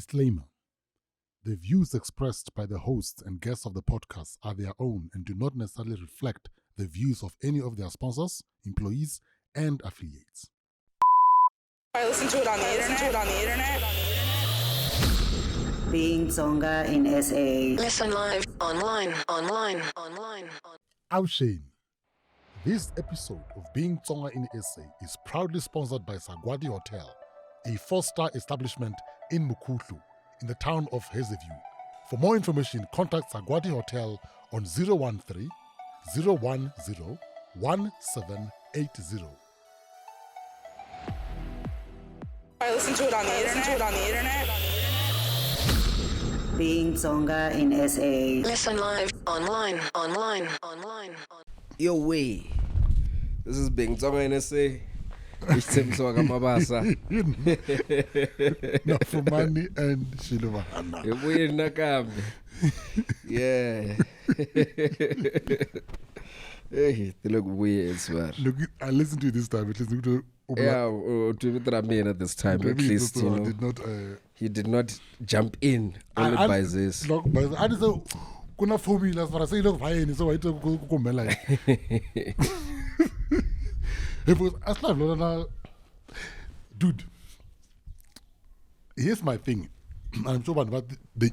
Disclaimer. The views expressed by the hosts and guests of the podcast are their own and do not necessarily reflect the views of any of their sponsors, employees, and affiliates. I listen to it on the internet. It on the internet. Being Tsonga in SA. Listen live, online, online, online. Awshane. This episode of Being Tsonga in SA is proudly sponsored by Sagwadi Hotel, a 4-star establishment in Mkhuhlu, in the town of Hazyview. For more information, contact Sagwadi Hotel on 013 010 1780. I listen to it on the internet. It on the internet. Being Tsonga in SA. Listen live, online, online, online. Yo way. This is Being Tsonga in SA. Isithembiso kaMabasa. Nafumani and Shiluvana. Ibuyeni nakambe. Yeah. Hey, look weird, sir. Look, I listened to it this time. At least yeah, to this time at least, you know. Did not, he did not jump in only by this. Look, I just kuna formula as far as I look fine, so I took kumela. Dude, here's my thing. I'm sure about the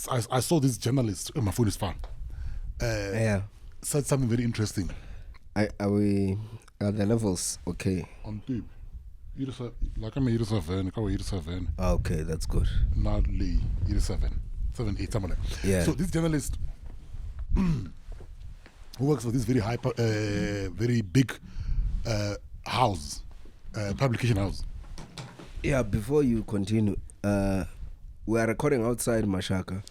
I saw this journalist. Oh, my phone is far. Yeah, said something very interesting. Are the levels okay? On tape. Like I'm 87, 87. Okay, that's good. Not Lee, 87, 7, 8, something like. Yeah. So this journalist who works for this very high, very big house, publication house. Yeah. Before you continue, we are recording outside Mashaka.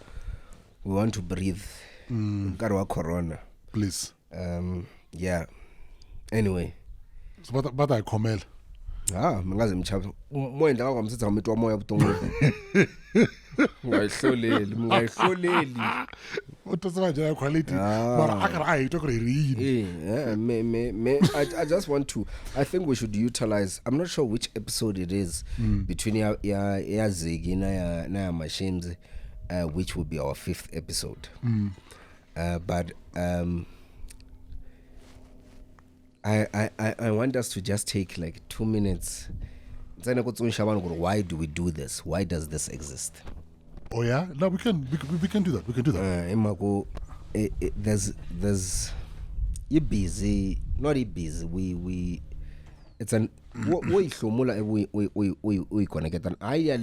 We want to breathe. Nkarhi wa corona. Please. Yeah. Anyway. So but I khomela. Ah, mi nga ze mi chava. Mo endla ka mi se tshama mi twa moya vuton'wini. Mi nga yi hloleli. U ta se va dyela quality. Mara a karhi a hi twa ku ri hi ri yini. Yeah, me I just want to, I think we should utilize, I'm not sure which episode it is between ya Ziggy na ya Mashimzi, which will be our 5th episode. But I want us to just take like 2 minutes. Why do we do this? Why does this exist? Oh yeah, no, we can do that. We can do that. There's you busy, not busy. We it's an we we connect an idea.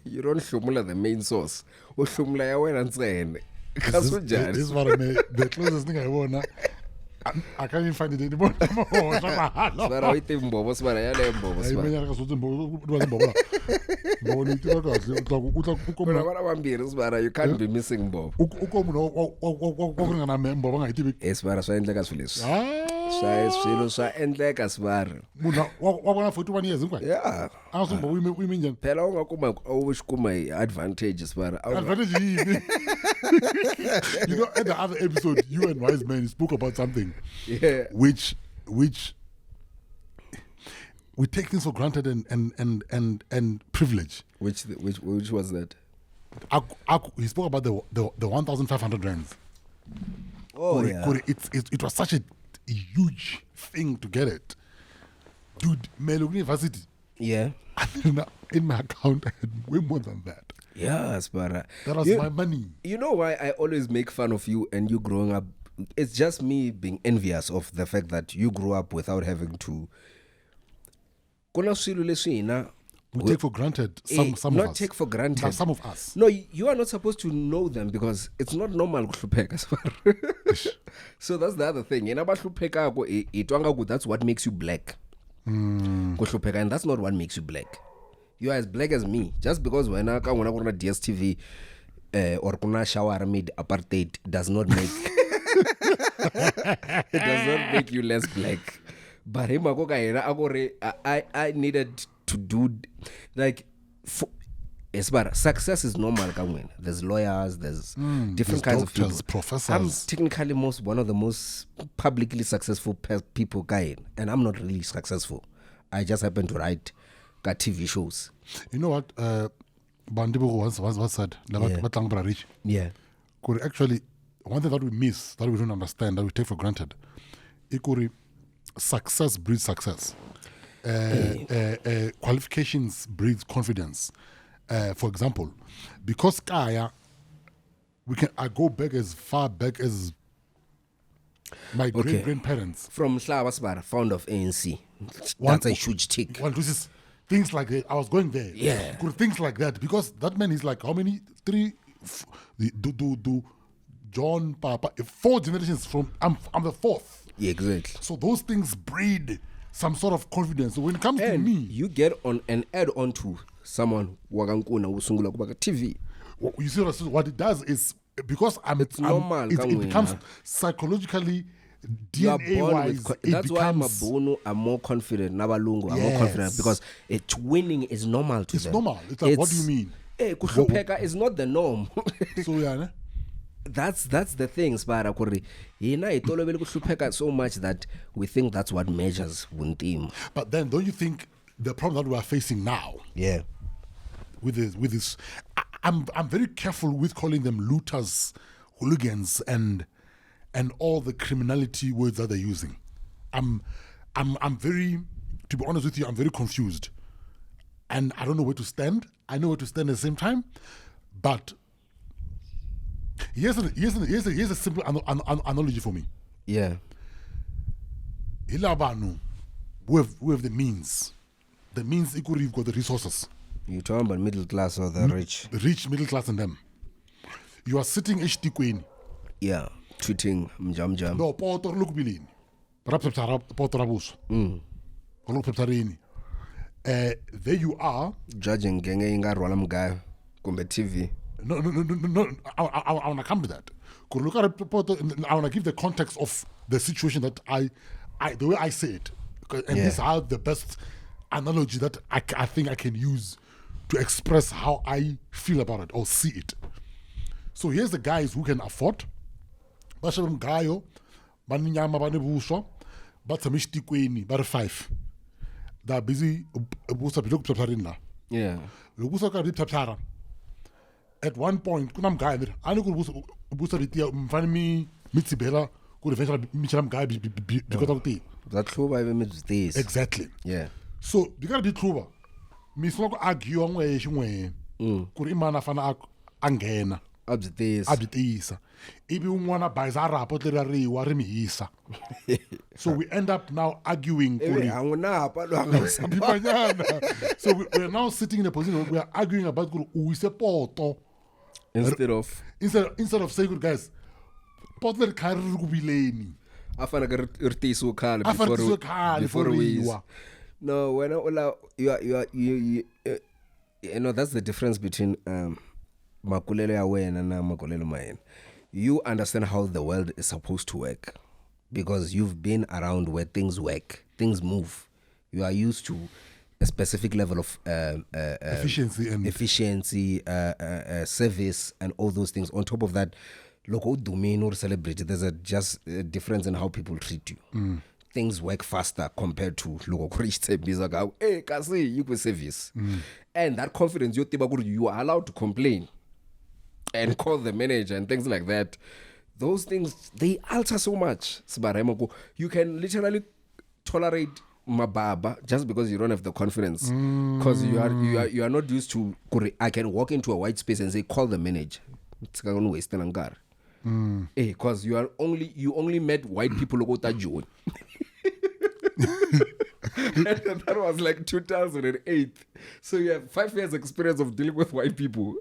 You don't hlomula the main source. U hlomula ya wena ntsena. This is what I mean. The closest thing I want. I can't even find it anymore. Sibara o itse mbobo sibara ya le mbobo sibara. Ai menya ka sotse mbobo mbobo. Mbobo ni tiva kahle u tla ku komba. Bana vambirhi sibara, you can't be missing mbobo. U ko munhu wa ku ringana mbobo nga yi tivi. Eh sibara swa endleka swilo leswi. Swilo swa endleka sibara. Munhu wa vona 41 years hinkwayo. Yeah. A swi mbobo u yime njhani? Phela u nga kuma u xi kuma hi advantage sibara. Advantage yini? You know, at the other episode, you and Wise Man spoke about something, yeah, which we take things for granted and privilege. Which was that? He spoke about the 1,500 rands. Oh yeah, it was such a huge thing to get it, dude. Melo University. Yeah, I mean, in my account I had way more than that. Yes, but that was my money. You know why I always make fun of you and you growing up? It's just me being envious of the fact that you grew up without having to. We take for granted some of not us. Take for granted. Not some of us. No, you are not supposed to know them because it's not normal. So that's the other thing. That's what makes you black. And that's not what makes you black. You are as black as me. Just because when I go on DSTV or kuna shower mid apartheid does not make it does not make you less black. But I needed to do like success is normal. There's lawyers, there's different there's kinds doctors, of people, professors. I'm technically one of the most publicly successful people, and I'm not really successful. I just happen to write ka TV shows. You know what? Bandibo once said, Yeah. ba tlang bra rich. Yeah. Kore actually, one thing that we miss, that we don't understand, that we take for granted, ikuri success breeds success. Qualifications breeds confidence. For example, because kaya, I go back as far back as my great grandparents. From Mhlaba Sibara, founder of ANC. That's a huge tick. One, this is things like that. I was going there. Yeah. Kore things like that, because that man is like how many? 3, do John, Papa, 4 generations from. I'm the 4th. Yeah, exactly. So those things breed some sort of confidence. So when it comes to And me, you get on and add on to someone wakankuna usungula kuba ka TV. You see what it does is, because I'm It's normal, it ka becomes wena. psychologically, You are DNA born wise, with it that's why becomes Mabunu are more confident. Nabalungu are more confident Yes. because it winning is normal to It's them. normal. It's like, what do you mean? Kuhlupheka is not the norm. So yeah, ne? That's the thing, Sibara, kuri hina hi tolovele ku hlupheka so much that we think that's what measures vuntima. But then, don't you think the problem that we are facing now? Yeah. With this, I'm very careful with calling them looters, hooligans, and all the criminality words that they're using. I'm very, to be honest with you, I'm very confused, and I don't know where to stand. I know where to stand at the same time, but here's a simple analogy for me. Yeah. Hilabanu, we have the means. The means equally, you've got the resources. You talking about middle class or the rich? The rich, middle class, and them. You are sitting eshtikweni. Yeah, tweeting mjam jam. No, poto re le kubileni. Ra phepha poto ra boswa. Re le phepha there you are. Judging genge yi nga rhwala mugayo kumbe TV. No. I want to come to that. Look at poto, I want to give the context of the situation that I the way I say it. And this is how the best analogy that I think I can use to express how I feel about it or see it. So here's the guys who can afford. Ba sheba mugayo, ba nyama, ba ne buswa, ba tshame xitikweni, ba re 5. They are busy buswa byi le ku phyaphyareni la. Yeah. Loko buswa karhi byi phyaphyara, at one point ku na mugayo ni ri, a ni ku ri buswa byi tiya, mi fanele mi tshibela ku ri eventually mi chela mugayo byi kota ku tiya. Bya hluva ivi mi byi tiyisa. Exactly. Yeah. So byi karhi byi hluva, mi sungula ku argue n'wehe xin'wehe ku ri i mani a fanele a nghena. A byi tiyisa. A byi tiyisa. Ivi un'wana a bayiza a rhapa tlhela ri wa ri mi hisa. So we end up now arguing Ivi kuri a n'wi napa loyi a nga wisa Bipanyana. So we are now sitting in a position where we are arguing about kuri u wise poto. Instead of Instead of saying, guys, poto leri khale ri ri ku vileni. A fanele ri tiyisiwe khale A fanele ri before tiyisiwe khale before before we ri wisa. wa. No, wena u la you are, you are, you, you, you know, that's the difference between makulelo ya wena na makulelo ma yena. You understand how the world is supposed to work because you've been around where things work, things move. You are used to a specific level of efficiency and efficiency, service, and all those things. On top of that, loko u dumile or celebrity, there's a just a difference in how people treat you. Things work faster compared to loko ku ri xitshembiso ka, hey, kasi yi ku service. And that confidence yo tiva ku ri you are allowed to complain and call the manager and things like that. Those things, they alter so much. Sibaremo ku, you can literally tolerate mababa just because you don't have the confidence, because you are not used to kuri, I can walk into a white space and say call the manager. It's going to waste nkarhi. Because you only met white people loko u ta Joni. And that was like 2008. So you have 5 years experience of dealing with white people.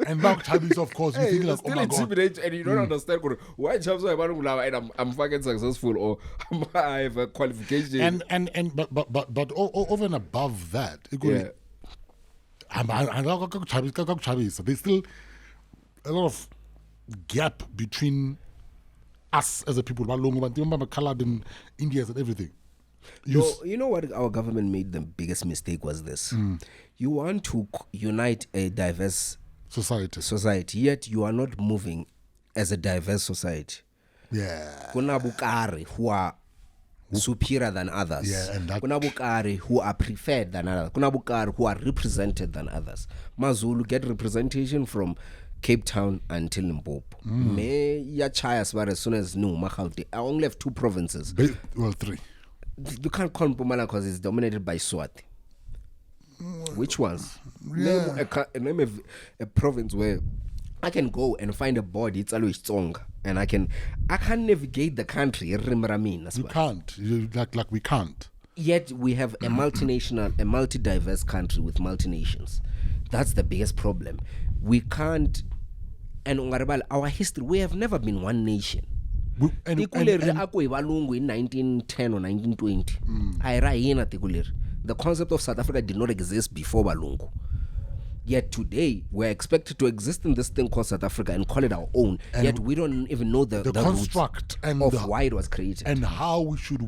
And now Chabis, of course, you Hey, think it's like, oh still my God. intimidates and you don't understand why Chabs are and I'm fucking successful or I have a qualification. But over and above that, it could Yeah. There's still a lot of gap between us as a people, colored and Indians and everything. You know what our government made the biggest mistake was this. You want to unite a diverse society, yet you are not moving as a diverse society. Yeah. Kuna bukari who are superior than others. Yeah, and that- Kuna vokarhi who are preferred than others. Kuna vokarhi who are represented than others. Mazulu get representation from Cape Town until Limpopo. Me ya chaya sibara as soon as ni huma Gauteng. I only have two provinces. Well, three. You can't call Mpumalanga because it's dominated by Swati. Which ones? Yeah. Name, a, name a province where I can go and find a body, it's always Tsonga, and I can navigate the country. hi ririmi ra mina, You Sibari. can't. You, like we can't. Yet we have a multinational, a multi-diverse country with multinations. That's the biggest problem. We can't, and ungaribali, our history, we have never been one nation. We, and, Tiko and, leri and, a ku hi valungu hi 1910 or 1920 a hi ra hina tiko leri. The concept of South Africa did not exist before valungu. Yet today we're expected to exist in this thing called South Africa and call it our own. And Yet we don't even know the the roots construct and of the, why it was created and how we should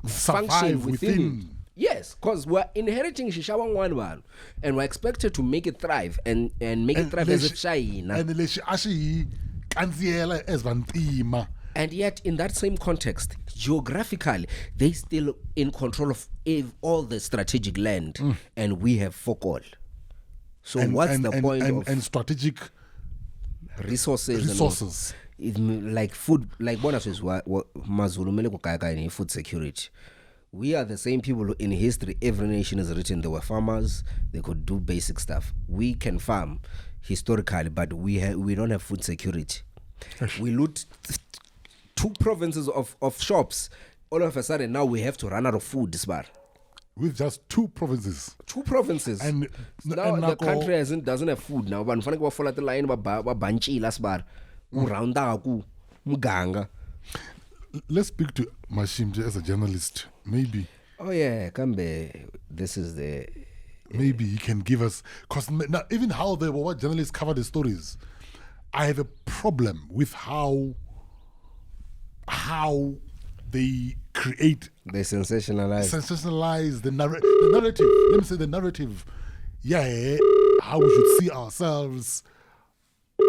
function survive within, within. it. Yes, because we're inheriting xixavan'wana vanhu and we're expected to make it thrive and make it thrive as if lexi- xa hina. and lexi a xi hi kandziyela as vantima. And yet, in that same context, geographically, they still in control of all the strategic land, and we have fuck all. So And, what's and, the and, point and, of and strategic resources? and all? resources. It like food, like bona sweswi Mazulu ma le ku kayakayeni hi food security. We are the same people who in history, every nation is written, they were farmers, they could do basic stuff. We can farm historically, but we don't have food security. We loot two provinces of shops. All of a sudden, now we have to run out of food, Sbar. With just two provinces. Two provinces. And- now and the nako- country doesn't have food now. Vanhu fanekele va fola tilayini va ba va bancila Sbar. Ku roundaku muganga. Let's speak to Mashimje as a journalist. Maybe. Oh yeah, kambe this is the Maybe he can give us, because now even how the what journalists cover the stories, I have a problem with how they create, they sensationalize. sensationalize the narrative. Let me say the narrative. Yeah, how we should see ourselves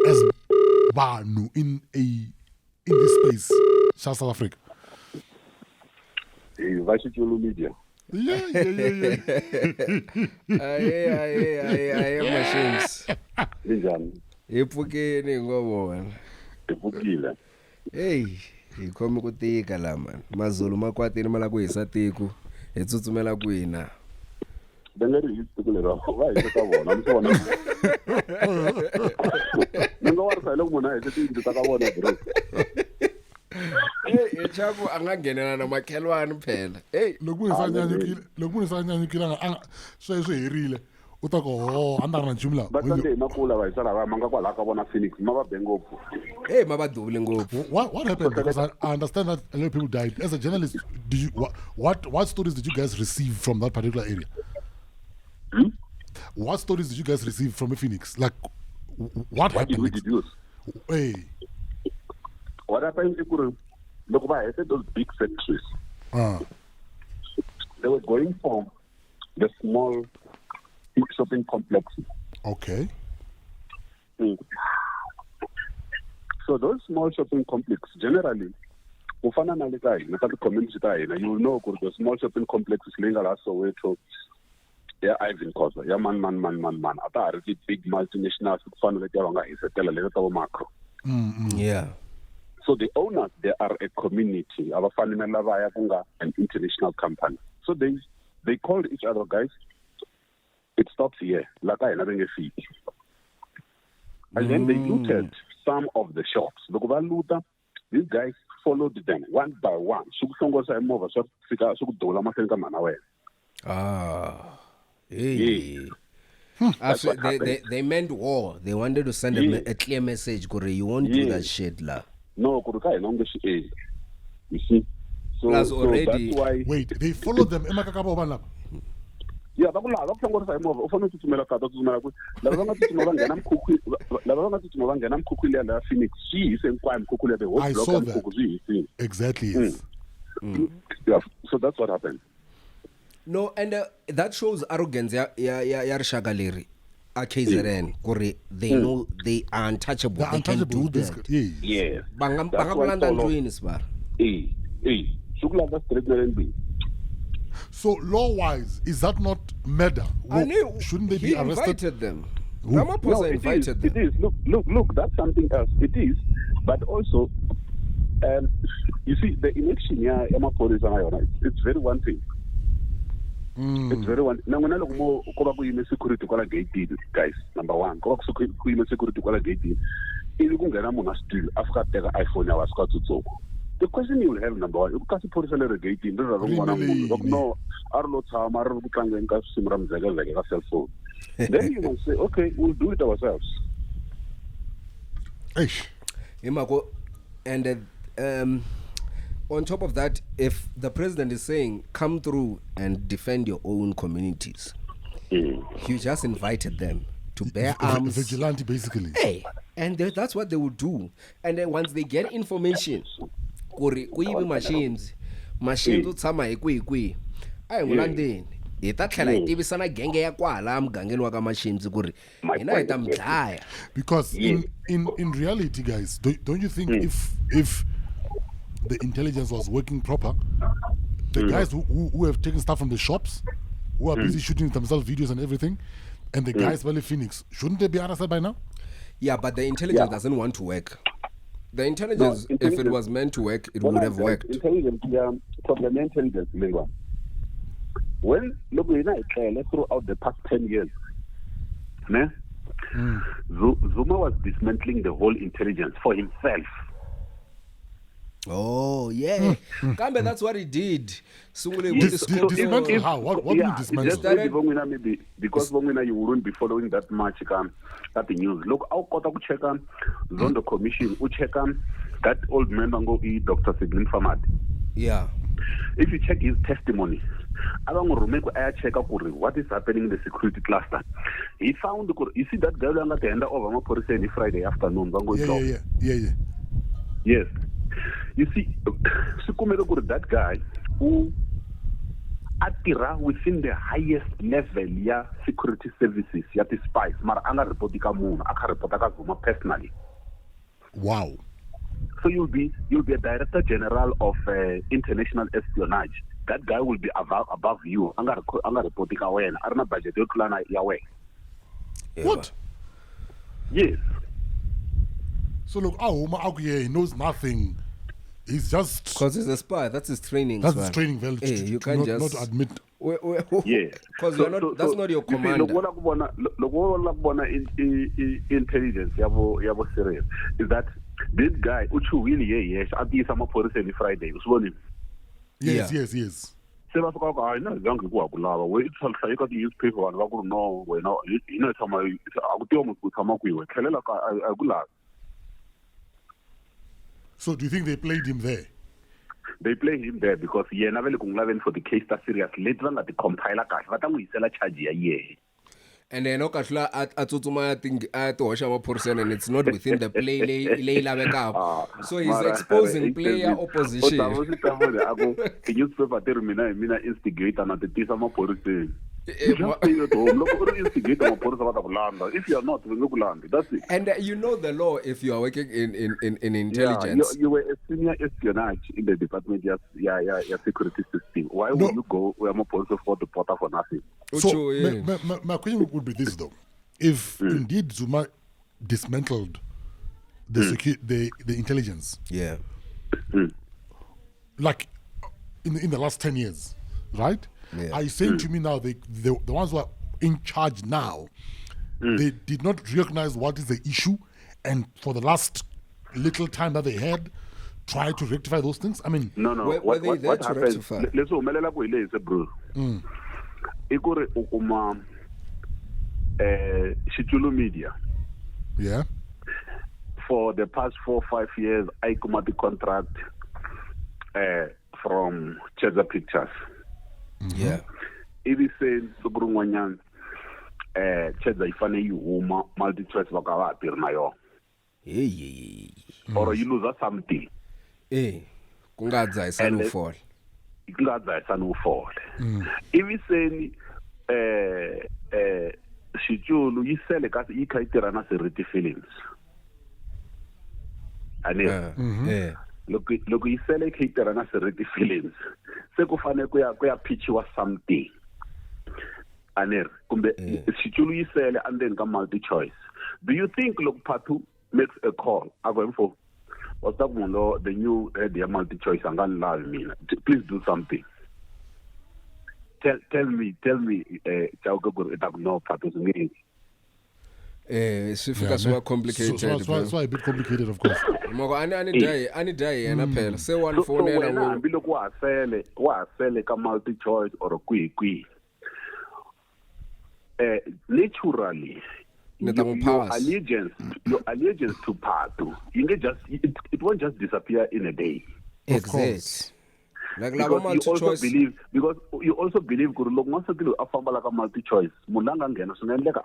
as Banu in this space, South Africa. Hey, Vachichulu Media. Yeah. Aye aye aye aye Mashims. Linjani? Hi pfukeni hi ngo vona. Hi pfukile. Hey, hi khome ku tika la man. Mazulu ma kwatile ma la ku hisa tiko. Hi tsutsumela kwihi na? Va nge ri hisi tiko leri va hisa ka vona, mi swi vona. Ni nga warisa hi loko munhu a hise tiyindlu ta ka vona bro. Hey, Chaku a nga nghenela na makhelwani phela. Hey, Loko munhu se a nyanyukile, loko munhu se a nyanyukile a nga sweswo herile, u ta ku ho a ni ri na nchumu laha. Va tsandze hi makula va hisa lava ma nga kwalaho ka vona Phoenix ma va be ngopfu. hey, ma va duvule ngopfu. What happened? Because I understand that a lot of people died. As a journalist, do you what stories did you guys receive from that particular area? What stories did you guys receive from Phoenix? Like, what What did happened? we deduce? Hey, What happened i ku ri loko va hete those big factories, they were going for the small shopping complexes. Okay. So those small shopping complexes generally, ku fana na le ka hina ka ti-community ta hina, you know ku ri the small shopping complexes leyi nga laha Soweto ya Ivan Khoza ya man man man man man a ta ha ri ti-big multinationals ku fana na letiya va nga hisetela leti ta vo Makro. Yeah. So the owners, they are a community. A va fani na lavaya ku nga an international company. So they called each other, guys, it stops here. La ka hina va nge fiki. And then they looted some of the shops. Loko va loota, these guys followed them one by one. Swi ku hlongorisa hi movha swa fika swi ku duvula mahlweni ka mhana wena. Hey. That's what happened. They meant war. They wanted to send a clear message, Kore, you won't do that shit la. No, ku ri ka hina u nge swi endli. You see? So, Plus so already- that's why Wait, they followed them. Emakakabo vanhu lava? Yeah, va ku laha va ku hlongorisa hi movha u fanele u tsutsumela kaya u tsutsumela kwihi. Lava va nga tsutsuma va nghena mukhukhwini, lava va nga tsutsuma va nghena mukhukhwini liya laha Phoenix, swi yi hise hinkwayo mukhukhwini liya, the whole I block saw ya that. mukhukhwu swi yi hisile. Exactly, yes. Yeah, so that's what happened. No, and that shows arrogance ya rixaka leri a KZN, kuri they know they are untouchable. They're They can untouchable, do that. basically. Yes. Yes. Va nga That's ku why landza Tolo ndlwini, Sibari. Eh, eh. Swi ku landza straight na le ndlwini. So law-wise, is that not murder? I knew Shouldn't they he be arrested? invited them. Ramaphosa No, it is, invited them. It is. Look, look, look. That's something else. It is, but also, you see, the election ya ya maphorisa na yona, it's very one thing. It's very one. Na n'wina loko mo ko va ku yime security kwala gate, guys. Number one, ko va ku yime security kwala gate. Ivi ku nghena munhu a swi tivi, a fika a teka iPhone ya wa suka tsutsuma. The question you will have, number one, i ku kasi phorisa leri gate ri ra ri n'wana munhu loko no a ri lo tshama a ri ku tlangeni ka risimu ra mzekezeke ka cellphone. Then you must say, okay, we'll do it ourselves. Eish. Hi mhaka and on top of that, if the president is saying come through and defend your own communities, you just invited them to bear arms. Vigilante, basically. Hey, and that's what they will do. And then once they get information, ku ri ku yivi machines, machines u tshama hi kwihi kwihi, a hi n'wi landzeni. Hi ta tlhela hi tivisa na genge ya kwala mugangeni wa ka machines ku ri hina hi ta mi dlaya. Because in reality, guys, don't you think if the intelligence was working proper, the guys who have taken stuff from the shops, who are busy shooting themselves videos and everything, and the guys Valley Phoenix, shouldn't they be arrested by now? Yeah, but the intelligence doesn't want to work. The intelligence, No, if it was meant to work, it would have worked. Intelligence, yeah, problem intelligence, lingua. When look, we throughout the past 10 years, ne? Zuma was dismantling the whole intelligence for himself. Oh yeah, Kambe, that's what he did. Sungule Dismantle how? What do you dismantle? Just maybe Bongwina, maybe because Bongwina, you wouldn't be following that much that the news. Look, I'll got to check on Zondo Commission. U check on that old man go e Dr. Sidney Famad. Yeah. If you check his testimony, I don't remember I check what is happening in the security cluster. He found, you see that girl at the end of Friday Friday afternoon. Yeah. Yes. You see, that guy who atira within the highest level ya security services ya the spies, mara anga report ka munhu, aka report ka Zuma personally. Wow. So you'll be a director general of international espionage. That guy will be above you. Anga report ka wena, a ri na budget yo tlula na ya wena. What? Yes. So look, he knows nothing. He's just because he's a spy. That's his training. That's his training. Well, hey, you can't just not admit. Yeah, because you're not. That's not your commander. Intelligence yabo serious is that this guy uchuwile yes at some police Friday. Yes, yes. Se va fika ku hayi na zangi ku ku lava we tlhela ka ti-newspaper vanhu va ku ri no wena hina hi tshama a ku tiwa munhu ku tshama kwihi we tlhelela ka a ku lavi. So do you think they played him there? They play him there because yena va le ku n'wi laveni for the case ta serious leti va nga ti compile kahle va ta n'wi yisela charge ya yehe. And then okahlula a tsutsuma a ti hoxa maphoriseni and it's not within the play leyi lavekaka. So he's exposing player opposition. Ti-newspaper ti ri mina hi mina instigator na ti tisa maphoriseni. You just stay at home. Loko u ri instigator maphorisa va ta ku landza. If you are not, va nge ku landzi. That's it. And you know the law if you are working in intelligence. Yeah, you were a senior espionage in the department ya security system. Why would you go where maphorisa for the porter for nothing? So my question would be this though. If indeed Zuma dismantled the the intelligence, yeah, like in the last 10 years, right? Yeah. Are you saying to me now the ones who are in charge now, they did not recognize what is the issue, and for the last little time that they had, try to rectify those things? I mean, no. Were they there to rectify? Leswi humelelaka hi leswi, bro. I ku ri u kuma Xitulu Media. Yeah. For the past 4-5 years, I kuma the contract from Cheza Pictures. Yeah. Ivi se siku rin'wanyana Cheza yi fane yi huma MultiChoice va ka va ha tirhi na yona. Hey. Or you lose something. Ku nga dzahisani u fola. Ku nga dzahisani u fola. Ivi se Xitulu yi sele kasi yi kha yi tirha na Seriti Films. Ane. Loko yi sele yi kha yi tirha na Seriti Films, se ku fanele ku ya pitchiwa something. Aner, kumbe xiculu yi sele endzeni ka multi choice. Do you think loko Phathu makes a call, a ku mfo, what's up munhu the new head ya multi choice a nga ni lavi mina. Please do something. Tell me, Chauke ku ri i ta ku no Phathu swi nge endli. Swi fika swi va complicated. So a bit complicated, of course. Moko ani dya yena phela. Se wa ni fonela wena hambi loko wa ha sele ka multi choice or kwihi kwihi. Naturally, your allegiance to Phathu, you can just it won't just disappear in a day. Exactly. Like because you also believe ku ri loko n'wansati loyi a famba la ka multi choice, munhu la nga nghena swi nga endleka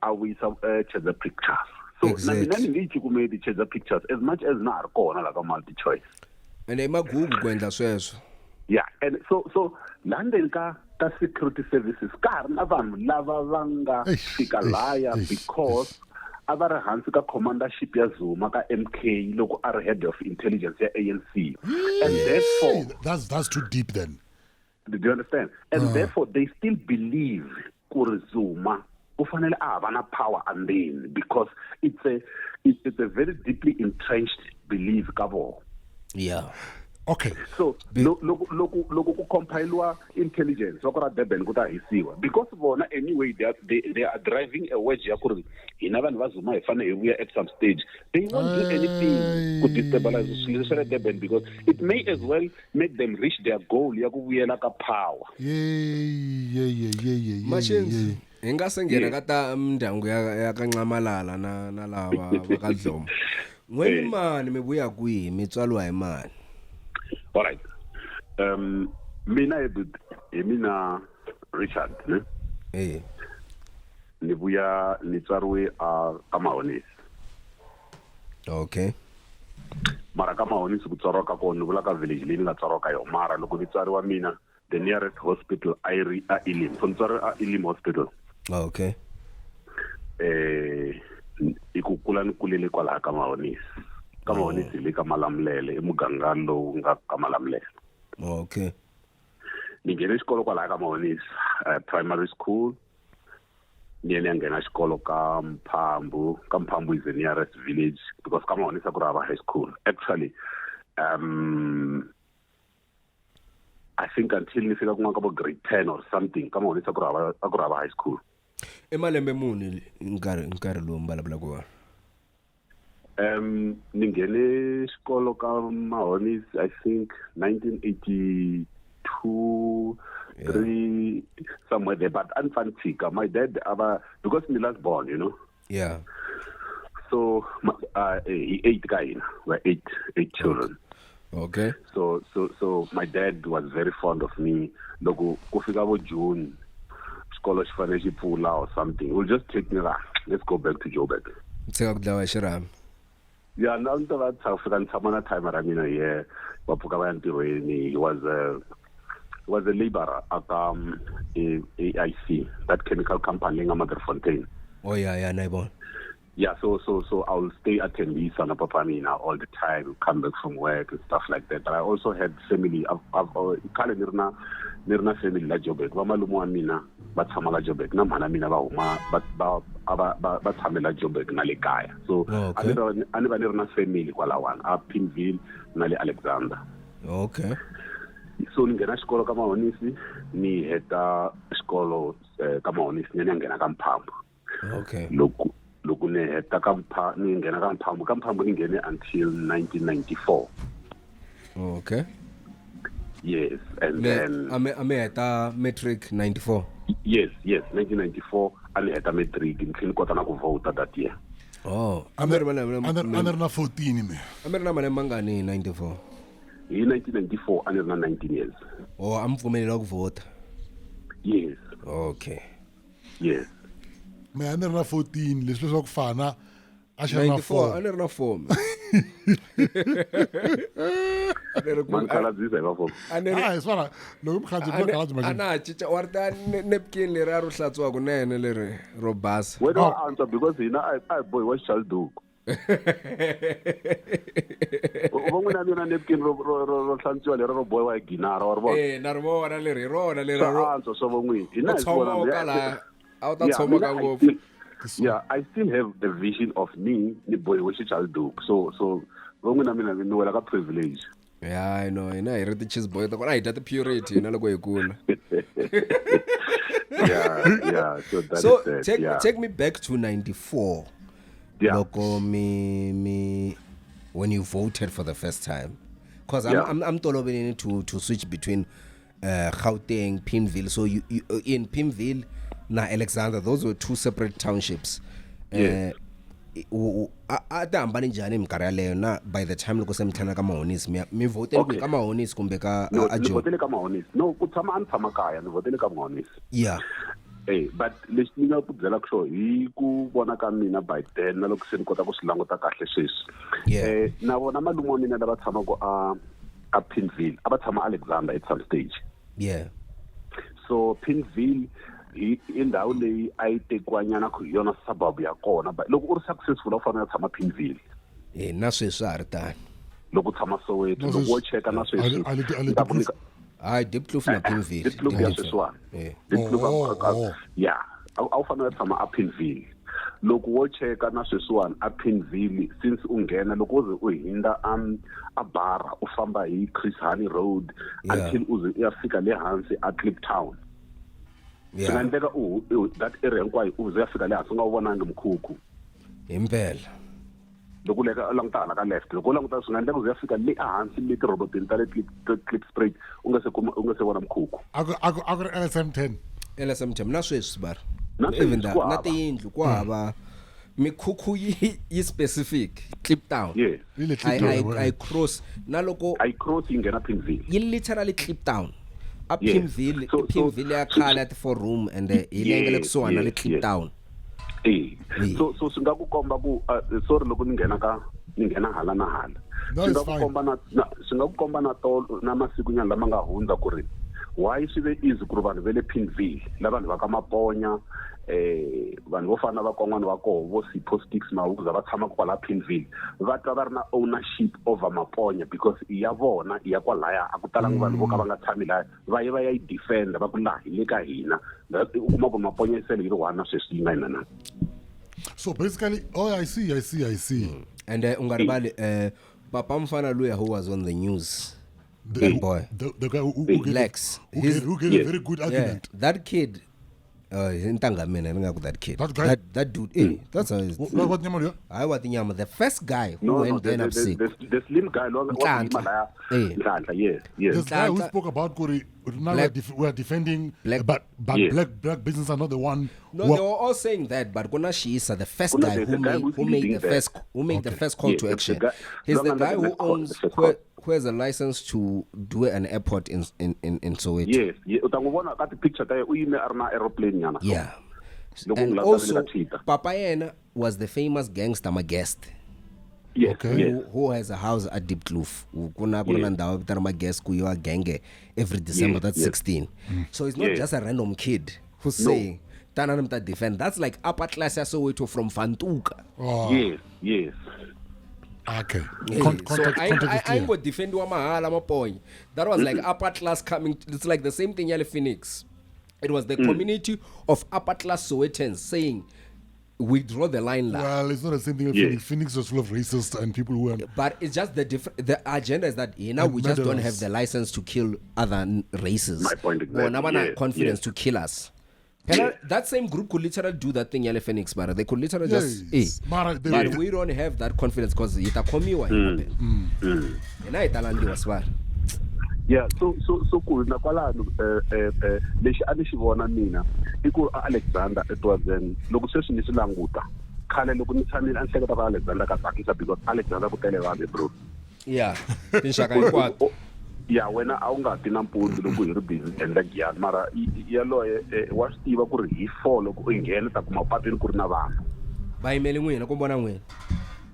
a wisa Chedza Pictures. So na mina ni nge yi cukumeti Chedza Pictures as much as na ha ri kona la ka multi choice. Ene i magugu ku endla sweswo. Yeah, and so la ndzeni ka security services ka ha ri na vanhu lava va nga fika laya because a va ri hansi ka commandership ya Zuma ka MK loko a ri head of intelligence ya ANC. And therefore that's too deep then. Do you understand? And therefore they still believe ku ri Zuma u fanele a va na power andzeni because it's a very deeply entrenched belief ka vona. Yeah. Okay. So loko ku compile intelligence wa ku ra Durban ku ta hisiwa because vona anyway they are driving a wedge ya ku ri hina vanhu va Zuma hi fanele hi vuya at some stage. They won't do anything ku destabilize swilo swa le Durban because it may as well make them reach their goal ya ku vuyela ka power. Yeah. Machines hi nga se nghena ka ta mindyangu ya ka Nxamalala na lava va ka Dlomo. N'weni mani mi vuya kwihi mi tswariwa hi mani? All right. Mina hi mina Richard, ne? Eh. Ni vuya ni tswariwe a ka Mahonisi. Okay. Mara ka Mahonisi ku tswariwa ka kona ni vula ka village leyi ni nga tswariwa ka yona. Mara loko ni tswariwa mina the nearest hospital a yi ri a Elim. So ni tswariwe a Elim Hospital. Okay. I ku kula ni kulele kwalaha ka Mahonisi. Ka Mahonisi le ka Malamulele i muganga lowu nga ka Malamulele. Okay. Ni nghene xikolo kwalaha ka Mahonisi, primary school. Ni ya nghena xikolo ka Mphambu. Ka Mphambu is the nearest village because ka Mahonisi a ku ri hava high school. Actually, I think until ni fika kun'wana ka vo grade 10 or something, ka Mahonisi a ku ri hava high school. I malembe muni nkarhi lowu mi vulavulaka wona? Ni nghene xikolo ka Mahonisi I think 1982 3 somewhere there, but a ni pfa ni tshika. My dad ava because ni last born, you know. Yeah. So he 8 ka hina. We're 8 children. Okay. So my dad was very fond of me. Loko ku fika vo June xikolo xi fanele xi pfula or something, we'll just take me ra, let's go back to Joburg. Tshika ku dlawa hi xirhami. Yeah, na ni ta va fika ni tshama na timer ra mina here, va pfuka va ya ntirhweni. He was a laborer at AIC, that chemical company leyi nga Magerfontein. Oh yeah, na yi vona. Yeah, so I'll stay at Tembisa na papa mina all the time, come back from work and stuff like that. But I also had family. Khale ni ri na family la Joburg. Va malume wa mina va tshama la Joburg, na mhana mina va huma va tshame la Joburg na le kaya. So okay. A ni va ni ri na family kwalawani a Pimville na le Alexander. Okay. So ni nghena xikolo ka Mahonisi, ni heta xikolo ka Mahonisi ni ya nghena ka Mphambu. Okay. Loko ni heta ka ni nghena ka Mphambu, ka Mphambu ni nghene until 1994. Okay. Yes, and then a mi heta matric 94. Yes, 1994 a ni heta matric, ni tlhela ni kota na ku vote that year. Oh, a ni ri na 14 me. A mi ri na malembe mangani hi 94? Hi 1994 a ni ri na 19 years. Oh, a mi pfumeleriwa ku vhota? Yes. Okay. Yes. Me a ni ri na 14 leswi leswaku fana a xi ri na 4. A ni ri na 4. Mankhalabye hi va 4. Ah, swara loko mkhalabye mkhalabye manje. Ana cinca wa ri ta napkin leri a ro hlantswa kunene leri ro basa. Wena wa antswa because hina a hi bohiwa xichaliduku. Vo n'wina mi na napkin ro ro ro ro hlantswiwa lero ro bohiwa hi ginara wa ri vona? Eh, na ri vona leri hi rona leri Swa ro antswa swa vo n'wina. Hina u hi swi vona tshomoka laha a wu ta Yeah, tshomoka mina I ngopfu. Yeah, I still have the vision of me ni bohiwe xichildhood. So vo n'wina mina ni wela ka privilege. Ya no, hina hi ri ti-cheese boy ta kona a hi dya ti-purity hina loko hi kula. Yeah. So that So is that. take Yeah. take me back to 94. Yeah. Loko mi when you voted for the first time. Because I'm, Yeah. I'm toloveleni to switch between Gauteng, Pimville. So you in Pimville na Alexander, those were two separate townships. Yes. A ti hambani njhani hi minkarhi yaleyo na by the time loko se mi tlhela ka Mahonisi mi vhotele Okay. kwihi, ka Mahonisi kumbe ka No, a ni Joni? vhotele ka Mahonisi. No, ku tshama a ni tshama kaya, ni vhotele ka Mahonisi. Yeah. Eh, but lexi ni nga ku byelaka xona hi ku vona ka mina by then na loko se ni kota ku swi languta kahle sweswi. Yeah. Eh, na vona malume wa mina lava tshamaka a Pinville, a va tshama Alexander at some stage. Yeah. So Pinville hi i ndhawu leyi a yi tekiwanyana ku hi yona suburb ya kona, but loko u ri successful a wu fanele u tshama Pinville. Eh, na sweswi a ha ri tano. Loko u tshama Soweto, Na loko wo sweswi. cheka na sweswi. A le ni ta ku Diepkloof? nyika- Hayi, Diepkloof na Pimville. Diepkloof ya sweswiwani. Eh. Diepkloof Oh, oh. yeah, a wu fanele u tshama a Pinville. Loko wo cheka na sweswiwani a Pinville since u nghena loko u ze u hindza a bara u famba hi Chris Hani Road Yeah. until u ze u ya fika le hansi a Kliptown. Swi nga Yeah. endleka u that area hinkwayo u ze u ya fika le hansi u nga wu vonangi mukhukhu. Himpela. Loko u leka u languta hala ka left, loko u languta swi nga endleka u ze u ya fika le ehansi le tirobotini ta le Klipspruit u nga se kuma u nga se vona mukhukhu. A ku ri LSM 10. LSM 10 na sweswi bara. Na sweswi Even that ku na hava. tiyindlu ku hava mikhukhu yi specific Kliptown. Yes. Yi le Kliptown, I cross na loko A yi cross yi nghena Pinville. yi literally Kliptown. A Yes. Pimville, So- i Pimville ya khale ya ti four room and hi leyi nga le Yes, kusuhana na le yes, yes. Kliptown. Eh. Eh. So swi nga ku komba ku sorry loko ni nghena ka ni nghena hala na hala. No, Swi it's nga ku fine. komba na swi nga ku komba na tolo na masiku nyana lama nga hundza ku ri why swi ve easy ku ri vanhu va le Pinville la vanhu va ka Maponya vanhu vo fana na vakon'wana va koho vo Sipho Sticks Mahuza va tshamaka kwala Pinville va twa va ri na ownership over Maponya because i ya vona i ya kwalaya a ku talangi vanhu vo ka va nga tshami laya va ye va ya yi defender va ku laha hi le ka hina. U kuma ku Maponya yi sele yi ri one na sweswi yi nga yina na. So basically, oh, I see, I see, I see. And u nga rivali papa mfana luya who was on the news. The, That boy. The guy who gave, Lex. who gave a Yes. very good Yeah, argument. that kid hi ntangha mina ni nga ku that kid. That guy? That dude. Eh, that's how What name are hayi wa tinyama, the first guy who No, went no, then up sick. the slim guy lo wa Nhlanhla. yima laya. Eh. Nhlanhla, yes, yes. This guy who Nhlanhla. spoke about Kuri, now Black- we are defending, Black- but Yes. black business are not the one. No, who they were all saying that, but Kuna Shisa, the first Kuna guy the guy who's who made leading the that. first who made the Okay. first call Yes, to the action. guy- He's the Lwanga guy the who first call- owns the first who, call. who has a license to do an airport in Soweto. Yes, yes. U ta n'wi vona ka ti-picture ta yena u yime a ri na aeroplane nyana. Yeah. Loko And n'wi landza also le ka Twitter. Papa yena was the famous gangster Magest. Yes, Okay. yes. Who has a house at Diepkloof. Kuna ku ri na Yes. ndhawu vitana Magest ku yiwa genge every December, Yes, that's yes. 16. So it's not Yes. just a random kid who's No. saying tanani mi ta defend. That's like upper class ya Soweto from Vantuka. Oh, Yes, yes. okay. Yeah. Contact, So I contact is I clear. ngo defendiwa mahala Maponya. That was like upper class coming. It's like the same thing yale Phoenix. It was the community of upper class Sowetans saying we draw the line la. Well, it's not the same thing with Yeah. Phoenix. Phoenix was full of racists and people who are. But it's just the different. The agenda is that you know And we just don't murderers. have the license to kill other races. My point exactly. Bona bana Yes, confidence yes. to kill us. Phela, that same group could literally do that thing yale Phoenix, but they could literally just Yes. eh. Mara, But we don't have that confidence because ita khomiwa hina phela. Hina hi ta landziwa sivara. Yeah, so ku na kwalano lexi a ni xi vona mina i ku a Alexander it was loko sweswi ni swi languta khale loko ni tshamile a ni hleketa ku Alexander ka tsakisa because Alexander ku tele vanhu bro. Yeah. Tinxaka hinkwato. Ya wena a wu nga ti nampundzu loko hi ri busy endla giyani mara yaloye wa swi tiva ku ri hi 4 loko u nghena ta kuma patwini ku ri na vanhu. Va yimele n'wina ku vona n'wina.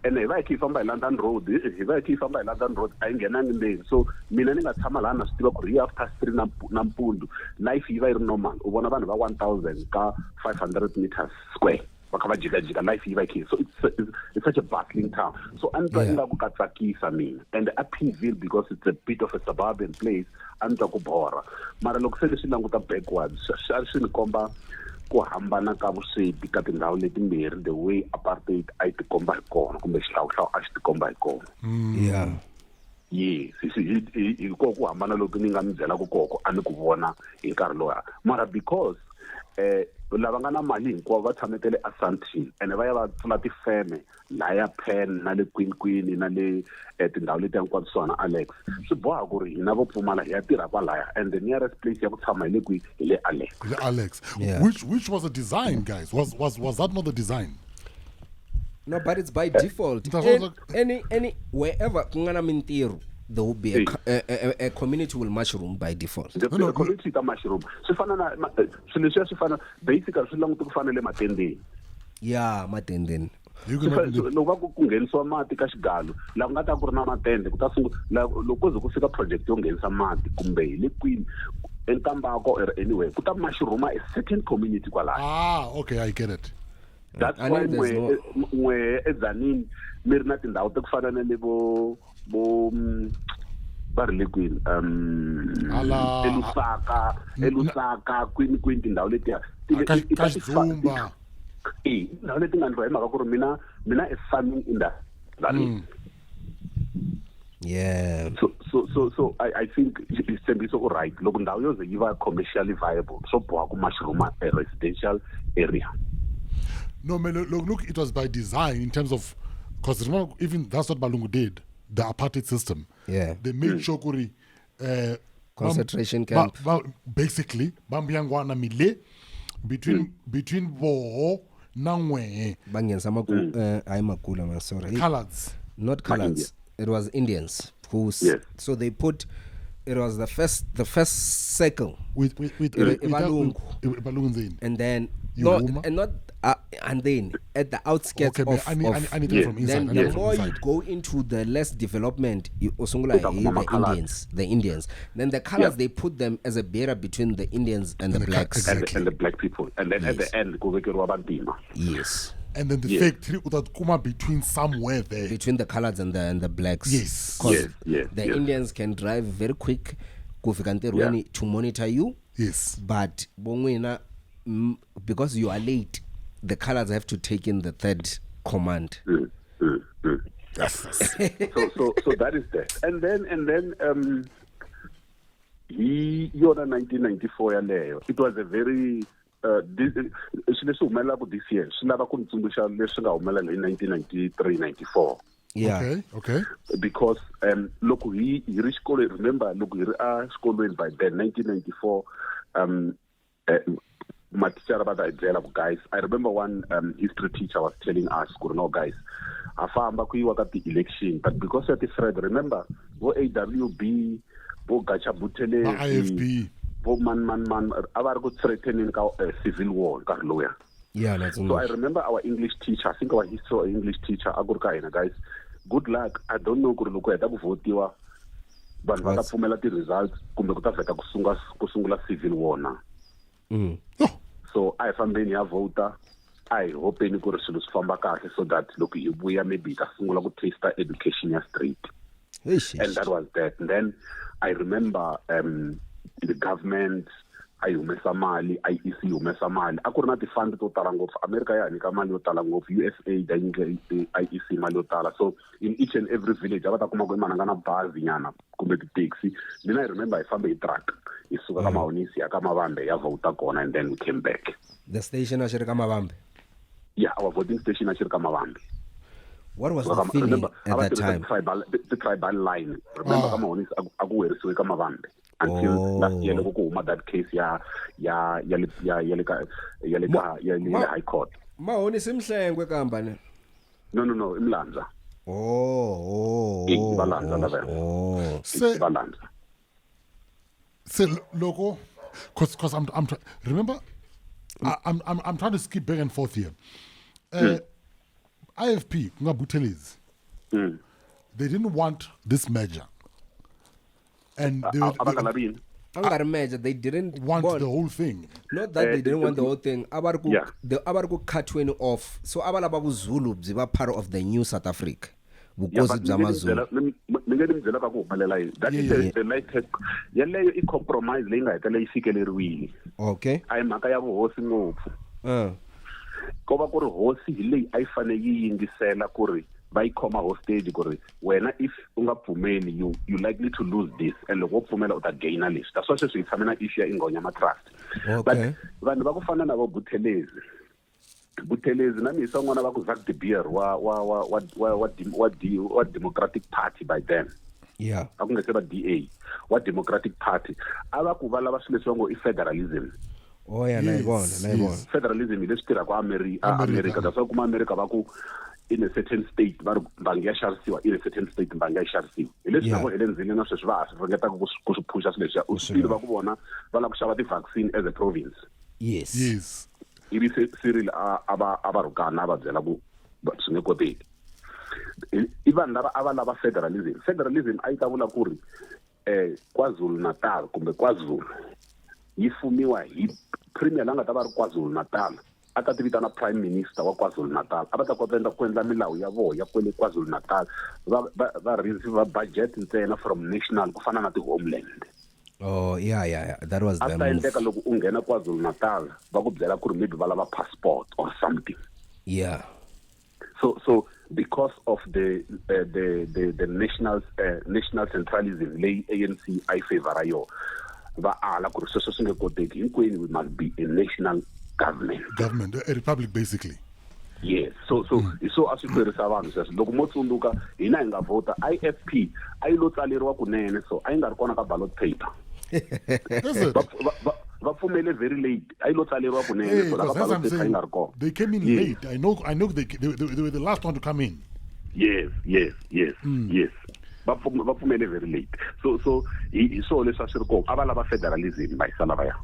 Ene hi va hi kha hi famba hi London Road, hi va hi kha hi famba hi London Road a yi nghenangi ndzeni. So mina ni nga tshama laha na swi tiva ku ri hi half past 3 nampundzu life yi va yi ri normal. U vona vanhu va 1000 ka 500 meters square. Va kha va jikajika life yi va yi kha so it's such a bustling town. So a ni twa ingaku ka tsakisa mina. And a Pimville, because it's a bit of a suburban place, a ni twa ku borha. Mara loko se ni swi languta backwards, swi swi ni komba ku hambana ka vusweti ka tindhawu letimbirhi, the way apartheid a yi tikomba hi kona kumbe xihlawuhlawu a xi tikomba hi kona. Yes, hi kona ku hambana loku ni nga mi byelaka koko a ni ku vona hi nkarhi lowuya. Mara because lava nga na mali hinkwavo va tshametele eSandton ene va ya va pfula tifeme laya Pen na le kwinikwini na le tindhawu leti hinkwato swona Alex, swi boha ku ri hina vo pfumala hi ya tirha kwalaya, and the nearest place ya ku tshama hi le kwihi? Hi le Alex. Le Alex. Which was a design, guys. Was that not the design? No, but it's by default. Any wherever ku nga na mintirho, there will be a community will mushroom by default. The community ta mushroom. Swi fana na swilo leswiya swi fana basically swi langute ku fana le matendeni. Yeah, matendeni. Loko va ku nghenisiwa mati ka xigalo, laha ku nga ta ku ri na matende, ku ta sungula loko ku ze ku fika project yo nghenisa mati kumbe hi le kwini eNkambako or anywhere, ku ta mushroom a certain community kwalaho. Ah, okay, I get it. That's why n'we eDzanini mi ri na tindhawu ta ku fana na le vo va ri le kwini, eLusaka, kwini tindhawu letiya. Ka Xizumba. Tindhawu leti nga ndliwa hi mhaka ku ri mina i farming industry. Yeah. So I think Sithembiso u right. Loko ndhawu yo ze yi va commercially viable, swo boha ku mushroom a residential area. No, look, it was by design in terms of, because remember, even that's what Balungu did, the apartheid system. Yeah. They made sure kuri, concentration camp. Basically, bambiyangwana mile between boho na ngwe. Bangenza hayi makula, man, sorry. Coloreds. Not coloreds. It was Indians who so they put, it was the first circle with Balungu and then and then at the outskirts okay, of I need from inside. Then the more you go into the less development, you osungula the Indians. Then the colors, they put them as a barrier between the Indians and the blacks. Exactly. And the black people. And then at the end, go vekeriwa vantima. Yes. And then the factory would come between somewhere there. Between the colors and the blacks. Yes. Because the Indians can drive very quick to monitor you. Yes. But bongwena, because you are late, the colors have to take in the third command. Yes. So that is that. And then he yona 1994 yaleyo. It was a very swilo leswi humelelaka this year swi lava ku ni tsundzuxa leswi nga humelela hi 1993-94. Yeah. Okay. Because loko hi ri xikolweni, remember loko hi ri a xikolweni by then 1994, my teacher va ta hi byela ku guys, I remember one history teacher was telling us ku ri no guys, ha famba ku yiwa ka ti-election, but because ya ti-threat, remember vo AWB, vo Gacha Buthelezi, IFP, vo man a va ri ku threatening ka civil war nkarhi lowuya. Yeah, that's so I remember our English teacher, I think our history or English teacher a ku ri ka hina guys, good luck, I don't know ku ri loko heta ku votiwa vanhu va ta pfumela ti-results kumbe ku ta vheta ku sungula civil war na. So a hi fambeni ya vota, a hi hopeni ku ri swilo swi famba kahle so that loko hi vuya maybe hi ta sungula ku taste education ya straight. And that was that. And then I remember the government a yi humesa mali, IEC yi humesa mali. A ku ri na ti-fund to tala ngopfu. America ya nyika mali yo tala ngopfu, USA ya nyika IEC mali yo tala. So in each and every village a va ta kuma ku i mananga na bazi nyana kumbe ti-taxi. Mina I remember hi fambe hi truck hi suka ka Mahonisi ya ka Mavambe ya vhota kona, and then we came back. The station a xi ri ka Mavambe? Yeah, our voting station a xi ri ka Mavambe. What was the feeling at that time? The tribal line. Remember ka Mahonisi a ku werisiwe ka Mavambe until last year loko ku huma that case ya le High Court. Mahonisi Mhlengwe kamba ne? No, i Mlandza. Oh. I Valandza lavaya. Oh. Valandza. Se loko cause I'm remember I'm trying to skip back and forth here. IFP, Buthelezi, they didn't want this merger. And they A nga ri major, they didn't Want bona- the whole thing. Not that they didn't want the whole thing. A va ri ku Yeah. a va ri ku cutweni off. So a va lava vuZulu byi va part of the new South Africa. Yeah, Vukosi but bya mi nge ni maZulu. mi nge ni mi byela ka ku humelela yini. That is the latest. Yeleyo i compromise leyi nga hetelela yi fikeleriwile. Okay. A hi mhaka ya vuhosi ngopfu. Ko va ku ri hosi hi leyi a yi fanele yi yingisela ku ri va yi khoma hostage ku ri wena if u nga pfumeli you likely to lose this, and loko wo pfumela u ta gaina leswi. That's why sweswi hi tshame na issue ya Ingonyama Trust. But vanhu va ku fana na vo Buthelezi, Buthelezi na misa un'wana va ku Zak de Beer wa wa wa wa wa wa wa D, wa Democratic Party by then. A ku nga se va DA, wa Democratic Party. A va ku va lava swilo leswi va ngo i federalism. Oh yeah, na yi vona, na yi vona. Federalism hi leswi tirhaka America. America. That's why kuma America va ku in a certain state va ri mbangi ya xavisiwa, in a certain state mbangi ya xavisiwa. Hi leswi na vo Helen Zille na sweswi va ha swi ringetaka ku swi phusha swilo leswiya. U swi tiva va ku vona va lava ku xava ti-vaccine as a province. Yes. Ivi Cyril a va, a va rhukana, a va byela ku swi nge koteki. I vanhu lava a va lava federalism. Federalism a yi ta vula ku ri KwaZulu Natal kumbe KwaZulu yi fumiwa hi premier la nga ta va ri KwaZulu Natal, a ta ti vitana Prime Minister wa KwaZulu Natal, a va ta kota ku endla milawu ya vona ya kwele KwaZulu Natal, va receive budget ntsena from national ku fana na ti-homeland. Oh, yeah, yeah, yeah. That was A the ta move. endleka loko u nghena KwaZulu Natal, va ku byela ku ri maybe va lava passport or something. So, so because of the national centralism leyi ANC a yi favor yona, va ala ku ri sweswo swi nge koteki. Hinkwenu we must be a national government. Government, a republic basically. Yes. So, so, so a swi hlwerisa vanhu sweswo. Loko mo tsundzuka, hina hi nga vhota IFP a yi lo tsaleriwa kunene, so a yi nga ri kona ka ballot paper. Is it? Va pfumele very late. A yi lo tsaleriwa kunene, Hey, so la ka because that's what ballot I'm paper yi nga ri saying. kona. They came in late. I know, I know they were the last one to come in. Yes, yes, yes, yes. Va pfumele very late. So, so hi swona leswi a swi ri kona. A va lava federalism va yisa lavaya.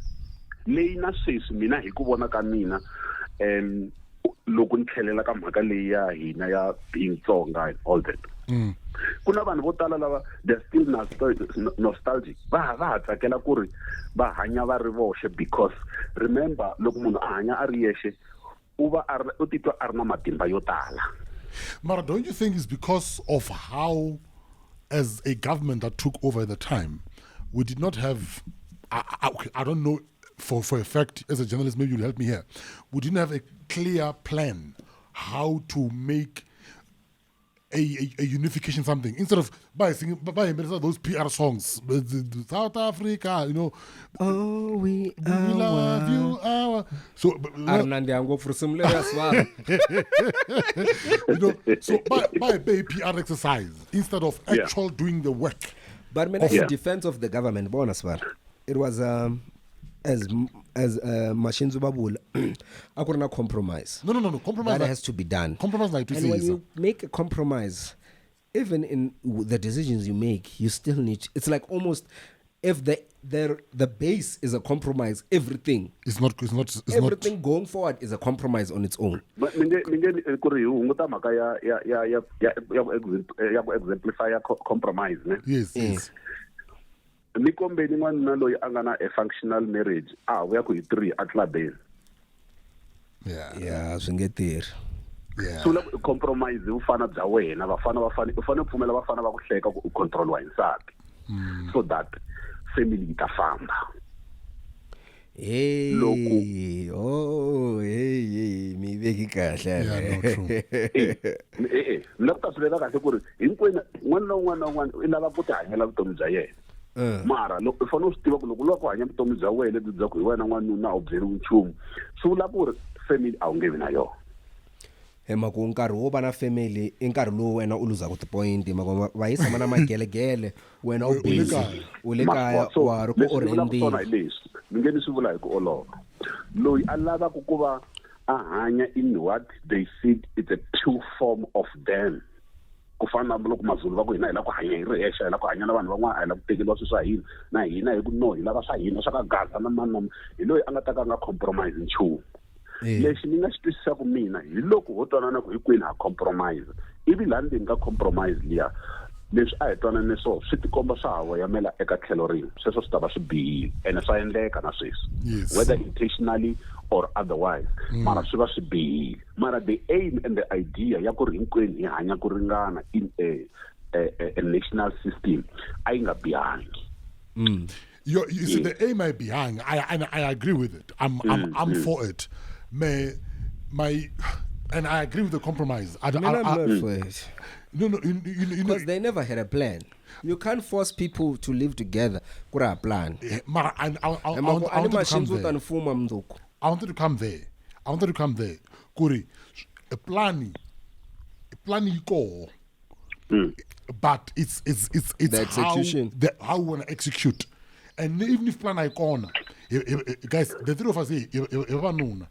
Leyi na sweswi mina hi ku vona ka mina, loko ni tlhelela ka mhaka leyi ya hina ya being Tsonga and all that. Ku na vanhu vo tala lava they're still nostalgic. Va ha tsakela ku ri va hanya va ri voxe, because remember loko munhu a hanya a ri yexe, u va a ri, u titwa a ri na matimba yo tala. Mara, don't you think it's because of how, as a government that took over at the time, we did not have, I don't know for a fact, as a journalist, maybe you'll help me here, we didn't have a clear plan how to make a unification something. Instead of by singing, by those PR songs, South Africa, you know. Oh, we We are love one. you, our. So, but, A ri na ndyangu ngopfu risimu leri ya sivara. You know, so by a PR exercise instead of actual doing the work. But mina, in Yeah. defense of the government, bona sivara, it was as Mashinzu Babula, a ku ri na compromise. No, no, no, no. Compromise That like has to be done. Compromise like And when this. you make a compromise, even in the decisions you make, you still need. It's like almost if the base is a compromise, everything. It's not. It's not. It's not. Everything going forward is a compromise on its own. But mi nge, mi nge ni, ku ri hi hunguta mhaka ya, ya, ya, ya, ya, ya ku ya ku exemplify ya compromise, ne? Yes, yes. Ni kombeni n'wanuna loyi a nga na a functional marriage, a vuya ku hi 3 a clubeni. Yeah. Yeah, swi nge tirhi. Yeah. Swi vula ku compromise vufana bya wena, vafana va fane, u fanele u pfumela vafana va ku hleka ku u control-wa hi nsati. So that family yi ta famba. Hey, Loko oh, hey, hey, mi veki kahle. Yeah, no, true. Ni lava ku ta swi veka kahle ku ri hinkwenu un'wana na un'wana na un'wana i lava ku tihanyela vutomi bya yena. Mara loko u fanele u swi tiva ku loko u lava ku hanya vutomi bya wena lebyi bya ku hi wena n'wanuna a wu byeriwi nchumu, swi vula ku ri family a wu nge vi na yona. Hi mhaka nkarhi wo va na family i nkarhi lowu wena u luzaka ti-point, hi mhaka va yisa mana magelegele, wena u U le busy, kaya. u le kaya, So, wa ha ri ku leswi ni vulaka swona hi orhendeni. leswi, ni nge ni swi vula hi ku olova. Loyi a lavaka ku va a hanya in what they see it's a pure form of them. Ku fana na loko Mazulu va ku hina hi lava ku hanya hi ri hexe, hi lava ku hanya na vanhu van'wana, a hi lava ku tekeriwa swilo swa hina, na hina hi ku no, hi lava swa hina swa ka Gaza na mani na mani. Hi loyi a nga ta ka a nga compromise nchumu. Lexi ni nga xi twisisaka mina hi loko ho twanana ku hinkwenu ha compromise, ivi laha ndzeni ka compromise liya Leswi a hi twanane swona swi tikomba swa ha voyamela eka tlhelo rin'we, sweswo swi ta va swi bihile ene swa endleka na sweswi. Yes. Whether intentionally or otherwise, mara swi va swi bihile. Mara the aim and the idea ya ku ri hinkwenu hi hanya ku ringana in a national system a yi nga bihangi. You see, the aim I behind, I and I agree with it. I'm for it. May my and I agree with the compromise. I, Mina, I, I'm I, not for it. No, you know, Because they never had a plan. You can't force people to live together ku ri a plan. Mara, I, Hi mhaka ku I a ni wanted to come machines wo there. ta ni fuma mundzuku. I wanted to come there. I wanted to come there. Kuri, a plan, a plan yi koho. But it's The execution. how we want to execute. And even if plan icon, guys, the three of us here, vavanuna,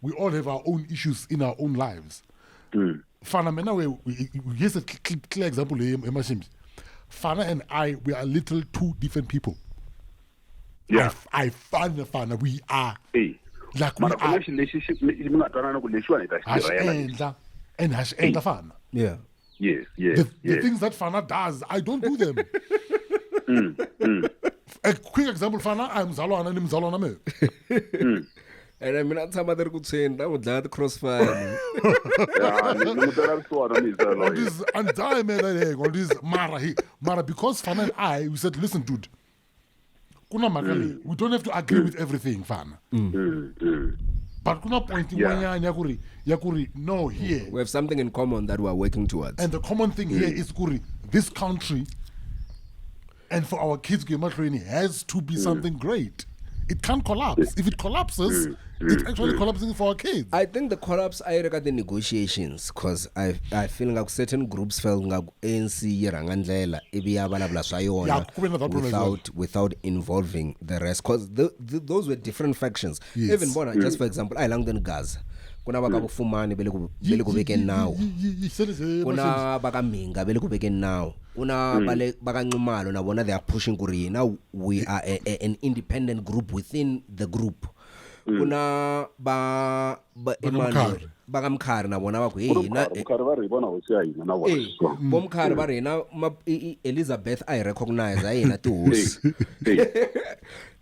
we all have our own issues in our own lives. Fana, mina, here's a clear example here, Mashimbi. Fana and I, we are little two different people. I Fana, Fana, we are Eh. like we Mara ku na are xilo lexi xi mi nga twanana ku lexiwani hi ta xi hash tirhela lexi. endla and hash endla Fana. Yeah. Yes. The things that Fana does, I don't do them. A quick example, Fana, I'm Zalwana and Mzalwana me. Ene mina a tshama ti ri ku tshweni ta n'wi dlaya ti-crossfire. Ya, ni n'wi twela vusiwana ni hi On this and die man on this mara he mara because Fana and I, we said, listen, dude, kuna mhaka leyi, we don't have to agree with everything, Fana. But kuna point yin'wanyana ya ku ri no here. We have something in common that we are working towards. And the common thing here is kuri this country and for our kids ku ya mahlweni has to be something great. It can't collapse. If it collapses, it's actually collapsing for our kids. I think the collapse a yi ri ka ti-negotiations, cause I feel ngaku certain groups felt ngaku ANC yi rhanga ndlela ivi ya vulavula swa yona Yeah, ku ve na that problem as well. without involving the rest, cause those were different factions. Yes. Even bona, just for example, a hi languteni Gaza, ku na va ka Vufumani va le ku vekeni nawu, ku na va ka Mhinga va le ku vekeni nawu, ku na va le va ka Nxumalo na vona they are pushing ku ri hina we are an independent group within the group, ku na va Emmanuel va ka Mkhari na vona va ku hey hina. Mkhari va ri hi vona hosi ya hina na vona. Eh, vo Mkhari va ri hina Elizabeth a hi recognize a hina tihosi.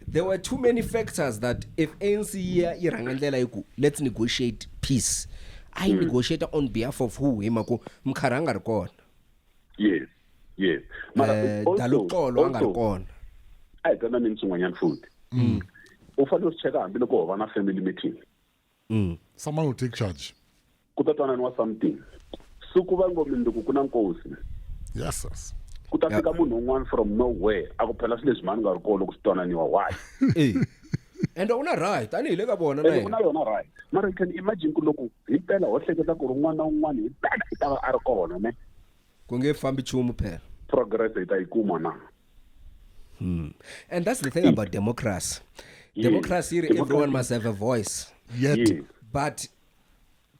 There were too many factors that if ANC ya yi rhanga ndlela yi ku let's negotiate peace, a yi negotiate on behalf of who? Hi mhaka Mkhari a nga ri kona. Yes, mara Daluxolo a nga ri also, kona. A hi twananeni swin'wanyana futhi, u fanele u swi cheka hambiloko ho va na family meeting. Someone will take charge. Ku ta twananiwa something, siku va ngo mindzuku ku na nkosi, Yes. ku ta fika munhu un'wana from nowhere a ku phela swilo leswi mani nga ri kona loko swi twananiwa, why? Eh, and u na right tanihi le ka vona na Ene u na yena. yona right, mara you can imagine ku loko hi mpela ho hleketa ku ri un'wana na un'wana hi mpela i ta va a ri kona ne, Ku nge fambi nchumu phela. Progress hi ta yi kuma na? And that's the thing about democracy. Democracy yi ri everyone must have a voice. Yet But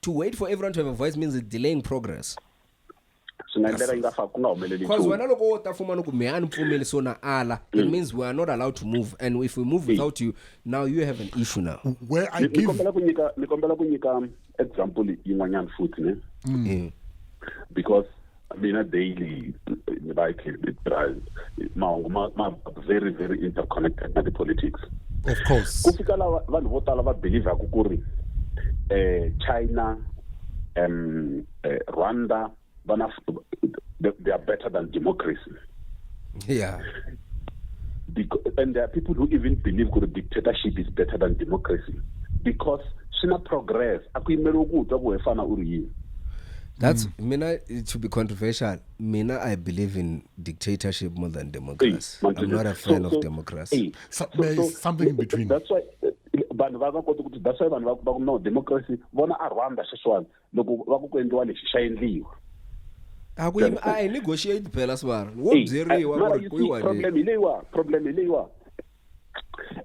to wait for everyone to have a voice means it's delaying progress. Swi nga endleka yi nga fa ku nga humeleli Because nchumu. wena loko wo ta fuma ni ku mehe a ni pfumeli so na ala, it means we are not allowed to move, and if we move without you, now you have an issue now. Where I Ni give kombela ku nyika example yin'wanyana futhi ne, because mina daily ni va mahungu ma very very interconnected na ti-politics. Of course. Ku fika lava vanhu vo tala va believaku ku ri China, Rwanda vana they are better than democracy. Because, and there are people who even believe ku ri dictatorship is better than democracy because swi na progress, a ku yimeriwi ku twa ku we fana u ri yini. That's mina, to be controversial, mina I believe in dictatorship more than democracy. I'm not a fan of democracy. There is something in between. That's why vanhu va va kota ku that's why vanhu va ku no democracy vona a Rwanda sweswiwani loko va ku ku endliwa lexi xa endliwa. A ku yimi a hi negotiate phela sivara wo byeriwa ku Mara ri you ku see, yiwa le. Problem hi leyiwa,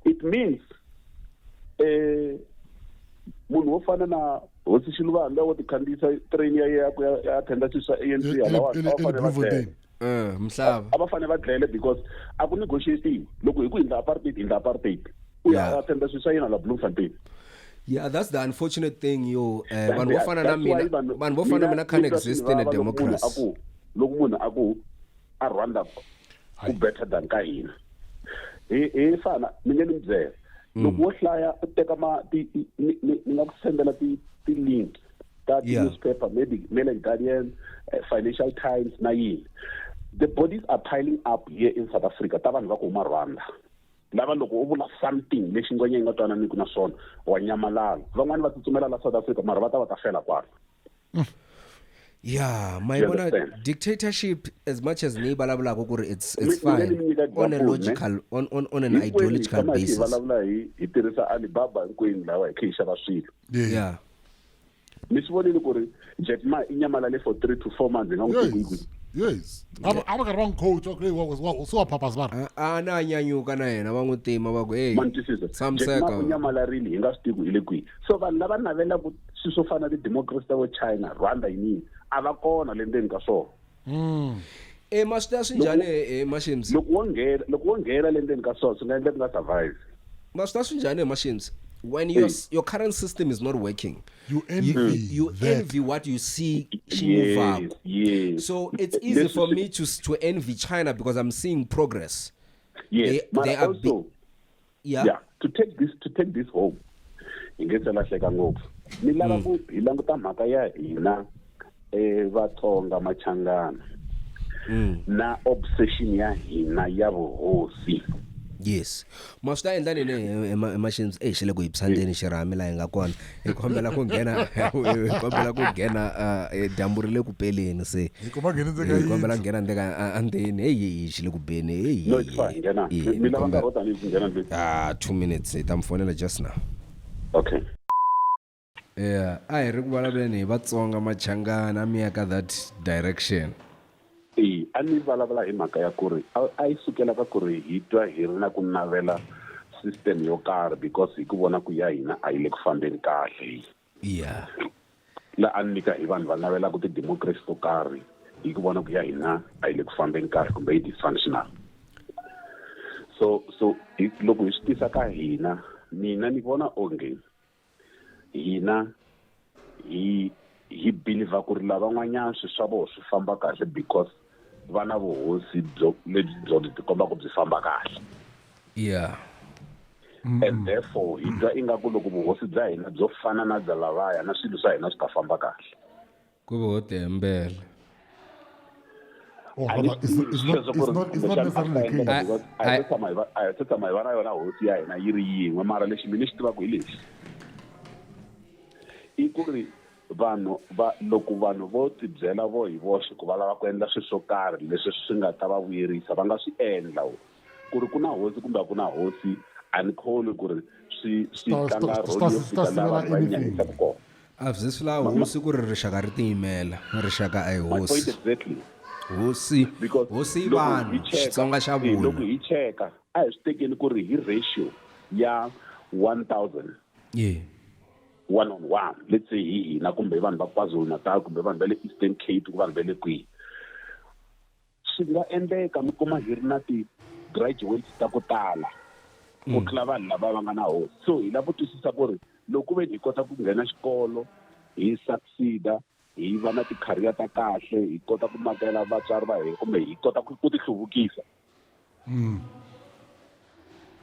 it means munhu wo fana na hosi Xiluvani wo ti khandziyisa train ya yena ku ya attenda swilo swa ANC halawani, a va fanele va dlele. Eh, mhlava. A va fanele va dlele because a ku negotiatiwi loko hi ku hindla apartheid, hindla apartheid, u ya attenda swilo swa yena la Bloemfontein. Yeah, that's the unfortunate thing yo. That's Vanhu vo fana na that's why mina, vanhu vo fana na mina can't exist in a democracy. Loko munhu a ku A Rwanda ku better than ka hina. Hi fana mi nge ni byela. Loko wo hlaya u teka ma ti ni nga ku sendela ti link ta newspaper, maybe Mail and Guardian, Financial Times na yini. The bodies are piling up here in South Africa. Ta vanhu va ku huma Rwanda. Lava loko u vula something lexi ngwenya yi nga twananiku na swona wa nyamalala. Van'wani va tsutsumela la South Africa mara va ta va ta fela kwala. Yeah, my bona dictatorship, as much as ni vulavulaka ku ri it's fine on a logical on an ideological basis. Vulavula hi tirhisa Alibaba hinkwenu lawa hi kha hi xava swilo. Yeah. Mi swi vonile ku ri Jack Ma i nyamalale for 3 to 4 months hi nga n'wi tivi. Yes. A va karhi va n'wi coach, okay, so wa purpose va. A na nyanyuka na yena va n'wi tima va ku hey. Jack Ma u nyamalarile hi nga swi tivi hi le kwihi. So vanhu lava navelaka swilo swo fana na ti-democracy ta vo China, Rwanda yini a va kona le ndzeni ka swona. Ma swi ta swi njhani Mashims? Loko wo nghena le ndzeni ka swona swi nga endleka u nga survive. Ma swi ta swi njhani Mashims? When your current system is not working, you envy you envy what you see. Yes, yes. So it's easy for me to envy China because I'm seeing progress. Yes, they are also, yeah. To take this home, hi nge se lahleka ngopfu. Ni lava ku hi languta mhaka ya hina Vatsonga Machangana na obsession ya hina ya vuhosi. Yes. Ma swi ta endla nini Mashims? Xi le ku hi phyandleni xirhami laha hi nga kona. Hi kombela ku nghena dyambu ri le ku peleni se. Hi kombela nghena ndzeka andzeni. Hey xi le ku beni. Hey. No, it's fine. Nghena. Mi lava nkarhi wo tani ku nghena ndlwini? 2 minutes. Hi ta mi fonela just now. Okay. Yeah, a hi ri ku vulavuleni hi Vatsonga Machangana mi ya ka that direction. A ni vulavula hi mhaka ya ku ri a yi sukela ka ku ri hi twa hi ri na ku navela system yo karhi because hi ku vona ku ya hina a yi le ku fambeni kahle. Yeah. La a nyika hi vanhu va navelaka ti-democracy to karhi hi ku vona ku ya hina a yi le ku fambeni kahle kumbe yi dysfunctional. So loko hi swi tisa ka hina, mina ni vona onge hina hi believe ku ri lavan'wanyana swilo swa vona swi famba kahle because va na vuhosi byo lebyi byo tikomba ku byi famba kahle. Yeah. And therefore hi twa ingaku loko vuhosi bya hina byo fana na bya lavaya na swilo swa hina swi ta famba kahle. Ku ve ho tihembela. Or rather, it's not necessarily the case. A hi se tshama hi va na yona hosi ya hina yi ri yin'we mara lexi mina xi tivaka hi lexi i ku ri vanhu va loko vanhu vo tibyela vo hi voxe ku va lava ku endla swilo swo karhi leswi swi nga ta va vuyerisa va nga swi endla ku ri ku na hosi kumbe a ku na hosi a ni kholi ku ri swi tlanga role yo fika laha vanhu va nyanyisaka kona. A byi swi lava hosi ku ri rixaka ri tiyimela rixaka a hi hosi. Exactly. Hosi hosi i vanhu Xitsonga xa vula. Loko hi cheka a hi swi tekeni ku ri hi ratio ya 1000. Yeah. 1 on 1 let's say hi hina kumbe vanhu va KwaZulu-Natal kumbe vanhu va le Eastern Cape kumbe vanhu va le kwihi swi nga endleka mi kuma hi ri na ti-graduates ta ku tala ku tlula vanhu lava va nga na hosi. So hi lava ku twisisa ku ri loko ve hi kota ku nghena xikolo hi succeeda hi va na ti-career ta kahle hi kota ku makela vatswari va hina kumbe hi kota ku tihluvukisa.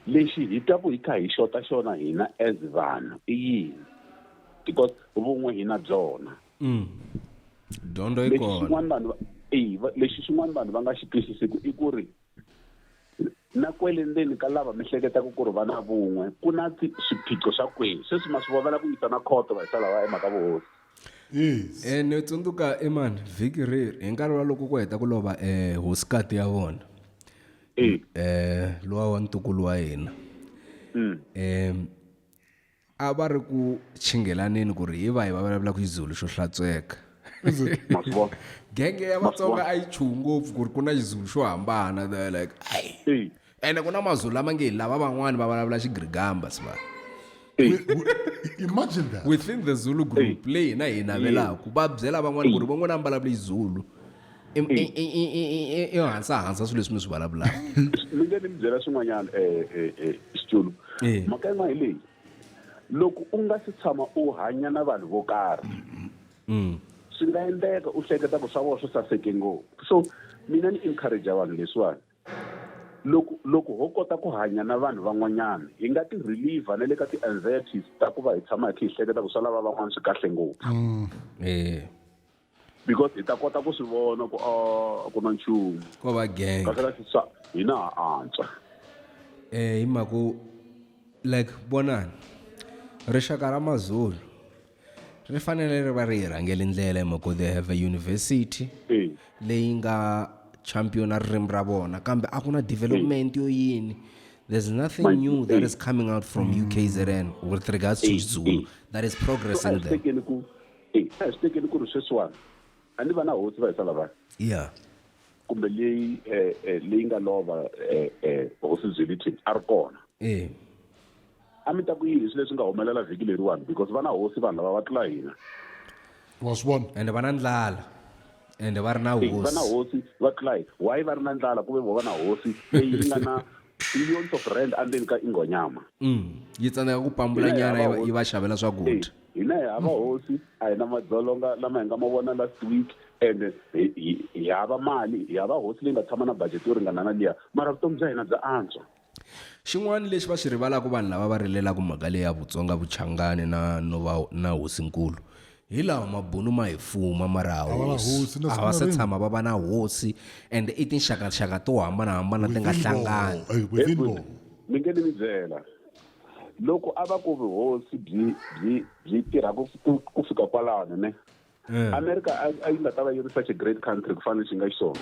Lexi hi twa ku hi kha hi xota xona hina as vanhu i yini? Because vun'we hi na byona. Dyondzo yi kona. Lexi xin'wana vanhu va nga xi twisisiku i ku ri na kwele ndzeni ka lava mi hleketaka ku ri va na vun'we ku na swiphiqo swa kwihi sweswi ma swi vona ku yisa na khoto va yisa lava emhaka vuhosi. Yes. Ni tsundzuka imani vhiki reri hi nkarhi wa loko ku heta ku lova hosikati ya vona. Lowa wa ntukulu wa hina. A va ri ku chingelaneni ku ri hi va hi va vulavula ku Xizulu xo hlantsweka. Genge ya Vatsonga a yi chuhi ngopfu ku ri ku na Xizulu xo hambana they're like ai. Ene ku na Mazulu lama nge lava van'wani va vulavula Xigrigamba siva. Imagine that. Within the Zulu group leyi hina hi navelaka va byela van'wani ku ri van'wana va vulavula Xizulu. I hansa hansa swilo leswi mi swi vulavulaka. Mi nge ni mi byela swin'wanyana Xiculu. Mhaka yin'wana hi leyi. Loko u nga si tshama u hanya na vanhu vo karhi swi nga endleka u hleketa ku swa vona swi saseke ngopfu. So Mina ni encourage vanhu leswiwani. Loko ho kota ku hanya na vanhu van'wanyana, hi nga ti reliever na le ka ti-anxieties ta ku va hi tshama hi kha hi hleketa ku swa lava van'wana swi kahle ngopfu. Because hi ta kota ku swi vona ku a ku na nchumu. Ko va gang. Kahle kahle swa hina ha antswa. Hi mhaka like vonani rixaka ra Mazulu ri fanele ri va ri hi rhangele ndlela hi mhaka they have a university leyi nga champion ririmi ra vona kambe a ku na development yo yini. There's nothing new that is coming out from UKZN with regards to Zulu that is progressing So, there. a hi swi tekeni ku ri sweswiwani a ni va na hosi va hisa lavaya. Kumbe leyi leyi nga lova hosi Zwelithini a ri kona. A mi ta ku yini swilo leswi nga humelela vhiki leriwani because va na hosi vanhu lava va tlula hina. Wa swi vona? Ende va na ndlala. Ende va ri na Va na hosi. hosi va tlula hina. Why va ri na ndlala ku ve vo va na hosi leyi yi nga na billions of rand endzeni ka Ingonyama. Yi tsandzeka ku pambula Hina hi nyana hava yi va xavela swakudya. Hina hi hava hosi, a hi na madzolonga lama hi nga ma vona last week and hi hava mali, hi hava hosi leyi nga tshama na budget yo ringana na liya, mara vutomi bya hina bya antswa. Xin'wana lexi va xi rivalaka vanhu lava va rilelaka mhaka leyi ya Vutsonga Vuchangani na no va na hosinkulu hi lawa mabunu ma hi fuma mara A va na hosi. hosi, na A va se siku na tshama va va na hosi and i tinxakaxaka to hambanahambana ti nga Within hlangani. vo, within vo. Mi nge ni mi byela. Loko a va ku vuhosi byi tirha ku fika kwalano ne? America a yi nga ta va yi ri such a great country ku fana ni xi nga xiswona.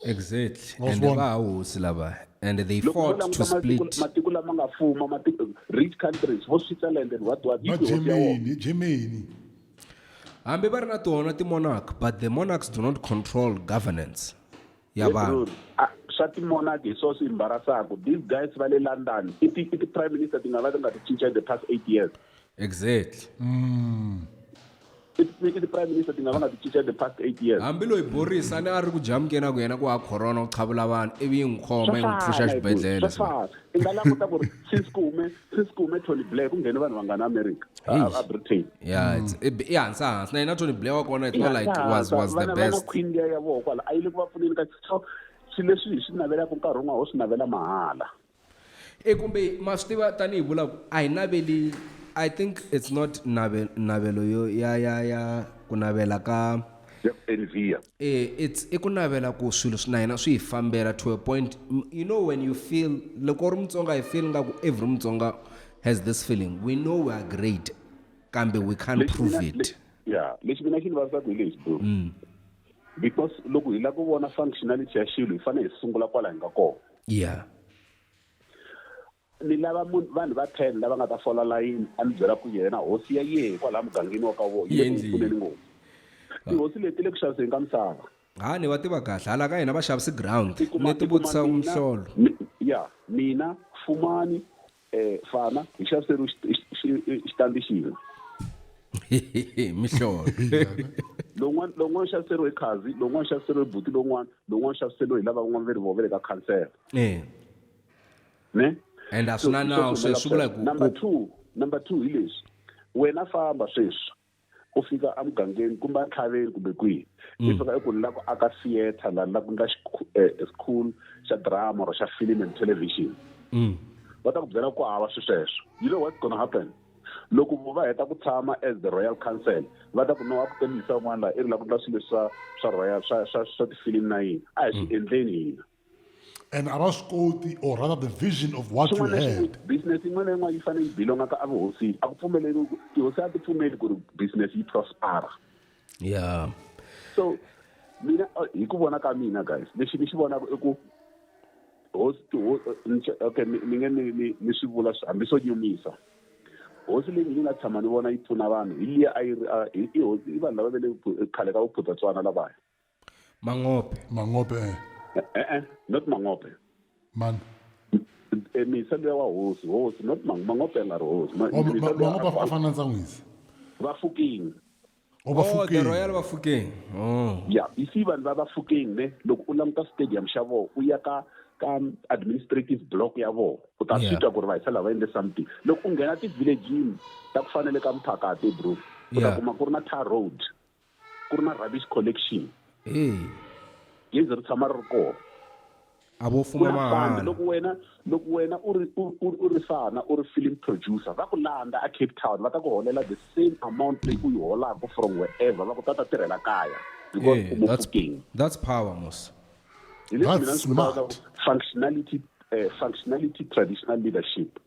Exactly. Wa swi And vona? va ha hosi lava. And they Loko fought vo to languta split. matiko lama nga fuma, matiko, rich countries, vo Switzerland and what, what, Va yi kwihi hosi ya vona? Germany, Germany. Hambi va ri na tona ti-monarch, but the monarchs do not control governance ya Yes, vanhu. Ruri. Swa ti-monarch hi swona swi embarrassaka. These guys va le London, i ti-prime minister ti nga va ti nga ti cinca in the past 8 years. Exactly. I ti-prime minister ti nga va nga ti cinca in the past 8 years. Hambi loyi Boris a ni a ri ku jamukeni a ku yena ku ha corona u qhavula vanhu ivi yi n'wi khoma yi n'wi pfuxa xibedhlele. Swa fana. I nga languta ku ri since ku hume Tony Blair ku nghene vanhu vangani America, a Britain. Yeah, it's i hansi hansi. Na yena Tony Blair wa kona it's not like was the Vana best. queen liya ya vona kwala a yi le ku va pfuneni ka so swilo leswi hi swi navelaka nkarhi wun'wana ho swi navela mahala. Kumbe ma swi tiva tanihi vula ku a hi naveli, I think it's not navelo yo ya ya ya ku navela ka Envy. It's i ku navela ku swilo swi na hina swi hi fambela to a point. You know when you feel loko u ri Mutsonga hi feel nga ku every Mutsonga has this feeling. We know we are great kambe we can't Lexi prove mina it. yeah, lexi mina xi ni vavisaka hi lexi bro. Because loko hi lava ku vona functionality ya xilo hi fanele hi sungula kwala hi nga kona. Ni lava vanhu va 10 lava nga ta fola layini a ni byela ku yena hosi ya yehe kwalaha mugangeni wa ka vona yi le ku Yi endlile. pfuneni ngopfu. Tihosi leti le ku xaviseni ka misava. Ha ni va tiva kahle hala ka hina va xavisi ground. I kuma- Ni ti i kuma vutisa mina, mihlolo. ya, mina Fumani Fana hi xaviseriwe xitandi xin'we. Mihlolo. Lowun'wana xaviseriwe hi Khazi, lowun'wana xaviseriwe hi buti lowun'wana, lowun'wana xaviseriwe hi lava van'wana ve ri voho va le ka khansela. Ne? And a swi na nawu So, sweswi swi vula ku Number 2 hi leswi. Wena famba sweswi. U fika emugangeni kumbe entlhaveni kumbe kwihi. I fika eku ni lava ku aka theatre la ni lava ku endla school xa drama or xa film and television. Va ta ku byela ku hava swilo sweswo. You know what's going to happen? Loko vo va heta ku tshama as the Royal Council, va ta ku no a ku tembisa un'wana laha i ri lava ku endla swilo leswi swa royal, swa tifilimi na yini. A hi swi endleni hina. And a va swi koti, or rather the vision of what you Swin'wana na had. xin'wana, business yin'wana na yin'wana yi fanele yi belonga ka evuhosini. A ku pfumeleriwi ku, tihosi a ti pfumeli ku ri business yi prospera. So mina hi ku vona ka mina guys, lexi ni xi vonaka i ku hosi ni okay, ni nge ni swi vula hambi swo nyumisa. Hosi leyi ni nga tshama ni vona yi pfuna vanhu hi liya a yi ri, a, hi, i hosi, i vanhu lava va le khale ka vuphutatswana lavaya. Mangope. Mangope, Not Mangope. Man. Misa luya wa hosi, hosi, not Mangope a nga ri hosi. Oh, Misa luya Mangope a fana na Ntsangwisi. Bafokeng. Oh, Oh, Bafokeng. the Royal Bafokeng. Oh. Yeah, you see vanhu va Bafokeng ne, loko u languta stadium xa vona, u ya ka administrative block ya vona, u ta swi twa ku ri va hisa lava endle something. Loko u nghena ti-village-ini ta ku fanele ka Mphakati, bro, u ta kuma ku ri na tar road, ku ri na rubbish collection. Hey. Gezi ri tshama ri ri kona. A vo Ku fuma na fund mahala. loko wena u ri fana u ri film producer va ku landza a Cape Town va ta ku holela the same amount leyi u yi holaka from wherever va ku ta ta tirhela kaya because Yeah, u Mofokeng. that's power mos. Hi leswi That's mina ni swi vulaka smart. Functionality traditional leadership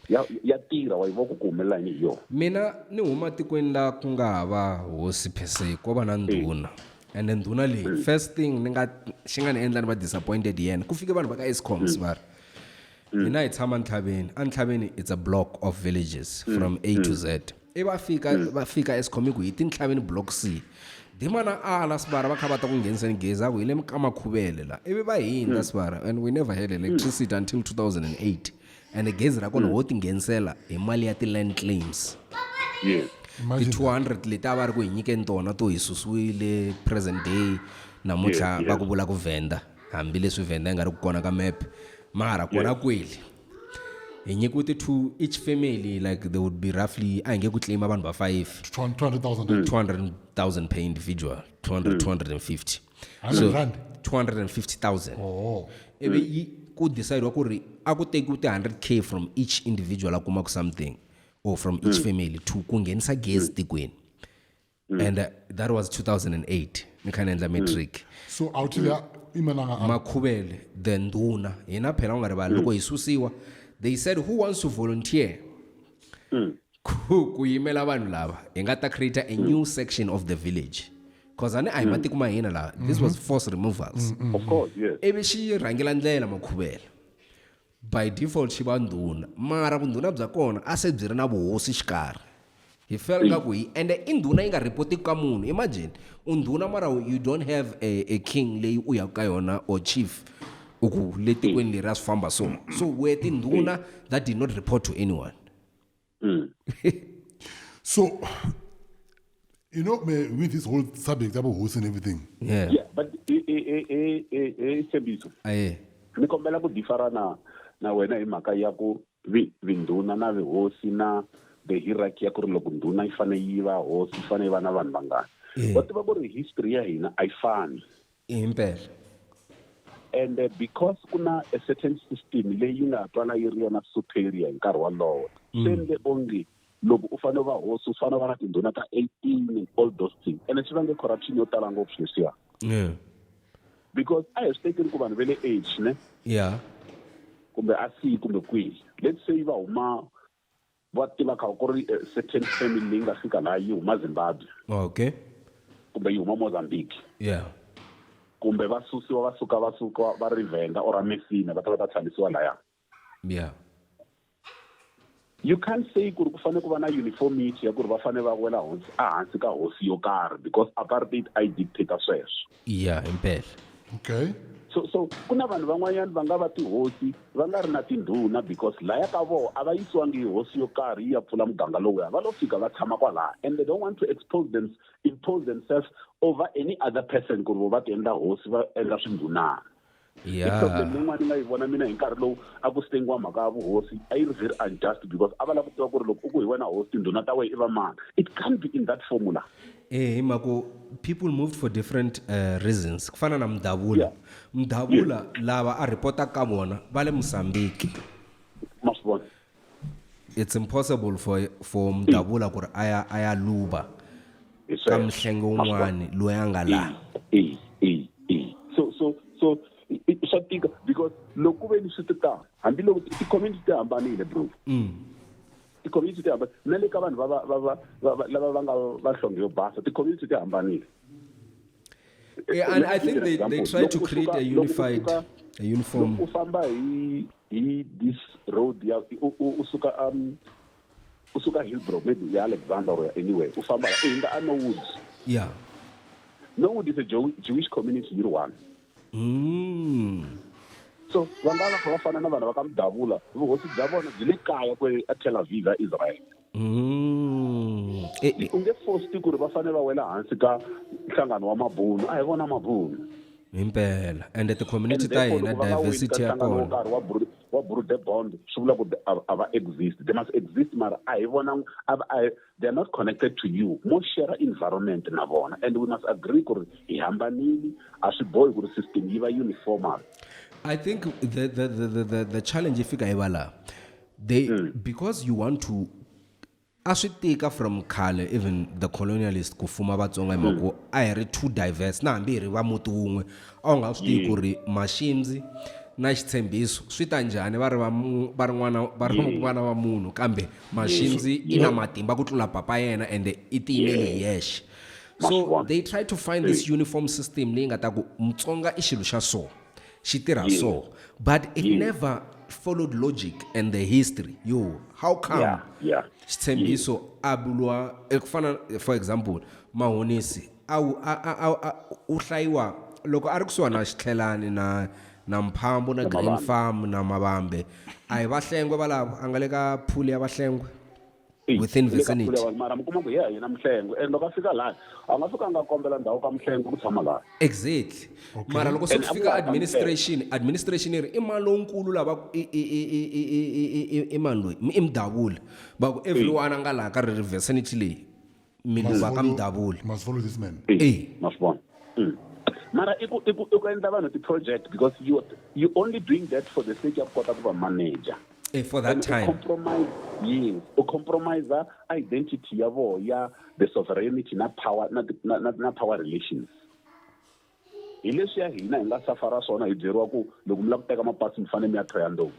ya tirha wa yi vona ku humelela yini hi yona. Mina ni huma tikweni la ku nga hava hosi per se ko va na ndhuna. And ndhuna leyi first thing ni nga xi nga ni endla ni va disappointed hi yena ku fike vanhu va ka Eskom sivara. Hina hi tshama ntlhaveni, antlhaveni it's a block of villages from A to Z. I va fika va fika Eskom hi ku hi tintlhaveni block C. Dimana ala sivara va kha va ta ku ngheniseni gezi a ku hi le ka Makhuvele la. Ivi va hindza sivara and we never had electricity until 2008. And gezi ra kona ho ti nghenisela hi mali ya ti-land claims. Yes. Ti Imagine 200 leti a va ri ku hi nyikeni tona to hi susiwile present day namuntlha va ku vula ku Venda hambileswi Venda yi nga ri ku kona ka map mara kona kwele hi nyikiwe ti two each family like there would be roughly a hi nge ku claim vanhu va 5 200,000. 200,000 per individual 200 250 100 rand? 250,000 Oh. ivi yi ku decide ku ri a ku tekiwi ti-100K from each individual a kumaka something or from each family to ku nghenisa gezi tikweni. And that was 2008 ni kha ni endla matric. So out there, imananga Makhuvele the ndhuna hina phela u nga rivali loko hi susiwa they said who wants to volunteer ku yimela vanhu lava hi nga ta create a new section of the village because a ni a hi matiko ma hina laha this was forced removals. Of course, yes. Ivi xi rhangela ndlela Makhuvele by default xi va ndhuna mara vundhuna bya kona a se byi ri na vuhosi xikarhi hi felt nga ku hi ende i ndhuna yi nga ripotiki ka munhu imagine u ndhuna mara you don't have a king leyi u yaka ka yona or chief u ku le tikweni leri a swi famba so so we tindhuna that did not report to anyone. So you know, with this whole subject about host and everything. Yeah. Yeah, but Tshembiso. Aye. Ni kombela ku differ na wena hi mhaka ya ku vindhuna na vihosi na the hierarchy ya ku ri loko ndhuna yi fanele yi va hosi yi fanele yi va na vanhu vangani. Wa tiva ku ri history ya hina a yi fani. Impela. And because ku na a certain system leyi nga twala yi ri yona superior hi nkarhi wolowo. Swi endle onge loko u fanele u va hosi u fanele u va na tindhuna ta 18 and all those things. And swi vange corruption yo tala ngopfu leswiya. Because a hi swi tekeli ku vanhu va le age ne? Yeah. Kumbe a C kumbe kwihi. Let's say va huma va tiva kha ku ri certain family leyi nga fika laha yi huma Zimbabwe. Okay. Kumbe yi huma Mozambique. Yeah. Kumbe va susiwa va suka va suka va ri Venda or Messina va ta va ta tshamisiwa laya. Yeah. You can't say ku ri ku fanele ku va na uniformity ya ku ri va fanele va wela ehansi ka hosi yo karhi because apartheid a yi dictate sweswo. Yeah, impela. Okay. So ku na vanhu van'wanyana va nga va tihosi va nga ri na tindhuna because laya ka vona a va yisiwangi hi hosi yo karhi yi ya pfula muganga lowuya va lo fika va tshama kwalaya and they don't want to impose themselves over any other person ku ri vo va ti endla hosi va endla swindhunana. Yeah. I problem leyin'wana ni nga yi vona mina hi nkarhi lowu a ku sengiwa mhaka ya vuhosi a yi ri very unjust because a va lava ku tiva ku ri loko u ku hi wena hosi tindhuna ta wena i va mani. It can't be in that formula. Hi mhaka people moved for different reasons. Ku fana na Mdavula. Yeah. Mdavula lava a report-a ka vona va le Mozambique. Ma swi vona? It's impossible for Mdavula ku ri a ya luva Hi ka sweswo. mhlenge wun'wani loyi a nga laha. So swa tika because loko ku ve ni swi ti ta hambiloko ti-community ti hambanile bro. Ti-community ti hambanile na le ka vanhu lava va nga va nhlonge yo basa ti-community ti hambanile. Yeah, and I think they Example, try to loko u create suka- a loko u unified, suka- a uniform. Loko u famba hi this road ya u suka, u suka Hillbrow maybe ya Alexander or anywhere u famba u hundza a Norwood. Yeah. Norwood is a Jewish community yi ri one. So va nga va fana na vanhu va ka Mdavula vuhosi bya vona byi le kaya kwe a Tel Aviv a Israel. U nge force ku ri va fanele va wela hansi ka nhlangano wa mabunu a hi vona mabunu. Himpela, and ti-community And ta therefore, hina loko va nga wini diversity ka ya nhlangano wo kona. karhi wa Brude Bond, swi vula ku a va exist. They must exist, mara a hi vona, a va, a hi, they are not connected to you. Mo share environment na vona, and we must agree ku ri hi hambanile, a swi bohi ku ri system yi va uniformal. I think the challenge yi fika yi va laha. They, because you want to, a swi tika from khale, even the colonialist ku fuma Vatsonga hi mhaka ku a hi ri too diverse, na hambi hi ri va muti wun'we a wu nga swi tivi ku ri Maximzi na Xitshembiso swi ta njhani, va ri va mu-, va ri n'wana, va ri vana va munhu, kambe Maximzi i na matimba ku tlula papa yena ende i tiyimele hi yexe. So Maswona. they try to find this uniform system leyi nga ta ku Mutsonga i xilo xa so, xi tirha so, but it never followed logic and the history. Yo, how come Xitshembiso a vuriwa, ku fana, for example, Mahonisi a wu, a, a, a, a, u hlayiwa loko a ri kusuhani na Xitlhelani na Mphambo na Na Green Mavambe. Farm na Mavambe, a hi Vahlengwe valavo, a nga le ka pool ya Vahlengwe Eyi, within le ka vicinity. pool ya vanhu, mara mi kuma ku hi ya hina Mhlengwe, and loko a fika lahaya a nga fika a nga kombela ndhawu ka Mhlengwe ku tshama lahaya. Exactly. Mara loko se And ku a ku fika nga ri ka administration, administration yi ri i mani lonkulu lava ku i mani loyi? I Mdavula. Va ku everyone a nga laha ka ri vicinity leyi, mi Must luva ka Mdavula. follow this man. Ma swi vona? Mara i ku endla vanhu ti-project because you only doing that for the sake ya ku kota ku va manager. For that And u time. compromise, yes, u compromise identity ya vona ya the sovereignty na power, na, na, na, na power relations. Hi leswi ya hina hi nga safara swona, hi byeriwa ku loko mi lava ku teka mapasi mi fanele mi ya Thohoyandou.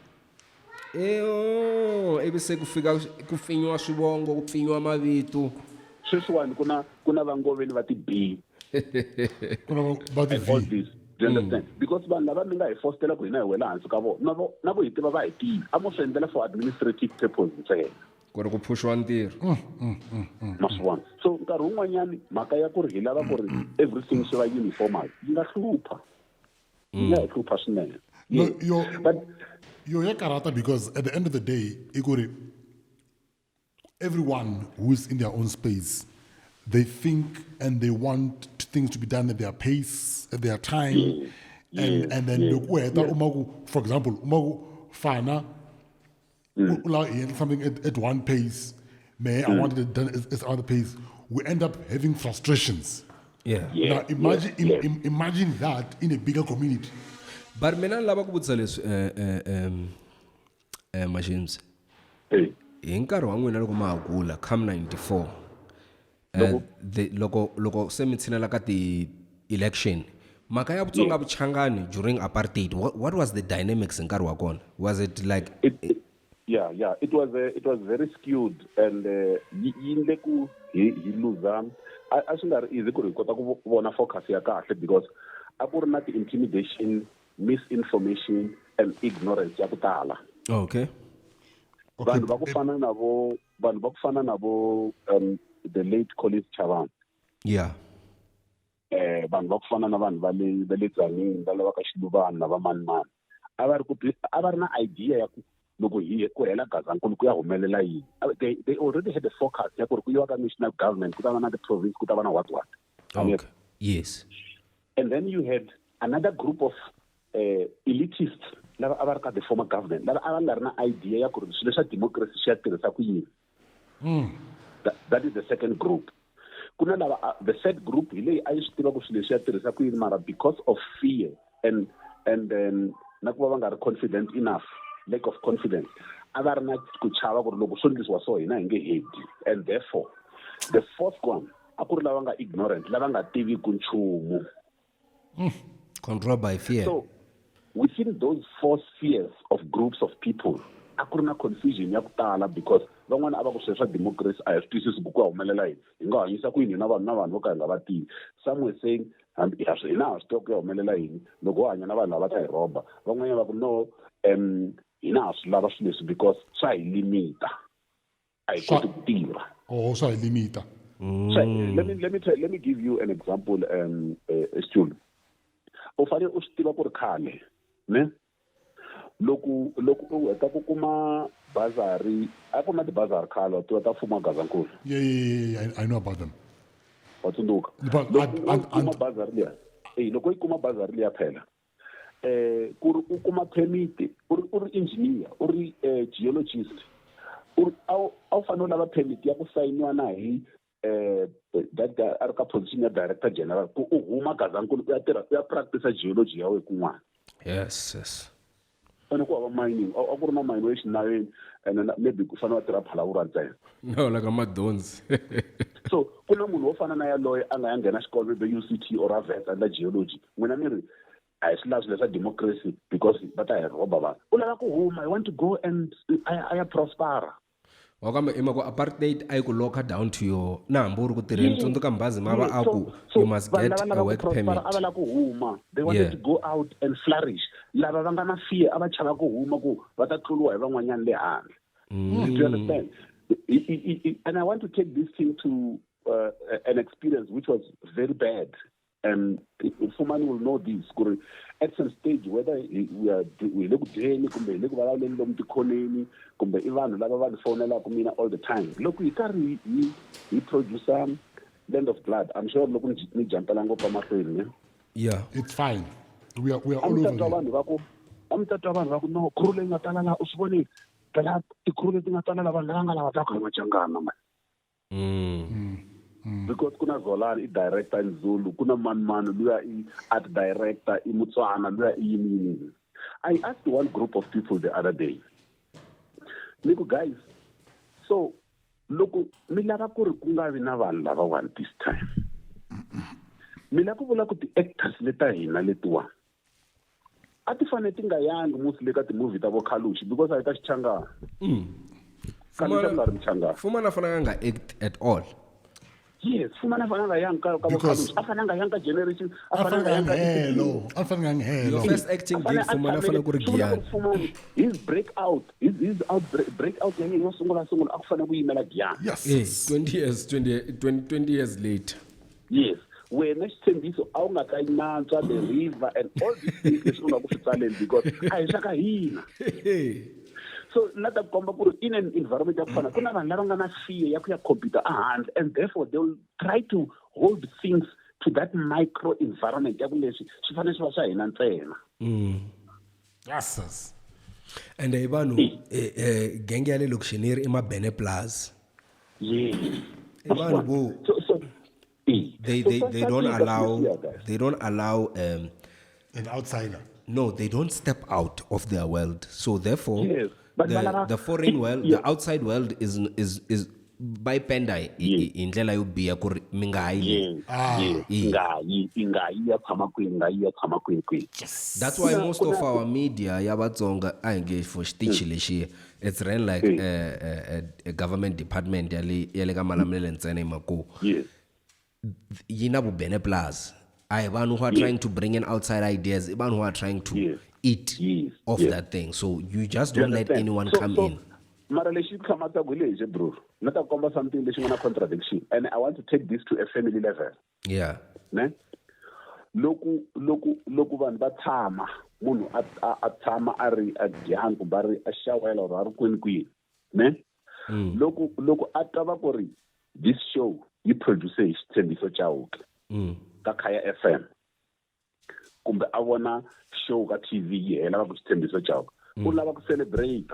Oh, ivi se ku fika ku pfinyiwa swivongo, ku pfinyiwa mavito. Sweswiwani ku na vangoveni va ti-B. Ku na va ti And all V. this. Do you understand? Because vanhu lava mi nga hi fostela ku hina hi wela hansi ka vona, na vo hi tiva va hi tivi. A mo swi endlela for administrative purpose ntsena. Ku ri ku phuxiwa ntirho. Ma swi vona? So nkarhi wun'wanyani mhaka ya ku ri hi lava ku ri everything swi va uniformal yi nga hlupha. Yi nga hi hlupha swinene. No, Yes. But yo ya karata, because at the end of the day, i ku ri everyone who is in their own space, they think and they want things to be done at their pace, at their time. And then loko u heta u ma ku, for example, u ma ku fana, u lava hi endla something at one pace, may I wanted it done at other pace. We end up having frustrations. Now imagine that in a bigger community. But mina ni lava ku vutisa leswi, Mashims. Hi nkarhi wa n'wina loko ma ha kula, come 94, loko se mi tshinela ka ti-election, mhaka ya Vutsonga Vuchangani during apartheid, what was the dynamics hi nkarhi wa kona? Was it like Yeah, yeah, it was very skewed, and yi endle ku hi luza. A swi nga ri easy ku ri hi kota ku vona focus ya kahle, because a ku ri na ti-intimidation, misinformation and ignorance ya ku tala. Vanhu va ku fana na vo, vanhu va ku fana na vo, the late Collins Chabane. Vanhu va ku fana na vanhu va le Tzaneen, va lava ka Xiluvani na va mani mani. A va ri ku twi-, a va ri na idea ya ku loko hi ku hela Gazankulu ku ya humelela yini. They already had a focus ya ku ri ku yiwa ka national government, ku ta va na the province, ku ta va na what what. Yes. And then you had another group of elitists lava a va ri ka the former government, lava a va nga ri na idea ya ku ri swilo swa democracy swi ya tirhisa ku yini. That is the second group. Ku na lava, the third group hi leyi a yi swi tiva ku swilo leswi ya tirhisa ku yini, mara because of fear and na ku va va nga ri confident enough, lack of confidence, a va ri na ku chava ku ri loko swo endlisiwa so hina hi nge heti. And therefore the fourth one a ku ri lava nga ignorant, lava nga tiviku nchumu. Controlled by fear. So within those four spheres of groups of people, a ku ri na confusion ya ku tala, because van'wana a va ku swilo swa democracy a hi swi twisisi ku ku ya humelela yini, hi nga hanyisa ku yini na vanhu na vanhu vo ka hi nga va tivi. Some were saying, hambi ha swi, hina ha swi tivi ku ya humelela yini, loko ho hanya na vanhu lava va ta hi rhoba. Van'wanyana va ku no, hina ha swi lava swilo leswi because swa hi limita, a hi koti ku tirha. Oh, swa hi limita. So, let me give you an example, Stu. U fanele u swi tiva ku ri khale, ne? Loko u heta ku kuma bazari, a ku na tibazari khale, wa tiva ta mfumo wa Gazankulu. Yeah, yeah, yeah, yeah, I know about them. Wa tsundzuka? But Loko u kuma bazari liya. Loko yi kuma bazari liya phela ku ri u kuma permit u ri engineer u ri geologist u ri a wu fanele u lava permit ya ku sayiniwa na hi that guy a ri ka position ya director general ku u huma Gazankulu u ya tirha u ya practice geology ya wena kun'wana. Yes, yes. Fane ku hava mining a ku ri na mine wa exinaveni and maybe ku fanele va tirha Phalaborwa ntsena. No la ka Madonsi. So ku na munhu wo fana na yaloye a nga ya nghena xikolo maybe UCT or a Wits a endla geology n'wina mi ri a hi swi lavi swilo swa democracy because va ta hi rhoba vanhu. U lava ku huma, I want to go and a ya prospera. Wa kambe i mhaka apartheid a yi ku locker down to your na hambi u ri ku tirheni tsundzuka Mbhazi ma va a ku you must get a work permit. A va lava ku huma, they wanted to go out and flourish. Lava va nga na fear a va chava ku huma ku va ta tluriwa hi van'wanyana le handle. Do you understand? And I want to take this thing to an experience which was very bad. And Fumani will know this. At some stage, whether we are we le ku dyeni kumbe hi le ku vulavuleni lomu tikhoneni kumbe i vanhu lava va ni fonelaka mina all the time. Loko hi karhi hi producer Land of Blood, I'm sure loko ni jumpela ngopfu emahlweni, ne? Yeah. It's fine. We are all over. Vanhu va ku, a mi ta twa vanhu va ku no, crew leyi nga tala laha u swi vonile. Phela ti-crew leti nga tala laha vanhu lava nga lava ta ku hi machangana man. Because kuna Zolani i director in Zulu, kuna Man Man luya i art director i Motswana luya i yini yini. I asked one group of people the other day. Niku guys, so loko mi lava ku ri ku nga vi na vanhu lava one this time. Mi lava ku vula ku ti-actors leta hina letiwa a ti fanele ti nga yangi musi le ka ti-movie ta vo Khalushi because a hi ta Xichangana. Khalushi a ku nga ri Muchangana. Fumana fanele a nga act at all. Yes, Fumana fanele a nga yangi ka vo Khalushi. A fanele a nga yangi ka Generation, a fanele a nga yangi ka Hello. A fanele a nga hello. Your first acting gig Fumana fanele ku ri Giyani. Fumana, his breakout, his out breakout ya yena yo sungula a ku fanele ku yimela Giyani. Yes. 20 years later. Yes. Wena xitshembiso a wu nga ta nantswa the river and all these things leswi u nga ku swi tsaleni because a hi swa ka hina. So na ta komba ku ri in an environment ya ku fana ku na vanhu lava nga na fear ya ku ya compete ehandle and therefore they will try to hold things to that micro environment ya ku leswi swi fanele swi va swa hina ntsena. Yes. And hi vanhu genge ya le lokixini yi ri i Mabene Plus. Yes. I vanhu vo so they don't allow they don't allow an outsider. No, they don't step out of their world. So therefore, yes, but the foreign world, the outside world is by penda in ndlela yo biha ku ri mi nga hayi. Nga yi ya tshama kwini, nga yi ya tshama kwini kwini. That's why most of our media ya Vatsonga a hi nge for xitichi lexiya it's ran like a government department ya le ka Malamulele ntsena hi mhaka Yes. yi na vubene plus. I vanhu who are trying to bring in outside ideas, vanhu who are trying to eat off that thing. So you just don't let anyone come in. Mara lexi tlhamataka hi lexi bro, na ta komba something lexi nga na contradiction and I want to take this to a family level. Yeah. Ne? Loko vanhu va tshama, munhu a tshama a ri a Giyani kumbe a ri a Xawela or a ri kwini kwini, ne? Loko a twa va ku ri this show yi produce hi Xitshembiso Chauke ka Khaya FM kumbe a vona show ka TV yi hela va ku Xitshembiso Chauke u lava ku celebrate.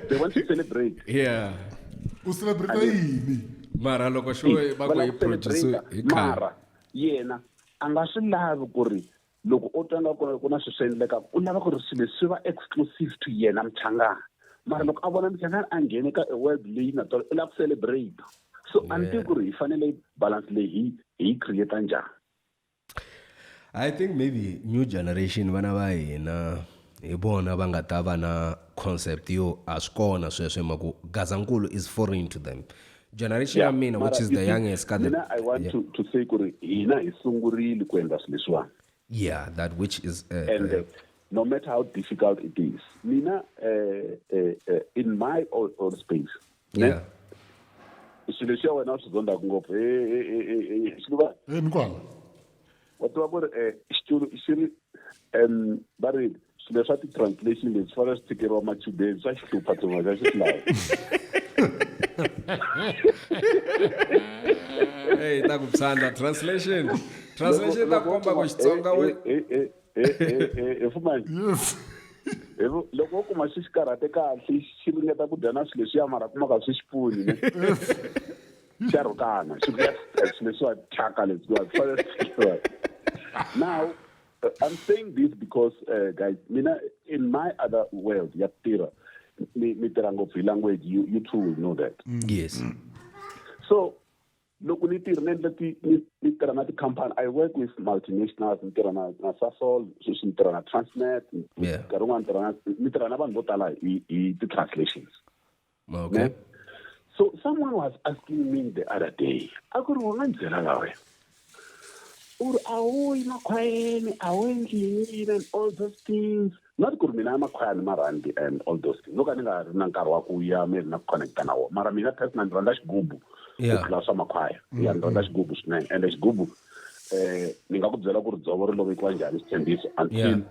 They want to celebrate. Yeah. U celebrate yini? Mara loko show va ku yi produce hi Khaya. Mara yena a nga swi lavi ku ri loko o twa nga ku na swilo swi endlekaka u lava ku ri swilo swi va exclusive to yena Mchangana. Mara loko a vona Mchangana a nghene ka a world leyi nga u lava ku celebrate. So a ni tivi ku ri hi fanele balance leyi hi create njhani. I think maybe new generation vana va hina hi vona va nga ta va na concept yo a swi kona sweswo hi mhaka ku Gazankulu is foreign to them. Generation ya mina which is the youngest ka mina I want to say ku ri hina hi sungurile ku endla swilo leswiwani. Yeah, that which is and no matter how difficult it is, mina in my own space, yeah. Swilo leswi wena u swi zondaku ngopfu xiluva hinkwalo wa tiva ku ri xitulu xi ri va ri swilo swa ti-translation leswi fanele swi tshikeriwa machudeni swa xihlupha tin'wana xa xi swi lava. Hey, ta ku psandla translation. Translation ta komba ku Xitsonga we. Fumani Yes. Loko wo kuma xi xi karhate kahle xi ringeta ku dya na swilo leswiya mara kumaka swi xi pfuni ne xa rhukana xi ku yes swilo leswiwa thyaka leswiwa swi fanele swi tshikiwa. Now I'm saying this because guys, mina in my other world ya ku tirha ni tirha ngopfu hi language, you two will know that. Yes. So loko ni tirha ni endla ti ni tirha na ti-company, I work with multinationals, ni tirha na Sasol, sweswi ni tirha na Transnet, nkarhi wun'wana ni tirha na vanhu vo tala hi ti-translations. Okay. Ne? So someone was asking me the other day, a ku ri u nga ni byela la wena, u ri a wu yi makhwayeni, a wu endli yini and all those things. Not ku ri mina makhwayani ma rhandzi and all those things. Loko a ni nga ri na nkarhi wa ku ya mi ri na ku connecta na wona. Mara mina personally ni rhandza xigubu ku tlula swa makhwaya. Ya, ni rhandza xigubu swinene. Ende xigubu, ni nga ku byela ku ri dzovo ri lovekiwa njhani xitshembiso until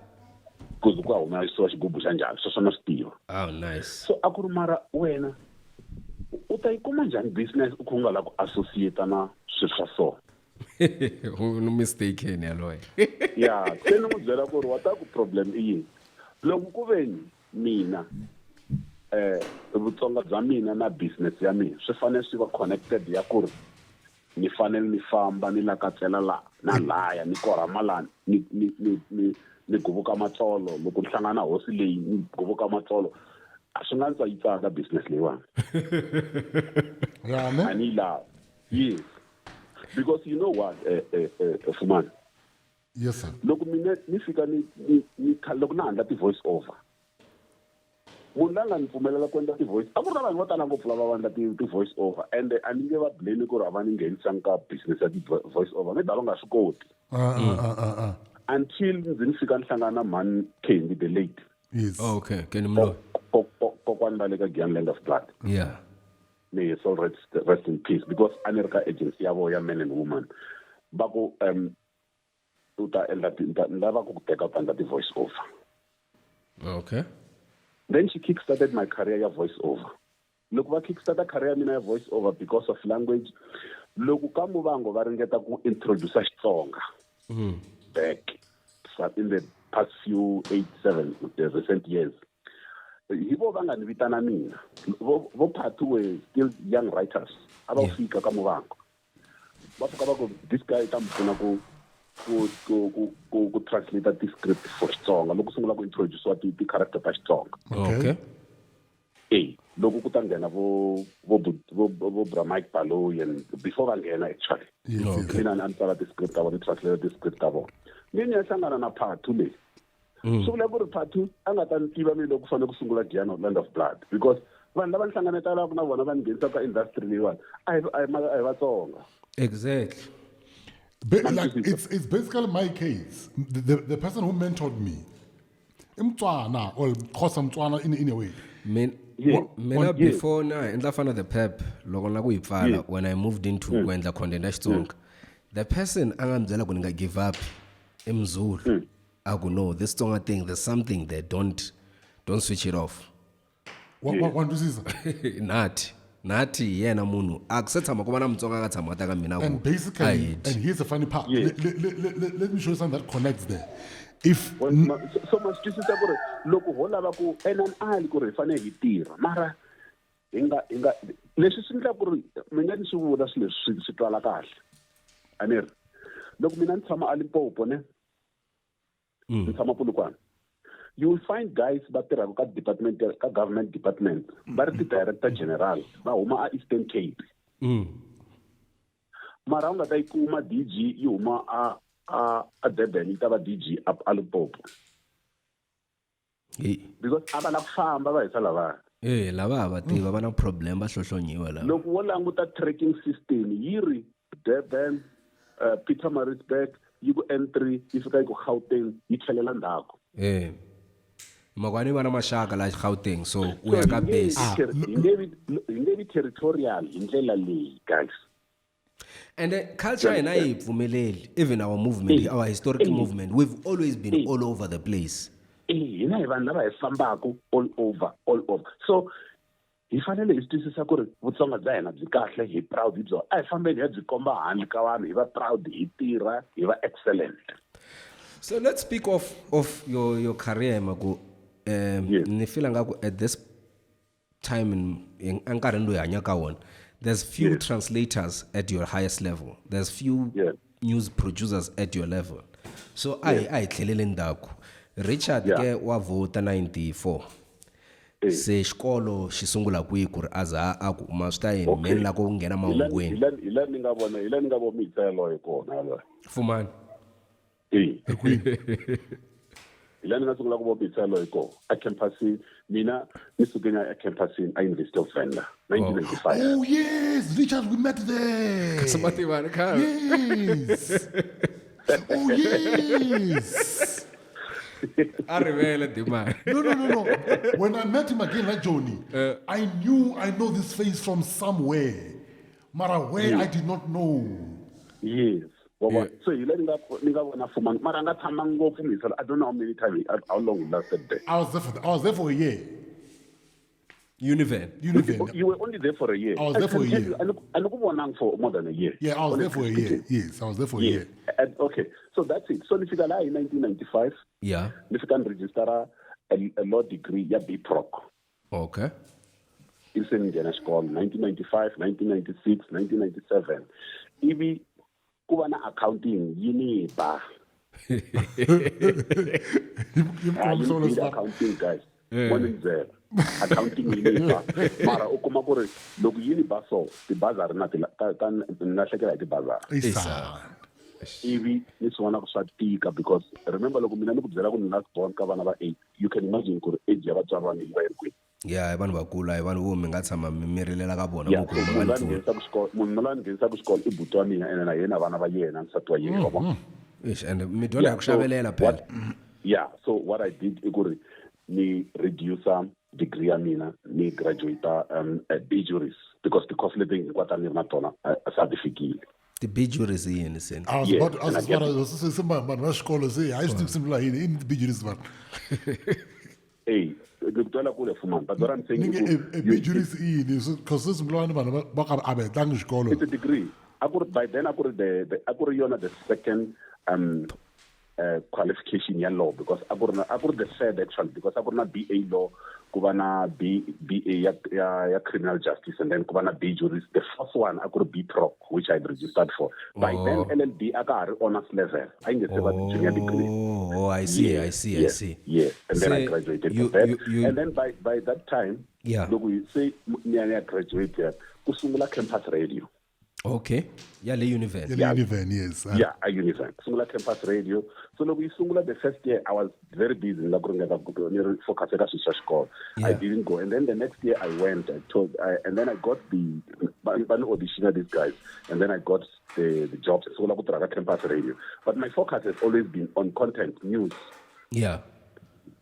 ku ze ku ya humesiwa xigubu xa njhani, sweswo na swi tiva. Oh, nice. So a ku ri mara wena u ta yi kuma njhani business u kha u nga lavi ku associate na swilo swa so? U mistaken yaloye. Yeah, se ni n'wi byela ku ri wa ta ku problem i yini. Loko ku ve ni mina Vutsonga bya mina na business ya mina swi fanele swi va connected ya ku ri ni fanele ni famba ni lakatsela la na laya ni korhama la ni guvuka matsolo loko ni hlangana na hosi leyi ni guvuka matsolo a swi nga ni tsayitsaka business leyiwani. Yeah, ne? A ni yi lavi. Yes. Because you know what, Fumani? Yes, sir. Loko mina ni fika ni loko na handla ti-voice over, munhu la nga ni pfumelela ku endla ti-voice, a ku ri na vanhu vo tala ngopfu lava va endla ti-voice over, and a ni nge va blame ku ri a va ni nghenisanga ka business ya ti-voice over, maybe a va nga swi koti. Until ndzi ni fika ni hlangana na mhani Candy the late. Yes. Oh, okay, Candy Mloyi. Kokwani va le ka Giyani Land of Blood. Yeah. May his soul rest in peace, because a ni ri ka agency ya vona ya Men and Women. Va ku, u ta endla ti, ni lava ku ku teka u ta endla ti-voice over. Okay. Then she kickstarted my career ya voice over. Loko va kickstarta career ya mina ya voice over because of language, loko ka Muvhango va ringeta ku introduce Xitsonga back in the past few 8, 7, the recent years, hi vo va nga ni vitana mina. Vo Phathu were still young writers. A va fika ka Muvhango. Va fika va ku, this guy ta mi pfuna ku translate ti-script for Xitsonga. Loko sungula ku introduce ti-character ta Xitsonga. Okay. Loko ku ta nghena vo Bra Mike Baloyi and before va nghena actually. Yes, yes. Mina a ni tsala ti-script ta vona, ni translate ti-script ta vona. Ni ya hlangana na Phathu leyi. Swi vula ku ri Phathu a nga ta ni tiva mina loko ku fanele ku sungula Giyani Land of Blood, because vanhu lava ni hlanganetelaka na vona va ni nghenisa ka industry leyiwani, a hi Vatsonga. Exactly. It's basically my case. The person who mentored me, Mtswana or Xhosa Mtswana in a way. Yeah. Mina Yeah. before na endla fana the pep loko na ku yi pfala, Yeah. when I moved into ku endla content ya Xitsonga, the person a nga ni byela ku ni nga give up i Mzulu. A ku no, this Tsonga thing, there's something there, don't switch it off. Wa twisisa? Nathi. Nathi hi yena munhu a ku se tshama ku va na Mutsonga a nga tshama a ta ka mina ku And basically, a hi dyi. and here's the funny part. Yeah. Let me show you something that connects there. If Well, so much twisisa ku ri loko ho lava ku ene a ni ali ku ri hi fanele hi tirha, mara hi nga, hi nga, leswi swi endla ku ri mina ni swi vula swilo leswi swi twala kahle. A ni ri loko mina ni tshama a Limpopo ne, ni tshama Polokwane, you will find guys va tirhaka ka department, ka government department, va ri ti-director general, va huma a Eastern Cape. Mara u nga ta yi kuma DG yi huma a Durban, yi ta va DG a Limpopo. Hey. Because a va lava ku famba va hisa lavaya. Lava a va tiva, va na problem, va hlohlonyiwa lava. Loko wo languta tracking system yi ri Durban, Pietermaritzburg, yi ku N3, yi fika yi ku Gauteng, yi tlhelela ndzhaku. Makwani va na maxaka la Gauteng, so u So ya ka hi nge base. Hi nge vi territorial hi ndlela leyi, guys. And the culture and I pfumeleli, even our movement, our historic movement, we've always been all over the place. Hina hi vanhu lava hi fambaka all over, all over. So Hi fanele hi swi twisisa ku ri Vutsonga bya hina byi kahle, hi proud hi byona. A hi fambeni hi ya byi komba handle ka vanhu, hi va proud, hi tirha, hi va excellent. So let's speak of your career, Maku. Yes. Ni feel ngaku at this time in enkarhini lowu hi hanyaka wona, there's few Yes. translators at your highest level. There's few Yes. news producers at your level. So a hi tlhelele ndzhaku. Richard Yeah. ke wa vhota 94. Eh. Se xikolo xi sungula kwihi ku ri a za a ku ma swi ta yini Okay. meni la ku nghena Hi la- mahungwini. hi la- hi la ni nga vona, hi la ni nga vona mhisa yaloye kona yaloye. Fumani. Eh. Hi la ni nga sungula ku vona mhisa yaloye kona a campusini. Mina ni suke ni ya ecampusini a University of Venda, 1995. Oh yes, Richard, we met there. Samativani khale. Yes. Oh yes. A rivele Dimani. No. When I met him again, like Johnny, I knew I know this face from somewhere. Mara where I did not know. Yes. Wa vona? So hi la ni nga vona Fumani, mara a nga tshama ngopfu mhisa. I don't know how many time, how long he lasted there. I was there for a year. Univen. Univen. You were only there for a year. I was there for a can tell year. you, I ni ku vonanga for more than a year. Yeah, I was there for a year. Honestly speaking. Yes, I was there for a Yes. year. And, okay, so that's it. So ni fika laha hi 1995, Yeah. ni fika ni registera a law degree ya BProc. Okay. Ivi se ni nghena xikolo 1995, 1996, 1997. Ivi ku va na accounting yi ni ba. Ah, you need accounting guys. Mo ni byela. Accounting yi ni ba. Mara u kuma ku ri loko yi ni ba so, tibazari na ta ni lahlekela hi tibazari. Isa. Ivi ni swi vona ku swa tika because remember loko mina ni ku byela ku ni last born ka vana va 8, you can imagine ku ri age ya vatswari va mina yi va yi ri kwihi. Yeah, hi vanhu vakulu, a hi vanhu vo mi nga tshama mi rilela ka vona Yeah, ku so ma nga munhu ni loyi a ni pfuni. nghenisaka xikolo, munhu loyi a ni nghenisaka xikolo i buti wa mina ene na yena vana va yena, nsati wa yena, wa vona? Eish, and mi dyondza hi ku so xavelela phela. Yeah, so what I did i ku ri ni reduce degree ya mina, ni graduate a B juris because the course leti hinkwato a ni ri na tona se a ti fikile. Ti B juris i yini se? I was Yes, about to and I ask get what se vanhu va xikolo se hayi swi tivi simula yini i B juris vanhu. Hey, ni ku twela kule Fumani, but what I'm saying Ni i nge ku a B juris i yini because se simula ni vanhu va ka a va hetlangi xikolo. It's a degree. A ku ri by then a ku ri the a ku ri yona the second qualification ya law because a ku ri na, a ku ri the third actually because a ku ri na BA law, ku va na BA ya criminal justice and then ku va na B juris. The first one a ku ri B proc which I had registered for. By then LLB a ka ha ri honors level. A yi nge se va junior degree. Oh, I see, I see, I Yes, see. Yes, and then I Se graduated from that. And then by that time, Yeah. loko hi se ni ya graduate ya, ku sungula campus radio. Okay. Ya le Univen. Ya le Univen, yes. Yeah, a Univen. Sungula campus radio. So loko yi sungula the first year, I was very busy. Ni la ku ringeta ku ni ri focus eka swilo swa xikolo. I Yeah. didn't go. And then the next year I went. I told, I, and then I got the va ni audition these guys. And then I got the job. Sungula ku tirha ka campus radio. But my focus has always been on content, news. Yeah.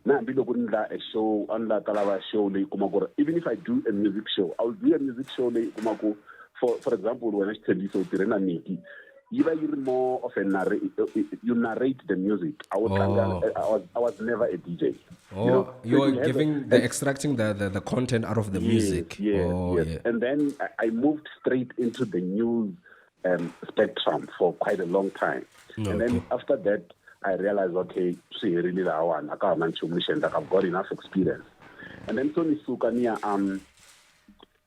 Na hambi loko ni endla a show, a ni la ta lava show leyi kuma ku ri, even if I do a music show, I will do a music show leyi kuma ku, for example, wena Xitshembiso u tirhe na Nikki, yi va yi ri more of a you narrate the music. I would Oh. I was never a DJ. Oh, You know? you So are you have a giving the extracting the content out of the Yes, music. Yes, Oh, yes. yeah. And then I moved straight into the news spectrum for quite a long time. And then Okay. after that, I realized, okay, swi herile lahawani, a ka ha na nchumu lexi endlaka. I've got enough experience. And then so ni suka ni ya,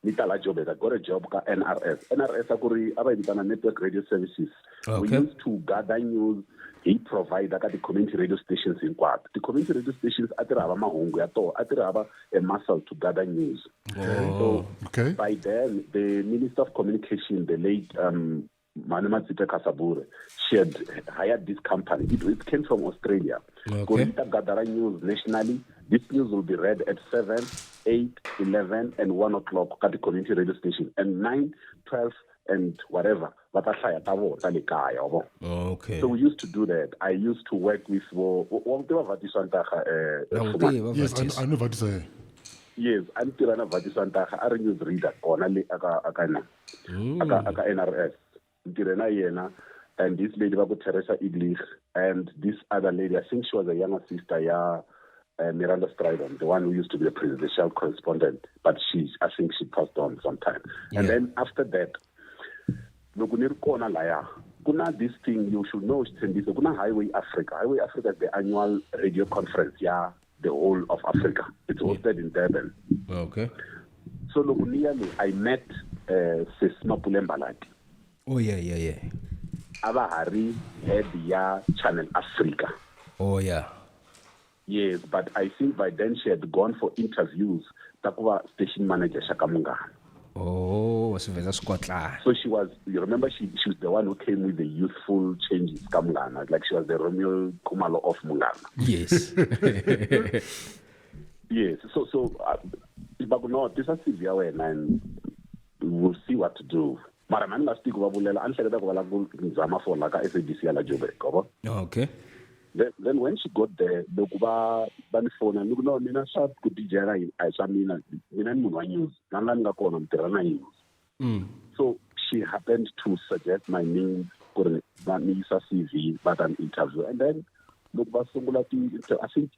ni ta la Joburg. I got a job ka NRS. NRS a ku ri, a va yi vitana Network Radio Services. We Okay. used to gather news hi provide ka ti-community radio stations hinkwato. Ti-community radio stations a ti ri hava mahungu ya tona, a ti ri hava a muscle to gather news. So Okay. by then, the Minister of Communication, the late Manu Matsite Kasabure, she had hired this company. It came from Australia. Okay. Ku ri ta gather news nationally. This news will be read at 7, 8, 11, and 1 o'clock at the community radio station, and 9, 12, and whatever. Va ta hlaya ta vona ta le kaya, wa vona. Okay. So we used to do that. I used to work with wa tiva Vatiswa Ntaga, Na n'wi Fumani? tiva Yes, Vatiswa. I know Vatiswa. Yes, a ni tirha na Vatiswa Ntaga, a ri news reader kona le aka aka na aka aka NRS. Ni tirhe na yena and this lady va ku Teresa Idlich and this other lady, I think she was a younger sister ya Miranda Strydom, the one who used to be a presidential correspondent, but she, I think she passed on sometime. Yeah. And then after that, loko ni ri kona laya, kuna this thing you should know, Xitshembiso, kuna Highway Africa. Highway Africa is the annual radio conference, yeah, the whole of Africa. It's hosted in Durban. Okay. So loko ni ya le, I met Sis Mapule Mbalati. Oh yeah, yeah, yeah. A va ha ri head ya Channel Africa. Oh yeah. Yes, but I think by then she had gone for interviews ta ku va station manager xa ka Munghana. Oh, swi vheza swi kotlana. So she was, you remember she was the one who came with the youthful changes ka Munghana, like she was the Romeo Khumalo of Munghana. Yes. Yes, so va ku no, tisa CV ya wena and we'll see what to do. Mara mani nga swi tivi ku va vulela, a ni hleketa ku va lava ku zama for la ka SABC ya la Joburg, wa vona? Okay. Then when she got there, loko va ni fona, ni ku no, mina swa ku DJ-la a hi swa mina, mina ni munhu wa news, na la ni nga kona ni tirha na news. So she happened to suggest my name ku ri va ni yisa CV, va ta ni interview. And then loko va sungula ti, I think,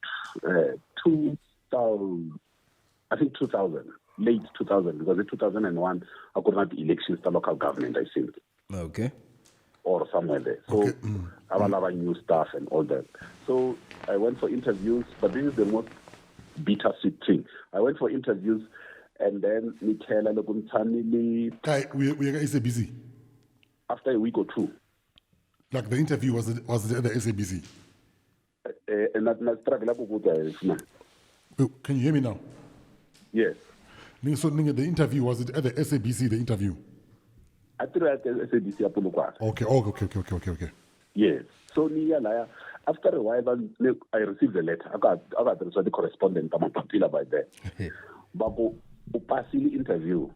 2000, I think 2000, late 2000, because in 2001, a ku ri na ti-elections ta local government, I think. Okay. Or somewhere there. So, Okay. I have new staff and all that. So I went for interviews, but this is the most bittersweet thing. I went for interviews, and then Michela Lokuntani Kai, we are SABC. After a week or two. Like the interview was at the SABC. And that struggle Wait, can you hear me now? Yes. So the interview was it at the SABC? The interview. I threw at the SABC ya Polokwane. Okay, oh, okay. Yes. So niya laya, after a while, I received a letter. I got the correspondent, I'm popular by then. Babu, upasili interview,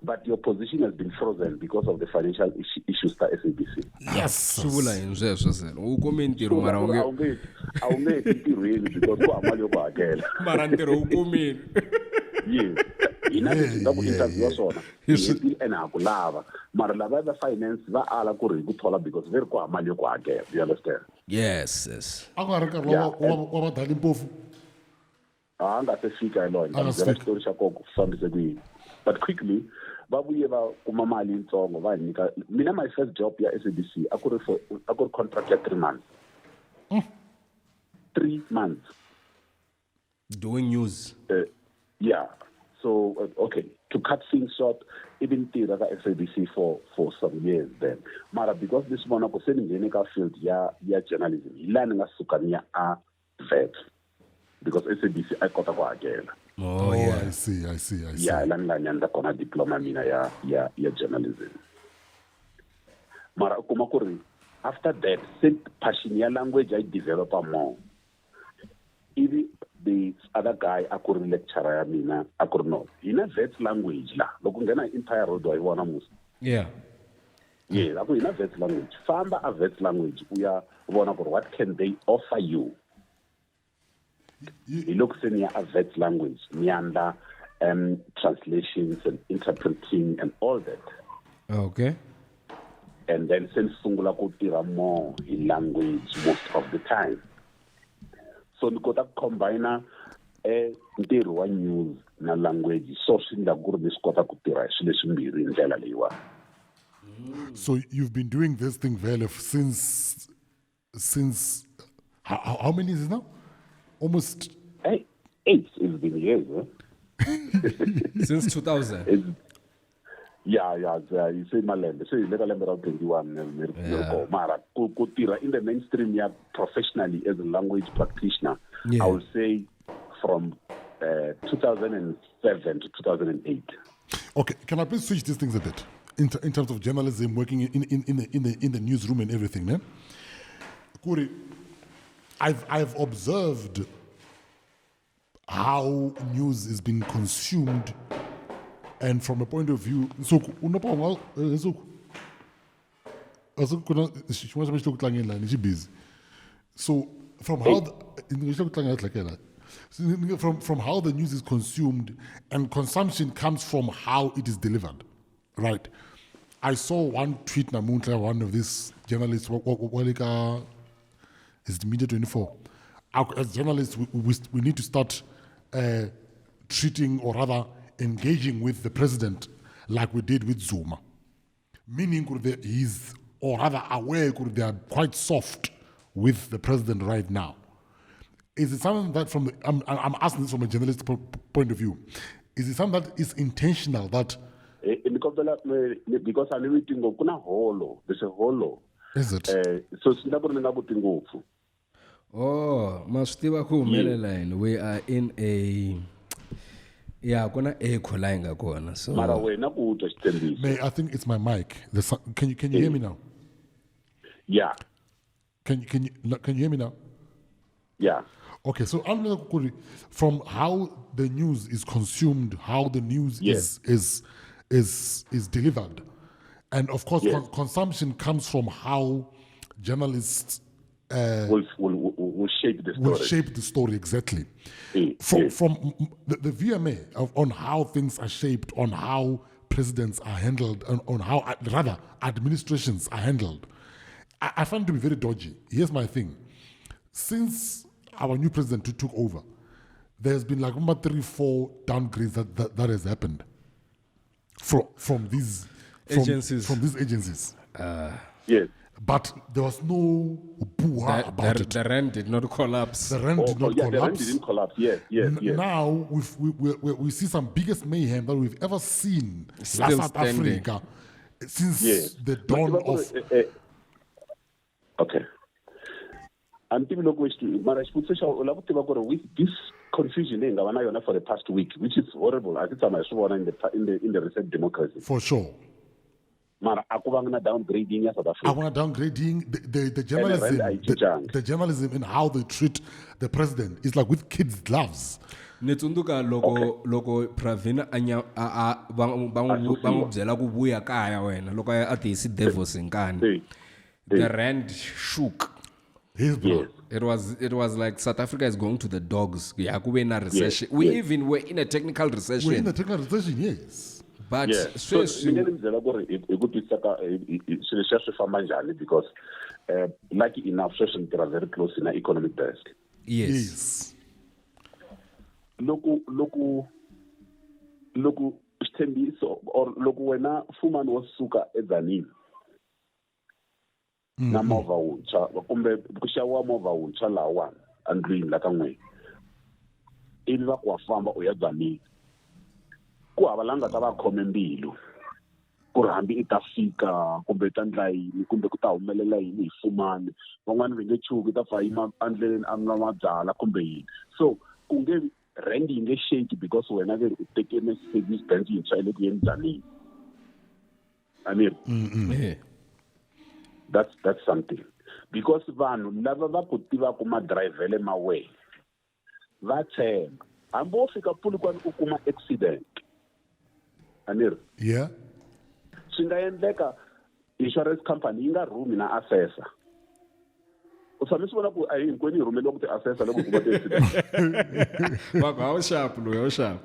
but your position has been frozen because of the financial issues that SABC. Yes. Swi vula yini sweswo se? U kume ntirho mara u nge A wu nge ti ntirhweni because ku hava mali yo ku hakela. Mara ntirho wu kumile. Yes. Hina leswi nga ku interview swona, hi hetile ene ha ku lava. Mara lava va finance va ala ku ri hi ku thola because ve ri ku hava mali yo ku hakela. You understand? Yes, yes. A ku nga ri nkarhi wa va Dali Mpofu? A nga se fika hi loyi. A nga se Byela fika. xitori xa kona ku fambise ku yini. But quickly, va vuye va kuma mali yitsongo va hi nyika. Mina my first job ya SABC a ku ri for, a ku ri contract ya 3 months. 3 months. Doing news. Yeah. So, okay, to cut things short, even tirha ka SABC for some years then. Mara because this one ko se ni nghene ka field ya journalism, hi laha ni nga suka ni ya a vet. Because SABC a kota ku hakela. Oh, yeah. I see. Yeah, la ni nga endla kona diploma mina ya journalism. Mara u kuma ku ri after that, se passion ya language I develop more. Ivi the other guy a ku ri lecturer ya mina a ku ri no, hina vet language la loko nghena Empire Road wa yi vona musi. Yeah. Yeah, la ku hina vet language, famba a vet language u ya vona ku ri what can they offer you. Hi loko se ni ya a vet language ni endla translations and interpreting and all that. Okay. And then se ni sungula ku tirha more hi language most of the time. So ni kota ku combine ntirho wa news na language, so swi endla ku ri ni swi kota ku tirha hi swilo leswimbirhi hi ndlela leyiwani. So you've been doing this thing vele since how many years now? Almost 8. It's been years. Since 2000. Yeah, you say malembe. So you le ka lembe ra 21 ni ri kona. Mara ku tirha in the mainstream ya professionally as a language practitioner, Yeah. I would say from 2007 to 2008. Okay, can I please switch these things a bit in terms of journalism, working in the newsroom and everything, ne? Kuri, I've observed how news is being consumed, and from a point of view, so from how from how the news is consumed, and consumption comes from how it is delivered, right? I saw one tweet namunhla, one of these journalists, is the Media 24. As journalists, we need to start treating, or rather engaging with the president like we did with Zuma. Meaning he's, or rather aware, they are quite soft with the president right now. Is it something that from the, I'm asking this from a journalist point of view, is it something that is intentional that... Because I'm meeting holo. There's a holo. Is it? So it's not going to be. Oh, maswitiva ku humelela yini? We are in a yeah, kuna echo la nga kona. So mara wena ku twa xitshembiso. May I think it's my mic. Can you hear me now? Yeah. Can you hear me now? Yeah. Okay, so I'm from how the news is consumed, how the news is delivered, and of course consumption comes from how journalists will shape the story. Will shape the story, exactly. From the VMA on how things are shaped, on how presidents are handled, and on how rather administrations are handled, I find it to be very dodgy. Here's my thing: since our new president took over, there's been like about 3-4 downgrades that has happened from these agencies. From these agencies. Yes. But there was no boo-ha about it. The rent did not collapse. The rent did not collapse. The rent didn't collapse, yes. Now we see some biggest mayhem that we've ever seen in South Africa since the dawn of... Okay. I'm thinking with this confusion in for the past week, which is horrible. I think in the recent democracy. For sure. Mara akuvanga downgrading ya South Africa. I want downgrading the journalism, the journalism and how they treat the president is like with kids gloves. Nitsundzuka loko Pravin anya a va n'wi byela ku vuya kaya wena loko a tiyisi Davos nkani. The rand shook. Yes. It was like South Africa is going to the dogs. Yeah, we in a recession. We even were in a technical recession. We're in a technical recession, yes. But so because lucky enough, they are very close in the economic desk. Yes. Loku xitshembiso or loko wena Fumani wo suka eDzanini na movha wuntshwa kumbe ku xaviwa movha wuntshwa lahawani endlwini la ka n'wina, ivi va ku wa famba u ya Dzanini, ku hava la nga ta va khome mbilu ku ri hambi i ta fika kumbe i ta ndla yini kumbe ku ta humelela yini hi Fumani, van'wani va nge chuki ta pfa yima endleleni a nwa mabyala kumbe yini. So ku nge rand yi nge shake because wena ve u teke Mercedes Benz yintshwa yi le ku yeni Dzanini. I mean, that's something. Because vanhu lava va ku tivaka madirayivhele ma wena va tshemba hambi wo fika Polokwane u kuma accident. Anir. Yeah. Swi nga endleka insurance company yi nga rhumi na assessor. U tshame swi vona ku a hinkwenu yi rhumeliwa ku ti assessor loko ku va ti-accident. Va ku a wu xapu loyi, a wu xapu.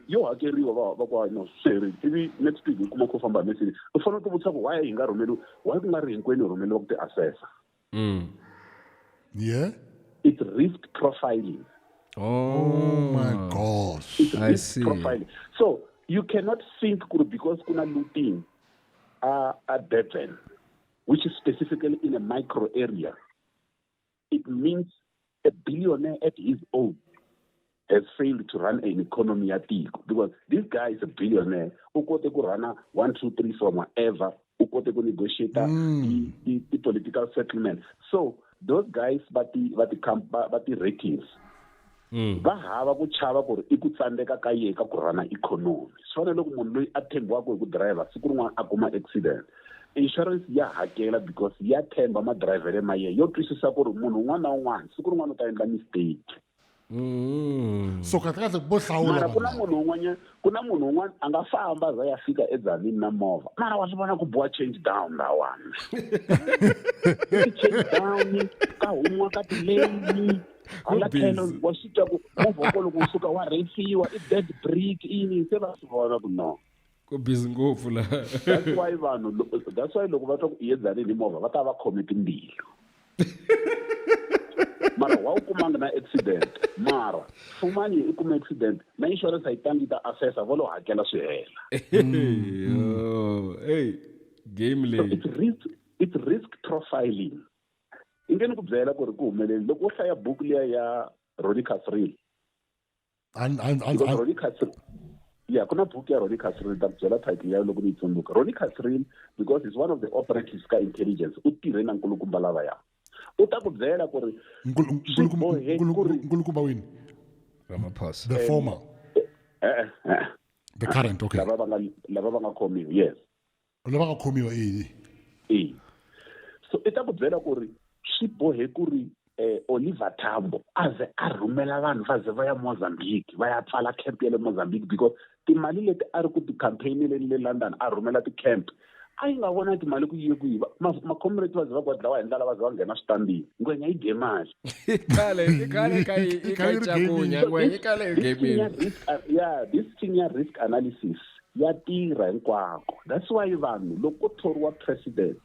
Yo hakeriwa va ku no swi ivi next week u kuma ku famba hi Mercedes. U fanele ku vutisa ku why yi nga rhumeliwi, why ku nga ri hinkwenu yi rhumeliwa ku ti assessor. Yeah. It's risk profiling. Oh my gosh. It's risk profiling. So you cannot think because kuna looting at Durban, which is specifically in a micro area, it means a billionaire at his own has failed to run an economy at tiko. Because this guy is a billionaire who got to run 1, 2, 3, 4, whatever, who got to negotiate the political settlement. So those guys, but the ratings, va hava ku chava ku ri i ku tsandeka ka yena ka ku rana economy. Swi fanele loko munhu loyi a tshembiwaka hi ku driver siku rin'wana a kuma accident, insurance ya hakela because ya tshemba madirayivhele ma yena, yo twisisa ku ri munhu un'wana na un'wana siku rin'wana u ta endla mistake. So kahle kahle vo hlawula mara ku na munhu un'wanyana, ku na munhu un'wana a nga famba za ya fika eDzanini na movha, mara wa swi vona ku boha change down lawani. Change down ka humiwa ka tileyini hala tlhelo wa swi twa ku movha wa loko wu suka wa rheyisiwa i dead brick yini, se va swi vona ku no ku busy ngopfu la. That's why vanhu, that's why loko va twa ku i ye Dzanini hi movha va ta va khome timbilu. Mara kumangi na accident mara Fumani i kume accident na insurance a yi tangi yi ta assessa vo lo hakela swi hela. Yo, hey, game So leyi. it's risk profiling. I nge ni ku byela ku ri ku humeleli loko wo hlaya buku liya ya Ronnie Kasrils. And Because Ronnie Kasrils, yeah, ku na buku ya Ronnie Kasrils, ta ku byela title ya loko ni yi tsundzuka. Ronnie Kasrils, because he's one of the operatives ka intelligence, u tirhe na nkulukumba lavaya. U ta ku byela ku ri swi bohe ku ri Nkulukumba wini? Ramaphosa. The former, eh, eh, the current, okay. Lava va nga khomiwa, yes. Lava nga khomiwa eh. E so i ta ku byela ku ri swi bohe ku ri Oliver Tambo a ze a rhumela vanhu va ze va ya Mozambique va ya pfala camp ya le Mozambique because timali leti a ri ku ti-campaigneleni le London a rhumela ti-camp a yi nga vona timali ku yiye kwihi macomrade va ze va ku dlawa hi ndlala va ze va nghena switandini ngwenya yi dye mali. Khale, i khale ka i ka Yi ri cakunya, gaming. ngwenya i khale i This thing ya gaming. risk, yeah, this thing ya risk analysis ya tirha hinkwako. That's why vanhu loko ko thoriwa president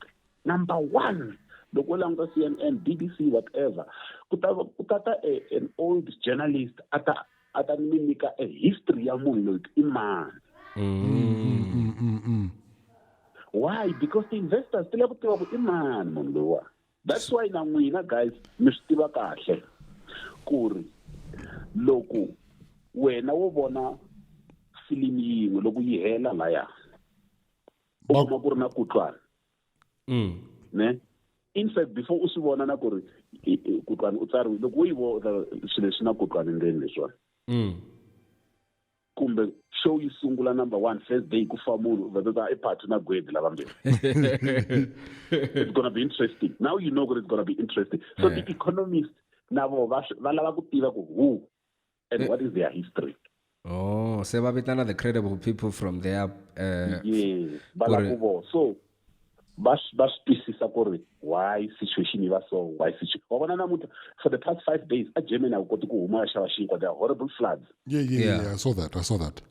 number one loko u languta CNN, BBC, whatever, ku ta ta an old journalist a ta mi nyika a history ya munhu loyi i mani. Why? Because the investors ti lava ku tiva ku i mani munhu loyiwa. That's why na n'wina guys mi swi tiva kahle ku ri loko wena wo vona filimi yin'we loko yi hela laya u kuma ku ri na kutlwana ne, in fact before u swi vona na ku ri kutlwana u tsariwile loko wo yi vona swilo leswi na kutlwana ndzeni leswiwani kumbe show yi sungula number one first day ku fa munhu u vheta i Phathu na Gwedi lavambirhi, it's gonna be interesting. Now you know it's gonna be interesting. So the economist na vo va lava ku tiva ku who and what is their history. Oh, se va vitana the credible people from their Yes, va lava ku vo so va swi twisisa ku ri why situation yi va so, why situation wa vona namuntlha for the past 5 days a Germany a ku koti ku huma ya xava xinkwa. There are horrible floods. Yeah, I saw that. I saw that.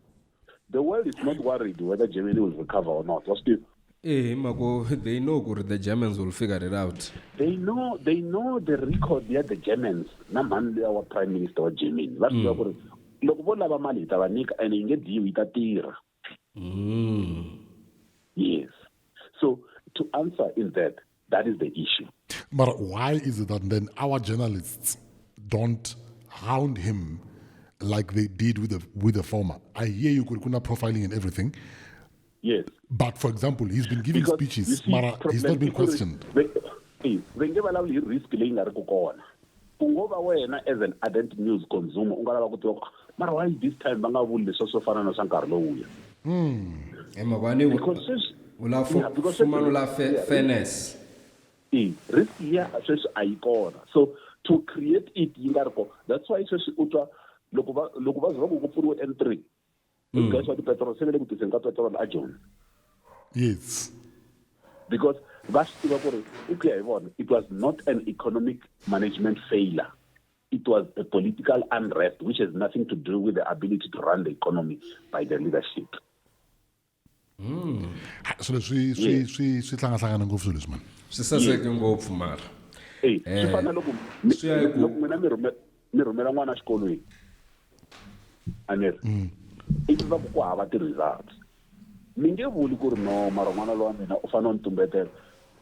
The world is not worried whether Germany will recover or not, wa swi tiva. Eh, mako they know ku ri the Germans will figure it out. They know the record ya the Germans na mhani luya wa prime minister wa Germany. Va swi tiva ku ri loko vo lava mali hi ta va nyika and yi nge dyiwi, yi ta tirha. Yes, so to answer in that, that is the issue. But why is it that then our journalists don't hound him like they did with the former? I hear you kuna profiling and everything. But for example, he's been giving Because, you speeches, see, mara he's not problem been i ku ri questioned. Va nge vulavuli hi risk leyi nga ri ku kona. Ku ngo va wena as an ardent news consumer u nga lava ku tiva ku, "Ah, mara why this time va nga vuli leswi swo fana na swa nkarhi lowuya?" Eh, mako ani Because sweswi u la Yeah, because fumana u la fairness. Risk ya sweswi a yi kona, so to create it yi nga ri kona. That's why sweswi u twa loko va ze va ku ku pfuriwe N3, guys wa tipetrol se va le ku tiseni ka petrol a Joni. Because va swi tiva ku ri i ku ya hi vona it was not an economic management failure, it was a political unrest which has nothing to do with the ability to run the economy by the leadership. Ha, swilo swi hlangahlangana ngopfu swilo leswi, man. Swi saseke ngopfu mara. Ey, swi fana na loko swi ya hi ku- loko n'wina mi rhumela n'wana exikolweni a ni ri ivi va ku ku hava ti-results, mi nge vuli ku ri no mara n'wana lowa mina u fanele u ni tumbetela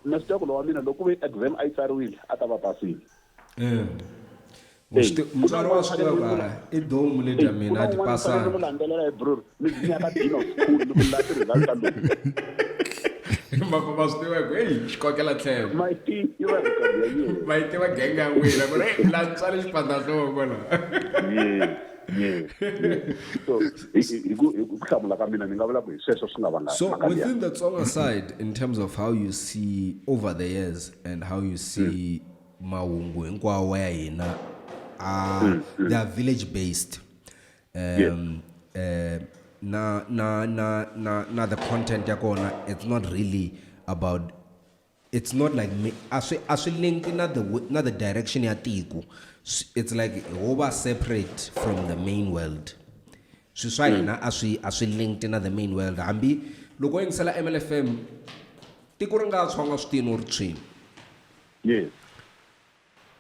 na swi tiva ku lowa mina loko ku ve exam a yi tsariwile a ta va pasile. U swi mutswari wa swi tiva ku ah, i domu ledya mina a ti Ku na un'wana pasanga. ni landzelela hi bror mi ya ka dean of school ni ku la ti-results ta lowu. Mako va swi tiva ku hey, xikokela tlhelo. Ma yi tiva record ya yena. Va yi tiva genge ya n'wina ku ri hey, la ntswale xipandahloko la. Yes. So hi ku hlamula ka mina ni nga vula ku hi sweswo swi nga vanga So mhaka liya. within the Tsonga side, in terms of how you see over the years and how you see mahungu hinkwawo ya hina, they are village based. Na the content ya kona, it's not really about, it's not like me a swi link na the direction ya tiko. It's like ho va separate from the main world. Swi swa hina a swi linked na the main world. Hambi loko u yingisela MLFM tiko ri nga tshwanga swi tini u ri tshwini.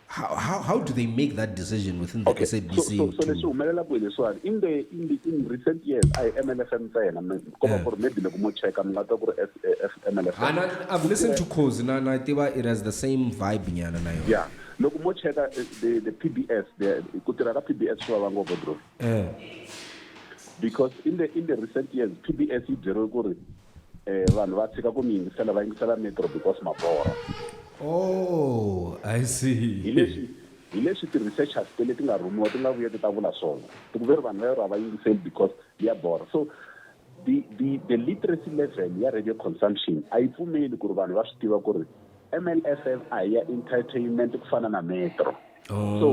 How do they make that decision within the Okay. SABC? So leswi humelelaka hi leswiwani in recent years a hi MLFM ntsena ko va ku ri maybe loko mo cheka mi nga twa ku ri MLFM. And I've listened to Khozi na na tiva it has the same vibe nyana na yona. Yeah. Loko mo cheka the PBS, the ku tirha ka PBS swi vava ngopfu bro. Because in the recent years PBS yi byeriwe ku ri vanhu va tshika ku mi yingisela, va yingisela Metro because ma bora. Oh, I see. Hi leswi ti-researchers te leti nga rhumiwa ti nga vuya ti ta vula swona, ti ku ve ri vanhu va yero a va yingiseli because ya bora. So the literacy level ya radio consumption a yi pfumeli ku ri vanhu va swi tiva ku ri MLFM a hi ya entertainment ku fana na Metro. So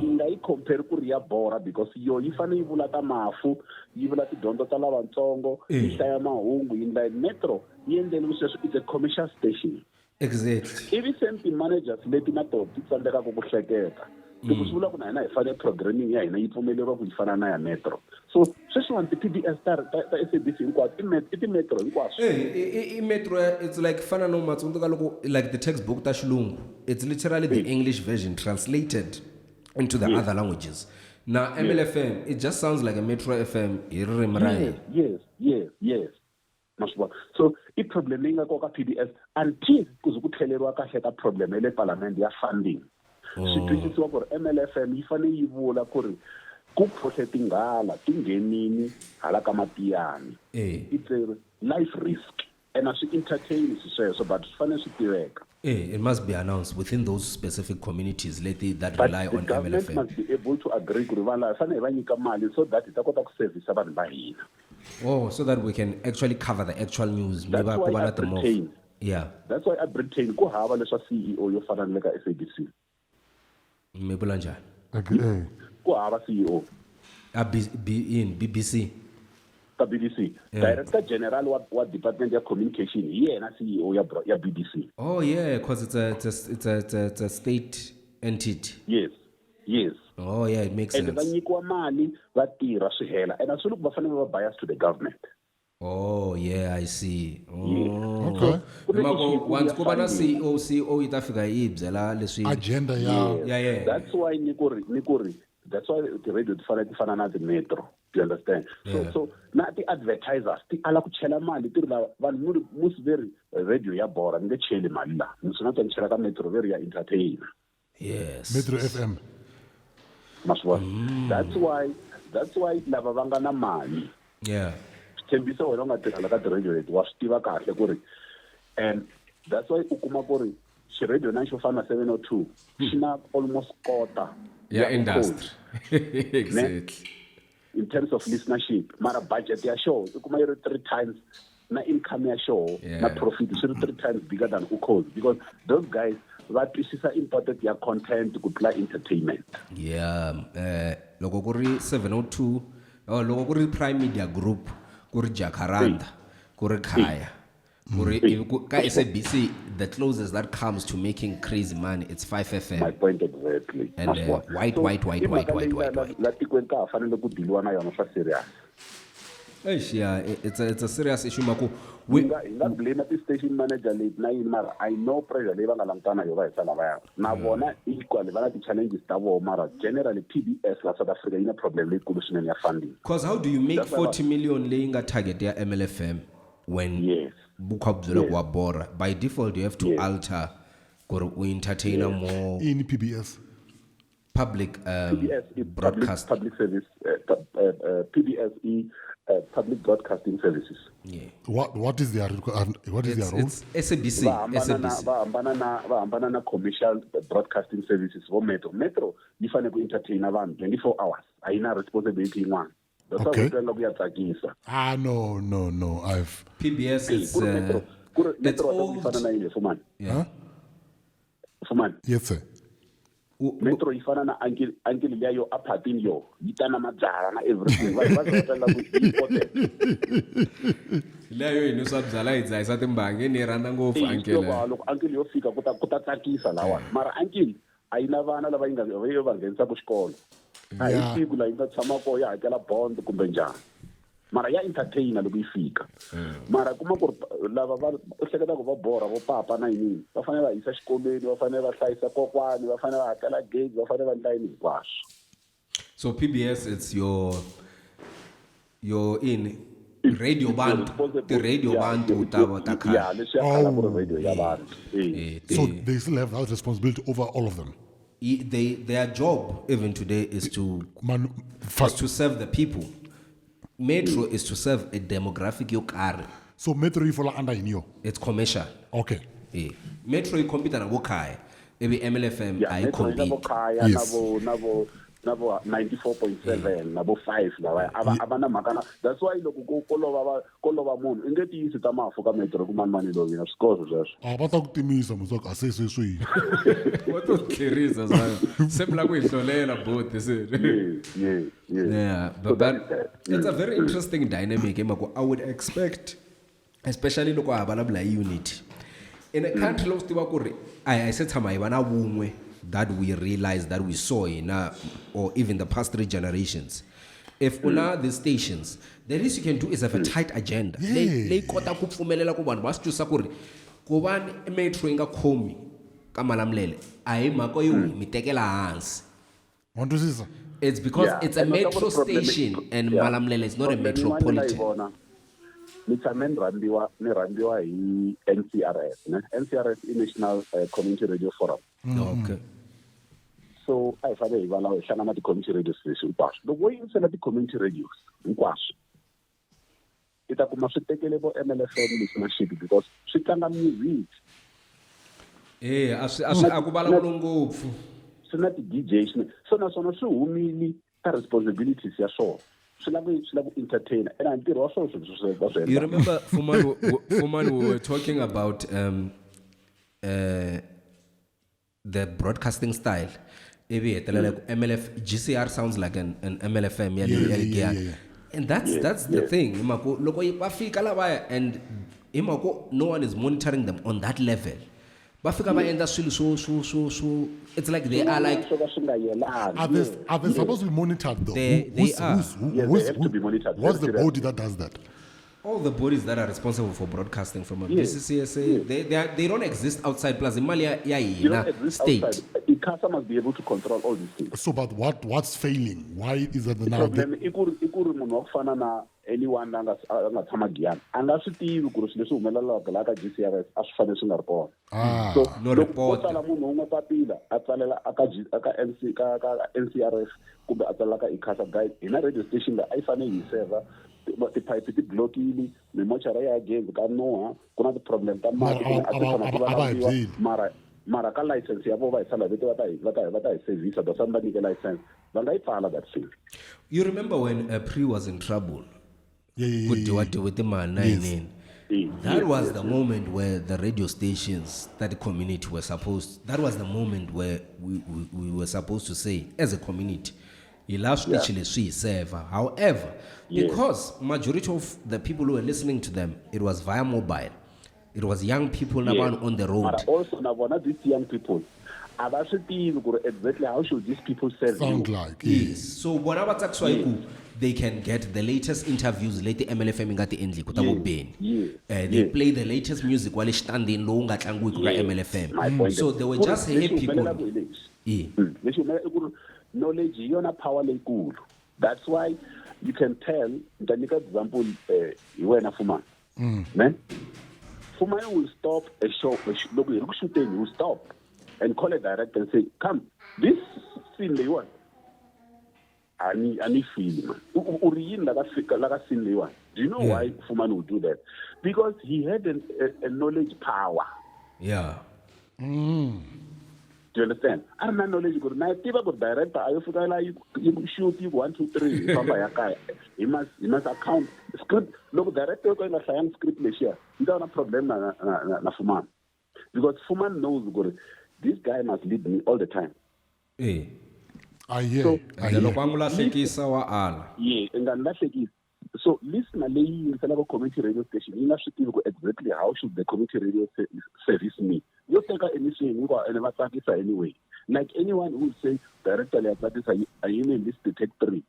yi nga yi compare ku ri ya bora because yo yi fanele yi vula ta mafu, yi vula tidyondzo ta lavatsongo, yi hlaya mahungu, yi ndla. Metro yi endleliwe sweswo, it's a commercial station. Ivi same ti-managers leti na toho ti tsandzekaka ku hleketa, ti ku swi vula ku na hina hi fanele programming ya hina yi pfumeleriwa ku yi fana na ya Metro. So sweswiwani ti-PBS ta SABC hinkwato i ti-Metro hinkwaswo. Hey, i Metro, it's like fana no matsundzuka loko like the textbook ta xilungu, it's literally the English version translated into the other languages. Now MLFM, it just sounds like a Metro FM hi ririmi ra hina. Yes, ma swi vona. So i problem leyi nga koka PBS until ku ze ku tlheleriwa kahle ka problem ya le palamende ya funding, swi twisisiwa ku ri MLFM yi fanele yi vula ku ri ku phohle tinghala ti nghenini hala ka Matiyani. It's a life risk and a swi entertain swi sweswo, but swi fanele swi tiveka. It must be announced within those specific communities leti that But rely the on government MLFM. Must be able to agree ku ri vanhu lava fanele hi va nyika mali so that hi ta kota ku servisa vanhu va hina. Oh, so that we can actually cover the actual news. That's Maybe why ku va na I ti-more- Britain- That's why a Britain ku hava leswa CEO yo fana na le ka SABC. Mi vula njhani? Like, Ku hava CEO. A B, B, in BBC. Ka BBC. Director general wa department ya communication hi yena CEO ya BBC. Oh yeah, because it's a state entity. Yes. Oh yeah, it makes And va sense. nyikiwa mali va tirha swi hela, and a swi loko va fanele va bias to the government. Oh yeah, I see. Oh. Okay. Ku na Mako issue once ya ku va na funding. CEO, CEO yi ta fika yi hi byela leswi. Agenda ya Yeah. That's why ni ku ri that's why ti-radio ti fanele ti fana na ti-Metro, do you understand? So so na ti-advertisers ti ala ku chela mali, ti ri lava vanhu mu ri musi ve ri radio ya bora, ni nge cheli mali laha, ni swi na ta ni chela ka Metro ve ri ya entertain. Metro FM. Ma swi vona, that's why lava va nga na mali, tshembisa wena u nga tirhela ka ti-radio leti, wa swi tiva kahle ku ri, and that's why u kuma ku ri xiradio na xo fana na 702 xi na almost kota Yeah, ya industry. Exactly. In terms of listenership, mara budget ya show i kuma yi ri three times na income ya show na profit swi ri three times bigger than Ukhozi, because those guys va twisisa important ya content ku tlula entertainment. Yeah, loko ku ri 702, oh, loko ku ri Prime Media Group, ku ri Jacaranda, ku ri Khaya, ku ri ka SABC, the closest that comes to making crazy money, it's 5 FM. My point exactly. And, Ma swi vona? white, So, white, white, i white, mhaka white, leyi white, white. la tikweni ka ha fanele ku diliwa na yona swa serious. Eish, yeah, it's a serious issue, Mako. Hi nga blame ti-station manager leti na yini, mara I know pressure leyi va nga langutana na yo va hisa lavaya na vona equally va na ti-challenges ta vona, mara generally PBS la South Africa yi na problem leyikulu swinene ya funding. Because how do you make That's why 40 million leyi nga target ya MLFM when bukha byela ku wa bora? By default you have to alter ku ri u entertainer more In PBS. Public PBS i public, broadcast. Public service, PBS i public broadcasting services. Yeah. What is It's, their role? it's SABC. Va hambana na SABC. va hambana na commercial broadcasting services vo Metro. Metro yi fanele ku entertaina vanhu 24 hours, a yi na responsibility yin'wana. That's why ku twa ku ya tsakisa. Ah, no. I've PBS is Ku ri Metro, ku ri it's Metro wa ta ku yi old. fana na yini, Fumani? Yeah. Fumani. Yes, sir. Metro yi fana na uncle liya yo aphatini, yo yi ta na mabyala na everything, vanhu va za va twa ku yi important. Leyo yi nwiswa byala yi dzahisa timbangi, ni yi rhandza ngopfu. Eh, Uncle. loko uncle yo fika ku ta tsakisa lawa, mara uncle a yi na vana lava yi nga va yi va nghenisaka xikolo, a hi siku la yi nga tshama kona yi hakela bond kumbe njhani. Mara ya entertainer loko yi fika. Mara kuma ku lava va hleketa ku va borha vo papa na yini, va fanele va yisa xikolweni, va fanele va hlayisa kokwani, va fanele va hakela gate, va fanele va endla yini hinkwaswo. So PBS, it's your in radio band, the radio band ta khale. Yeah, leswi ya khala ku ri radio ya vanhu. So they still have that responsibility over all of them. Their job even today is to to serve the people. Metro is to serve a demographic yo karhi. So Metro yi fola under yini? It's commercial. Okay. Yeah. Metro yi compete na vokhaya. Ivi MLFM a yi compete. Vokhaya na vo na vo 94.7 na vo 5 lava a va na mhaka na. That's why loko ko lova munhu i nge tiyisi ta mafu ka Metro ku mani loyi na swikoxo sweswo. A va ta ku timisa mosaka a se sweswi. Wa to tlherisa swa se mla ku hi hlolela both se. Yeah, but it's a very interesting dynamic emako. I would expect, especially loko ha vulavula hi unity in a country lowu swi tiva ku ri a hi se tshama hi va na vun'we that we realized, that we saw in or even the past 3 generations. If una the stations, the least you can do is have a tight agenda. Leyi kota ku pfumelela ku vanhu va swi twisa ku ri ku va Metro yi nga khomi ka Malamulele a hi mhaka yo mi tekela hansi. Wa twisisa? It's because it's a metro station and Malamulele is not a metropolitan. Ni tshame ni rhambiwa hi NCRS, ne? NCRS i National Community Radio Forum. Okay. So a hi fanele hi vulavula hi hlangana ti-community radio station hinkwaswo. Loko wo yingisela ti-community radios hinkwaswo, i ta kuma swi tekele vo MLFM listenership because swi tlanga music. A ku vulavuli ngopfu. Swi na ti-DJ so naswona swi humile ka responsibilities ya swona. Swi lava ku entertain and ntirho wa swona swi va swi endla. You remember Fumani, we were talking about the broadcasting style. MLF GCR sounds like an MLFM. Yeah. And that's the thing. Loko va fika lavaya and no one is monitoring them on that level. Va fika va endla swilo so it's like they are like are they supposed to be monitored though? They are. They have to be monitored. What's the body that does that? All the bodies that are responsible for broadcasting from a BCCSA, they don't exist outside. Plus, imali ya hina state. ICASA must be able to control all these things. So, but what's failing? Why is that now? Problem i ku ri munhu wa ku fana na anyone a nga tshama Giyani a nga swi tivi ku ri swilo leswi humelelaka laha ka GCRS a swi fanele swi nga ri kona. So no report. Ko tsala munhu un'we papila a tsalela ka NCRS kumbe a tsalela ka ICASA guide hina radio station leyi a yi fanele yi server tiphayiphi ti blokile mimochara ya gezi ka nuha ku na ti-problem ta mati mara ka license ya vo va hi sala vete va ta hi service that's why va nyike license va nga yi pfala that thing. You remember when Pre was in trouble? Yeah. With the man, That was the moment where the radio stations that the community were supposed. That was the moment where we were supposed to say, as a community, however, because majority of the people who were listening to them, it was via mobile. It was young people now on the road. But also now, these young people, exactly how should these people serve sound you? Like? Yes. So whatever they can get the latest interviews, late MLFM ngati endli kuta bo Ben. They play the latest music while standing low ngatlangu ku MLFM. So they were just happy. Knowledge yona power leikulu. That's why you can tell. The example, you were Fumani. Man, Fumani will stop a show. Look, he will stop and call a director and say, "Come, this scene they want. I need feel man. Scene they want." Do you know why Fumani would do that? Because he had a knowledge power. Yeah. Do you understand? I don't know knowledge. Now, tiva good director, I you shoot you 1 2 3. He must account script. Look, director going to sign script this year. You don't have a problem na Fumani, because Fumani knows good. This guy must lead me all the time. Eh. I hear. So, Yeah, and so listener, lay community radio station. You know exactly how should the community radio service me. You take anything and never anyway. Like anyone who will say directly I list the take 3.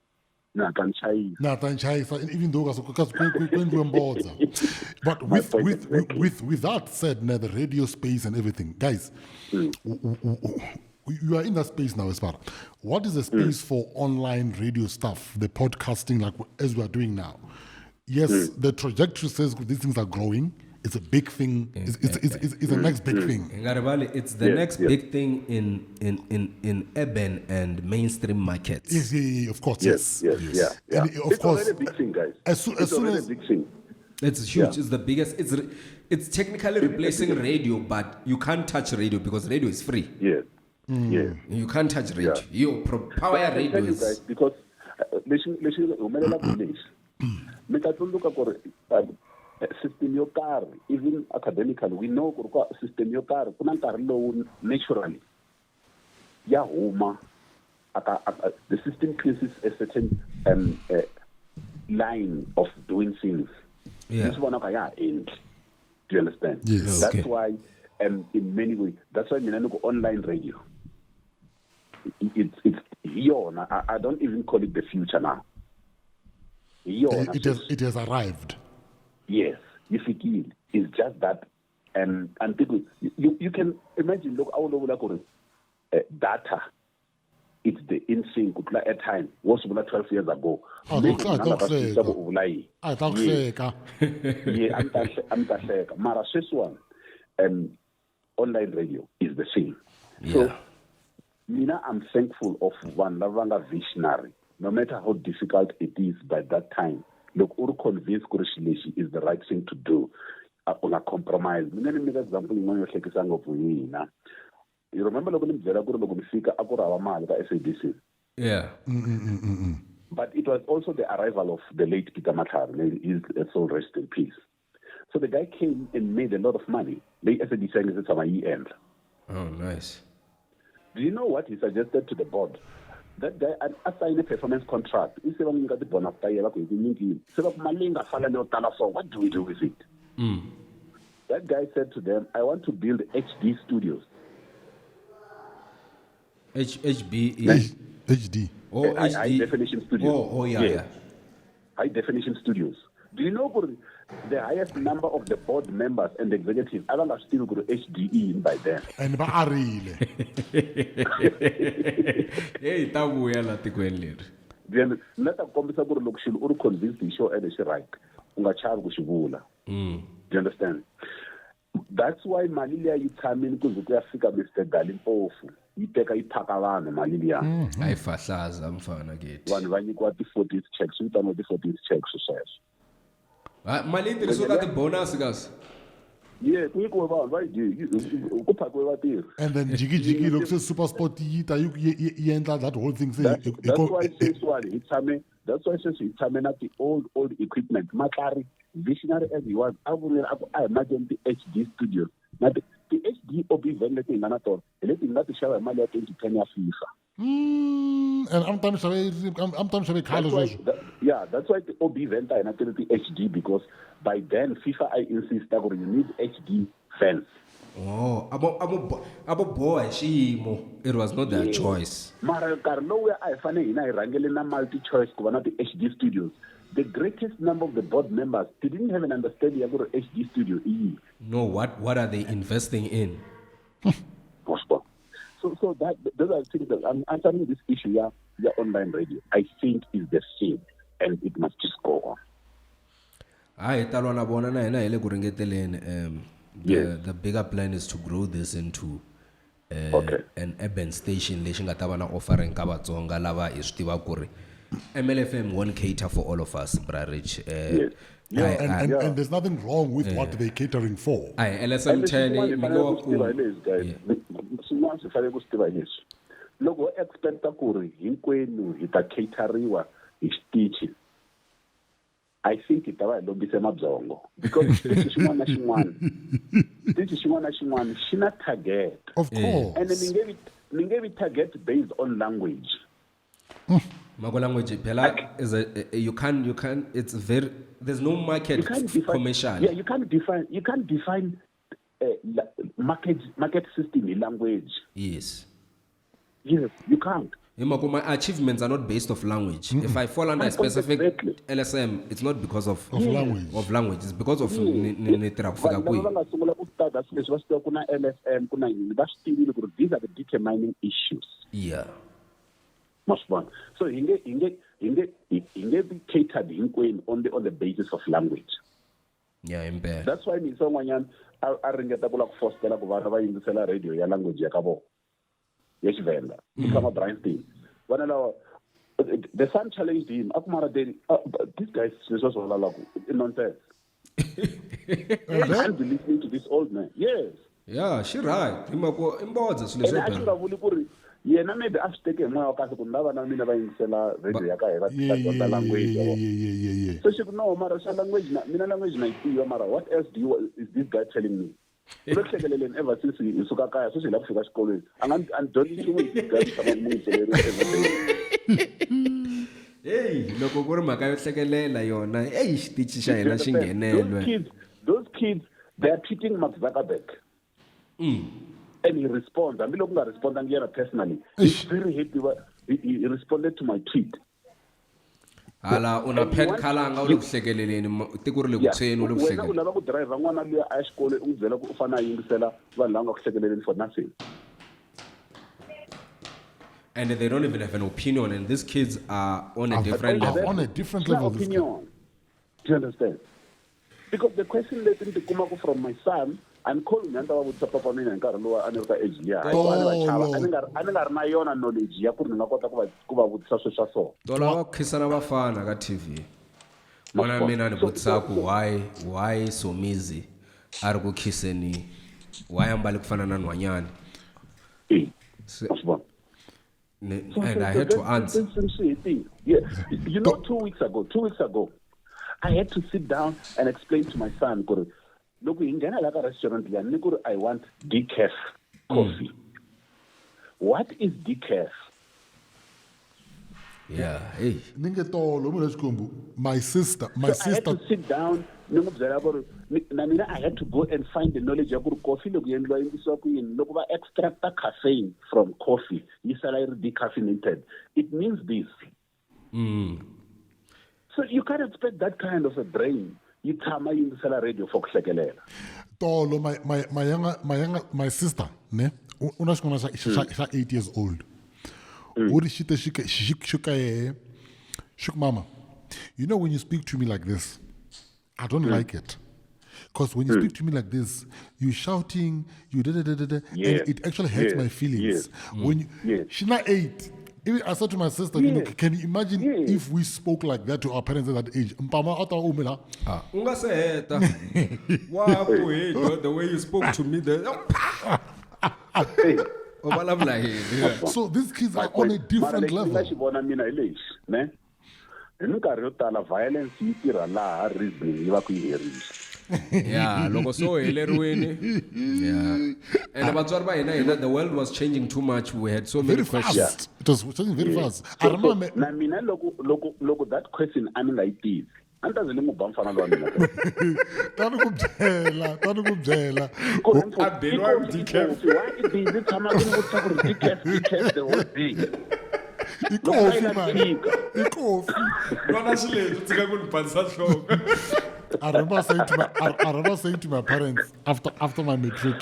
Na hatla ni chayisa. Na ta chayisa, and even though kasi ku endliwe mbodza. But My point exactly. with that said, now the radio space and everything, guys, you are in that space now, Espara. What is the space for online radio stuff, the podcasting, like as we are doing now? Yes, the trajectory says these things are growing. It's a big thing. It's the next big thing. Hi nga rivali, it's the next big thing in urban and mainstream markets. Yes, yeah, yeah, of course, Yes, yes. yes, yeah, yeah. And of It's course, already a big thing, guys. As It's soon already as a big thing. It's huge. Yeah. It's the biggest. It's technically replacing radio, but you can't touch radio because radio is free. Yes. Yes. You can't touch radio. Yeah. Your power But I can radio tell you is guys, because lexi humelelaka lexi mi ta tsundzuka ku ri system yo karhi, even academically we know ku ri ka system yo karhi ku na nkarhi lowu naturally ya huma the system places a certain line of doing things. Yeah. Leswi vonaka ya ha endli. Do you understand? Yes. That's Okay. why in many ways, that's why mina ni ku online radio it's hi yona. I don't even call it the future now. Hi yona sweswi. It has arrived. Yes, yi fikile. It's just that and people, you can imagine loko a wu lo vula ku ri data it's the in thing ku tlula airtime wo swi vula 12 years ago. A Maybe ta munhu a nga ta hleka. twisisa ku u vula yini. A hi ta ku Yes. hleka. Yeah, a mi ta hleka. Mara sweswiwani online radio is the same. So Yeah. mina I'm thankful of vanhu lava va nga visionary, no matter how difficult it is by that time. Loko u ri convinced ku ri xilo lexi is the right thing to do, u nga compromise. Mina ni nyika example yin'wana yo hlekisa ngopfu hi hina. You remember loko ni mi byela ku ri loko mi fika a ku ri hava mali ka SABC? Yeah. But it was also the arrival of the late Peter Matlhare, may his soul rest in peace. So the guy came and made a lot of money. Leyi SABC a nge se tshama yi endla. Oh, nice. Do you know what he suggested to the board? That guy a signed a performance contract. I se va n'wi nyika ti-bonus ta yena ku hi ku nyikile. Se va ku mali leyi nga sala leyo tala so what do we do with it? That guy said to them, I want to build HD studios. H B E. HD. Oh, High HD. definition studios. Oh, yeah, Yes. yeah. High definition studios. Do you know ku ri the highest number of the board members and the executives a va nga swi tivi ku ri HD i yini by then? And va arile. Hey, ta vuya la tikweni leri. Then ni la ta ku kombisa ku ri loko xilo u ri convinced hi xona ene xi right, u nga chavi ku xi vula. Do you understand? That's why mali liya yi tshamile ku ze ku ya fika Mr. Dali Mpofu yi teka yi phaka vanhu mali liya. A yi fahlaza mfana kithi. Vanhu va nyikiwa ti-14th checks, swi vitaniwa ti-14th checks sweswo. Ha, mali yi tirhisiwa ka ti-bonus kasi. Yeah, ku nyikiwe vanhu va yi dyi, ku phakiwe vatirhi. And then jiki jiki loko se Super Sport yi ta yi endla that whole thing se That's why sweswiwani hi tshame, that's why sweswi hi tshame na ti-old old equipment. Matlari visionary as he was, a vurile a ku a hi makeni ti-HD studios na ti-HD OB van leti hi nga na tona hi leti hi nga ti xava hi mali ya 2010 ya FIFA. And I'm time xave I'm time xave khale That's why, sweswo. that, yeah, that's why the OB van ta hina ti ri ti-HD because by then FIFA I insista ku ri you need HD fans. Oh, abo boha hi xiyimo. It was not their choice. Mara nkarhi lowuya a hi fanele hina hi rhangele na multi choice ku va na ti-HD studios. The greatest number of the board members, they didn't have an understanding ya ku ri HD studio i yini. No, what are they investing in? Wa swi vona? So that those are things that I'm answering this issue ya online radio. I think is the same and it must just go on. Hayi, hi ta lwa na vona na hina hi le ku ringeteleni. Yes. The bigger plan is to grow this into Okay. an urban station lexi nga ta va na offering ka Vatsonga lava hi swi tivaka ku ri MLFM won't cater for all of us, Bra Rich. Yes. And there's nothing wrong with what they're catering for. A hi LSM And 10 swin'wana hi mi nge fanele wa ku swi tiva hi ku leswi, guys. Swin'wana swi fanele ku swi tiva hi leswi. Loko ho expecta ku ri hinkwenu hi ta cateriwa hi xitichi, I think hi ta va hi lombise mabyongo because xitichi xin'wana na xin'wana, xitichi xin'wana na xin'wana xi na target. Of course. And mi nge vi target based on language. Mako language phela is a you can't it's very there's no market You can't define commercially. Yeah, you can't define market system in language. Yes. Yes, you can't. Hi mhaka my achievements are not based off language. If I fall under a specific Exactly. LSM, it's not because of Of language. Of language. It's because of ni tirha ku fika Vanhu lava va kwihi. nga sungula ku start swilo leswi va swi tiva ku na LSM ku na yini va swi tivile ku ri these are the determining issues. Yeah. Ma swi vona? So hi nge hi nge hi nge hi nge be catered hinkwenu only on the basis of language. Yeah, impela. That's why misa un'wanyana a ringeta ku lava ku fostela ku vana va yingisela radio ya language ya ka vona ya Xivenda. Ku tshama Bryanston. Vana lava the son challenged him. A ku mara daddy, this guy leswi va swi vulavulaka i nonsense. I can't be listening to this old man. Yes. Yeah, she right. Hi mhaka i mbodza swilo Ene leswi a swi nga vuli ku ri yena maybe a swi teke hi moya wa kahle ku ni lava na mina va yingisela radio ya ka hina va Yeah, ta dyondza yeah, language yeah, ya vona. yeah, yeah, yeah, yeah. So she ku no mara swa language na mina language na yi tiva mara what else do you is this guy telling me? U le ku hlekeleleni ever since hi suka kaya sweswi hi lava ku fika xikolweni a nga a ni dyondzi nchumu hi this guy tshama ni n'wi yingiseleri every day. Hey, loko ku ri mhaka yo hlekelela yona, hey, xitichi xa You hina xi understand? nghenelwe. Those kids, they are treating Mark Zuckerberg. And he responds. Hambi loko ku nga respondangi yena personally, he's very happy. He responded to my tweet. Hala u na And you Pat want- Khalanga u le ku hlekeleleni, tiko ri le ku Yeah. tshweni u le ku Wena u hlekeleleni. lava ku driver n'wana luya a ya xikolweni u n'wi byela ku u fanele a yingisela vanhu lava nga ku hlekeleleni for nothing. And they don't even have an opinion, and these kids are on a Are- different are level. on a different Swi na level, this guy. opinion. Do you understand? Because the question leti ni ti kumaka from my son, a ni kholwi mina ni ta va vutisa papa mina hi nkarhi lowu a ni ri ka age liya. Hikuva a ni va chava, a ni nga ri na yona knowledge ya ku ri ni nga kota ku va vutisa swilo swa so. Tola va khisana vafana ka TV. N'wana mina ni vutisa ku why Somizi a ri ku khiseni, why a mbale ku fana na nhwanyana. Eh, Se- ma swi vona? And I had to answer. Yeah. You know, 2 weeks ago, I had to sit down and explain to my son, ku ri, loko hi nghena la ka restaurant liya, ni ku ri I want decaf coffee. What is decaf? Yeah, hey. Ni nge tolo munhu wa Xikwembu, my sister, my So I had sister to sit down ni n'wi byela ku ri na mina I had to go and find the knowledge ya ku ri coffee loko yi endliwa yi endlisiwa ku yini loko va extracta caffeine from coffee yi sala yi ri decaffeinated it means this. So you can't expect that kind of a brain yi tshama yi yingisela radio for ku hlekelela. tolo my sister ne u na xin'wana xa 8 years old u ri xi te xi xi ka yehe xi ku mama, you know when you speak to me like this I don't like it because when you speak to me like this you shouting you da da da da da and it actually hurts my feelings. When you, she na 8. Even I said to my sister, you know, can you imagine if we spoke like that to our parents at that age? Mpama a ta u la. U nga se heta. Wa ku hey, the way you spoke to me there. U vulavula yini? So these kids are on a different Mara lexi ni nga level. xi vona mina hi lexi ne hi minkarhi yo tala violence yi tirha laha reasoning yi va ku yi herile. Yeah, loko so heleriwini. Yeah. And vatswari va hina the world was changing too much. We had so many Very questions. fast. It was changing very fast. I remember Na mina loko that question a ni nga yi tivi a ni ta ze ni n'wi ba mfana lowa mina. tani ku byela, tani ku byela. Ku A beriwa hi decaf. why i busy tshama ku ni vutisa ku ri decaf decaf the whole day. I coffee man. Loko I coffee. Nwana xileswi tshika ku ni pandza nhloko. I remember saying to my I remember saying to my parents after my matric.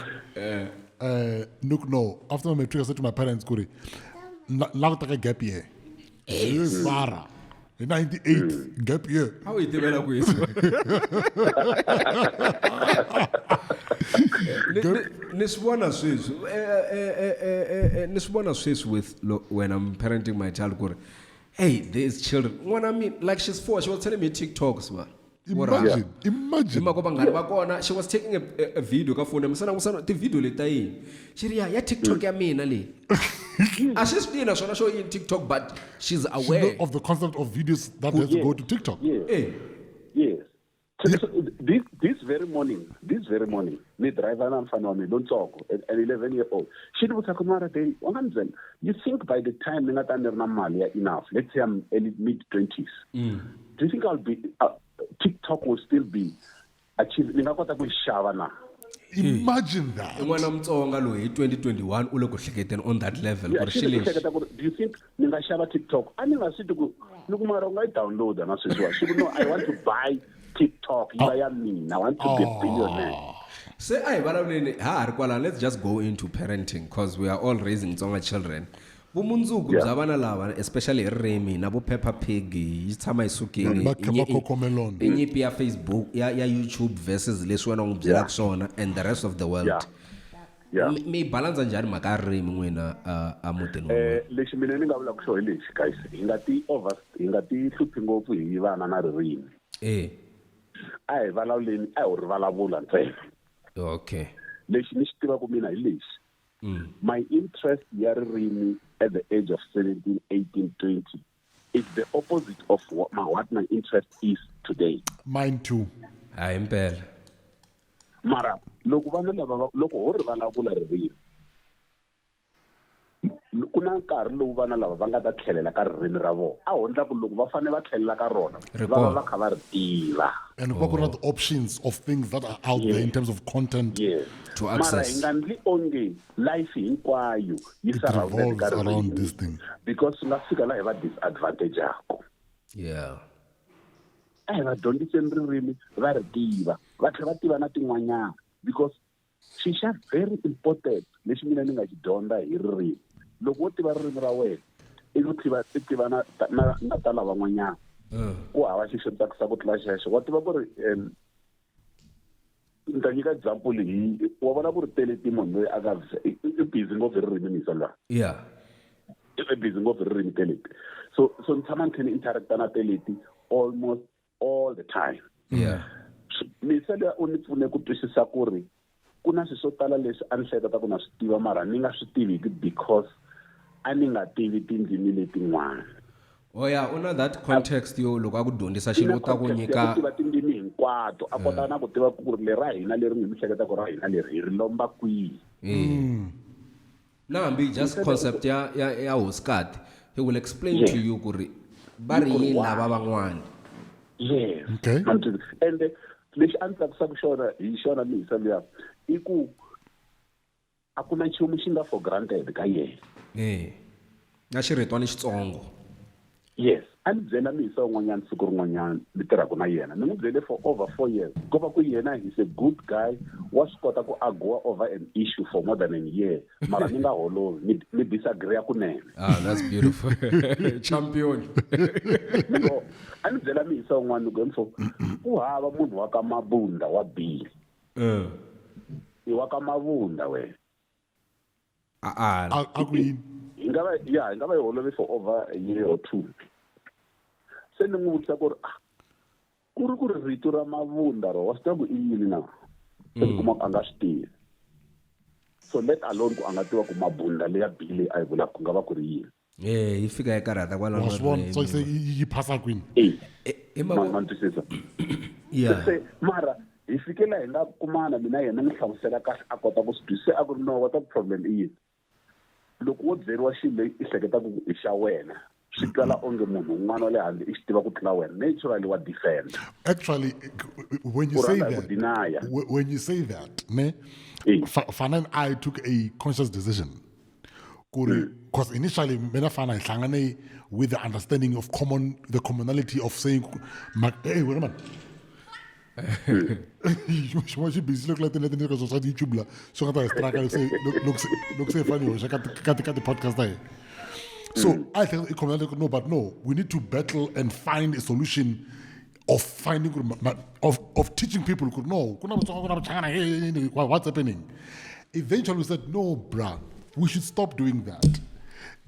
Look, no. After my matric, I said to my parents, "Kuri, la ku teka gap year." Yes, Mara. In 98, gap year. How yi tivela ku yi Ni swi vona sweswi ni swi vona sweswi with when I'm parenting my child ku ri hey, there's children n'wana mi like she's 4, she was telling me TikToks man. Imagine, imagine. Hi mhaka vanghana va kona she was taking a video ka foni ya misana misana ti-video leti ta yini xi ri ya TikTok ya mina leyi a xi swi tivi naswona xo yini TikTok but she's She aware know of the concept of videos that has to go to TikTok. Yes. Eh. Yes. So this very morning, ni driver na mfana wa mina lontsongo, an 11-year-old. Xi ni vutisa ku mara daddy, wa nga ni byela, you think by the time ni nga ta ni ri na mali ya enough, let's say I'm early mid-20s, do you think I'll be TikTok will still be achieve ni nga kota ku yi xava na? Imagine that. I n'wana mutsonga loyi hi 2021 u le ku hleketeni on that level ku Yeah, ri xi xi ni lexi hleketa ku ri do you think ni nga xava TikTok? A ni nga swi ti ku ni ku mara u nga yi download-a na sweswiwa. Xi ku no, I want to buy TikTok yi va ya mina. I want to be a billionaire. Se a hi vulavuleni ha ha ri kwalano, let's just go into parenting because we are all raising Tsonga children. Vumundzuku bya vana lava, especially hi ririmi na vo Peppa Pig yi tshama yi sukile. Va kha va Cocomelon. I nyimpi ya Facebook ya YouTube versus leswi wena u n'wi byelaka swona and the rest of the world. Yeah. Yeah. Mi yi balansa njhani mhaka ya ririmi n'wina a mutini wa n'wina? Lexi mina ni nga vulaka xona hi lexi guys, hi nga ti over hi nga ti hluphi ngopfu hi vana na ririmi. A hi vulavuleni, a hi ri vulavula ntsena. Okay. Lexi ni xi tivaka mina hi lexi. My interest ya ririmi at the age of 17, 18, 20 is the opposite of what my interest is today. Mine too. Hayi impela. Mara loko vana lava loko ho ri vulavula ririmi, ku na nkarhi lowu vana lava va nga ta tlhelela ka ririmi ra vona. A ho endla ku loko va fanele va tlhelela ka rona, Ri va va kona. va kha va ri tiva. And what are the options of things that are out there in terms of content? Yes. To Mara access. hi nga ndli onge life hinkwayo yi It surrounded revolves ka around ririmi. this thing. Because swi nga fika laha hi va disadvantage-aku. Yeah. A hi va dyondziseni ririmi va ri tiva, va tlhela va tiva na tin'wanyana. Because xi xa very important lexi mina ni nga xi dyondza hi ririmi. Loko wo tiva ririmi ra wena, i ku tiva, i tiva na, na, na ta lavan'wanyana. Ku hava xi xo tsakisa ku tlula xexo. Wa tiva ku ri, ni ta nyika example hi, wa vona ku ri Teleti munhu loyi a nga i busy ngopfu hi ririmi misa luya. Yeah. I busy ngopfu hi ririmi Teleti. So ni tshama ni tlhela ni interact-a na Teleti almost all the time. Yeah. Misa luya u ni pfune ku twisisa ku ri ku na swilo swo tala leswi a ni hleketa ku na swi tiva mara ni nga swi tiviki because a ni nga tivi tindzimi letin'wana. Oh yeah, u na that context yo loko a ku dyondzisa xilo u ta ku Context ya nyika ku tiva tindzimi hinkwato, a kota na ku tiva ku ri lera hina leri mi hleketaka ra hina leri hi ri lomba kwihi. Na hambi just concept ya hosikati, he will explain to you ku ri va ri yini lava van'wana. Yes. Okay. And lexi a ni tsakisaka xona hi xona mihisa luya i ku a ku na nchumu xi nga for granted ka yena. Na xiritwana xitsongo. Yes. A ni byela mihisa un'wanyana siku rin'wanyana ni tirhaka na yena. Ni n'wi byele for over 4 years. Ko va ku yena he's a good guy, wa swi kota ku argue over an issue for more than a year. Mara ni nga holovi, ni disagree kunene. That's beautiful. Champion. No, a ni byela mihisa un'wana ku mfo, ku hava munhu wa ka Mabunda wa Billy. I wa ka Mabunda wena. A A ku yini? Hi nga va, ya, hi nga va hi holove for over a year or two. Se ni n'wi vutisa ku ri, ku ri ku ri rito ra Mabunda ro, wa swi tiva ku i yini na? Se ni kuma ku a nga swi tivi. So let alone ku a nga tiva ku Mabunda leya Billy a yi vulaka ku nga va ku ri yini. Yi fika yi karhata kwalano Wa swi vona? ririmi. So se yi phasa kwini? I mavo- Ma twisisa? Yeah. Se mara hi fike laha hi nga kumana mina yena ni hlamusela kahle a kota ku swi twisisa. Se a ku ri no, what the problem i yini? Loko wo byeriwa xilo lexi i hleketaka ku i xa wena, swi twala onge munhu un'wana wa le handle i xi tiva ku tlula wena, naturally wa defend. Actually, when you Ku say rhandza hi ku that, deny. when you say that, ne, Fana and I took a conscious decision. Because initially, mina Fana hlangane with the understanding of the commonality of saying, hey, wait a minute. Xin'wana xi busy loko la tinete ni ka swa YouTube la, swi nga ta hi strike, loko se, loko se, loko se hi fanele hi hoxa ka ti-podcast ta hina. So I think it comes down to, no, but no, we need to battle and find a solution of finding, of teaching people, no, what's happening? Eventually we said, no, bruh, we should stop doing that.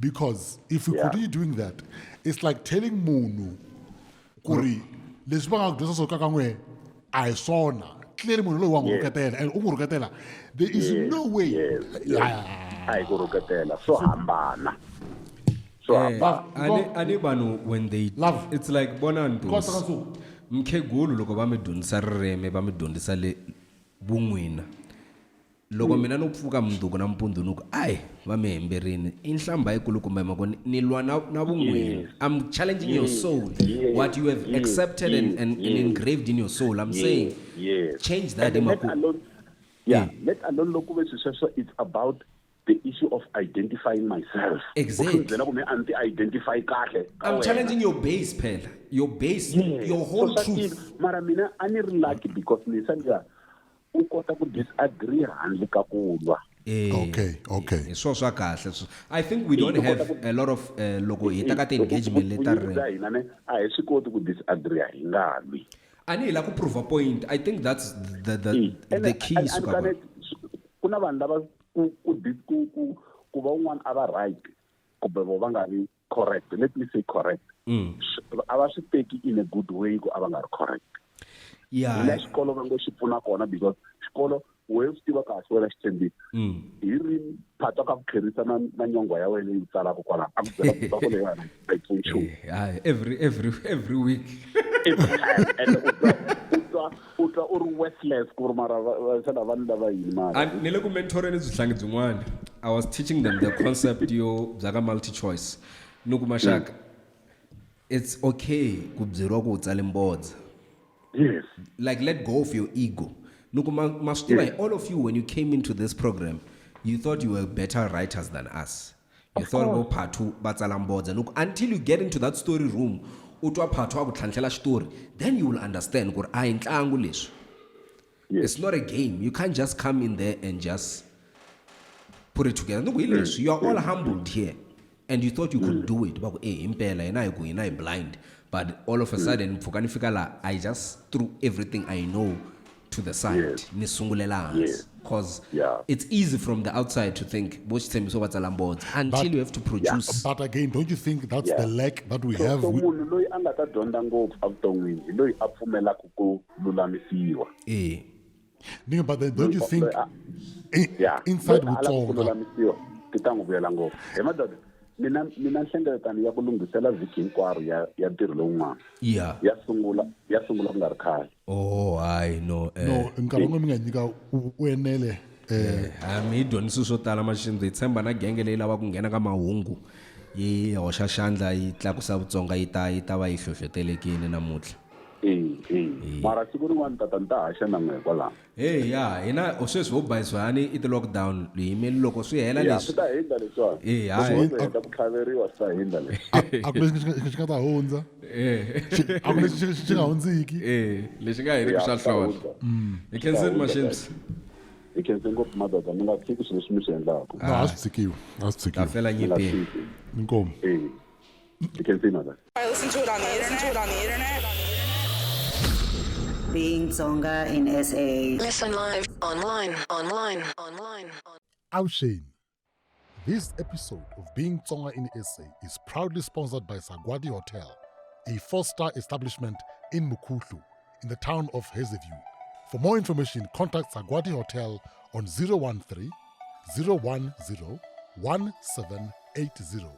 Because if we continue doing that, it's like telling munhu kuri, leswi va nga ku dyondzisa swona ka n'we, a hi swona. Clearly munhu loyi wa n'wi rhuketela, and u n'wi rhuketela. There is no way. A hi ku rhuketela, swo hambana. Swo hambana. Ani vanhu when they Love. It's like bona Kota ntosi. ka nsuku. Mkhegulu loko va mi dyondzisa ririmi, va mi dyondzisa le vun'wina. Loko mina no pfuka mundzuku na mpundzu ni ku, ai, va mi hemberini. I nhlamba yikulukumba hi mhaka ni lwa na vun'wina. I'm challenging your soul. What you have accepted and engraved in your soul. I'm saying, change that And hi mhaka let alone, Yeah, let alone loko ve sweswo it's about the issue of identifying myself. Exactly. U byela ku me a ni ti identify kahle ka I'm wena. challenging your base phela your base Yes. your whole So swa truth tika. Mara mina a ni ri lucky because ni sa ndza u kota ku disagree handle ka ku lwa. Eh, Okay, okay. hi swona swa kahle I think we don't have a lot of loko hi ta ka ti-engagement leta Vunyingi bya ri hina ne a hi swi koti ku disagree hi nga lwi. A ni hi la ku prove a point. I think that's the key And suka kwala. Ku na vanhu lava ku ku ku ku ku va un'wana a va right kumbe vo va nga ri correct, let me say correct, a va swi teki in a good way ku a va nga ri correct. La xikolo va ngo xi pfuna kona because xikolo we swi tiva kahle wena xitshembisi hi ri phatwa ka ku tlherisa na nyongwa ya wena yi tsalaka kwalaho a ku byela ku ku leyiwani a yi pfuni nchumu. Hayi, every week. Every time. And u twa u ri worthless ku ri mara xana vanhu lava yini mara. Ni le ku mentoreni byihlangi byin'wana. I was teaching them the concept yo bya ka multi choice. Ni ku maxaka, it's okay ku byeriwa ku u tsale mbodza. Like, let go of your ego. Ni ku ma swi tiva, all of you, when you came into this program, you thought you were better writers than us. You thought vo Phathu va tsala mbodza. Ni ku until you get into that story room, u twa Phathu a ku tlhantlhela xitori, then you will understand ku ri a hi ntlangu leswi. It's not a game. You can't just come in there and just put it together. Ni ku hi leswi, you are all humbled here and you thought you could do it. Va ku, eh, himpela hina hi ku hina hi blind, but all of a sudden mpfhuka ni fika la, I just threw everything I know to the side. Ni sungulela hansi. Because it's easy from the outside to think vo Xitshembiso va tsala mbodza until you have to produce. But again, don't you think that's the lack that we have? So munhu loyi a nga ta dyondza ngopfu evuton'wini hi loyi a pfumelaka ku lulamisiwa. Ninga, but then don't you Loyi- think loyi a- Yeah. inside Loyi a lava ku Vutsonga? lulamisiwa ti ta n'wi vuyela ngopfu. He madoda, mina nhlengeletano ya ku lunghisela vhiki hinkwaro ya ntirho lowun'wana. Ya sungula ku nga ri khale. Oh, hayi, no. No, nkarhi wun'we mi nga nyika u enele. Ha mi hi dyondzisi swo tala maxindzi. Hi tshemba na genge leyi lavaka ku nghena ka mahungu yi hoxa xandla yi tlakusa Vutsonga yi ta va yi hlohlotelekile namuntlha. E, mara siku rin'wana tata ni ta haxa na n'we hikwalaho. Hey, ya hina o sweswi ho bayisiwa hani i ti-lockdown hi yimeli loko swi hela Ya, leswi. swi ta hindza leswiwani. Eh, Loko hayi. ho heta ku tlhaveriwa swi ta hindza leswi. A ku lexi xi nga ta hundza. A ku lexi xi nga hundziki. Eh, lexi nga heriki Ya, swa swi ta hlola. hundza. Hi khenseni Mashimbyi. Hi khense ngopfu madoda, mi nga tshiki swilo leswi mi swi endlaka. No, a swi tshikiwi. A swi Ta tshikiwi. fela Mi nga nyipini. tshiki. Inkomu. Eh, hi khenseni madoda. I listen to it on the internet. To it on the internet. Being Tsonga in SA. Listen live, online, online, online. Awushane. This episode of Being Tsonga in SA is proudly sponsored by Sagwadi Hotel, a 4-star establishment in Mkhuhlu, in the town of Hazyview. For more information, contact Sagwadi Hotel on 013 010 1780.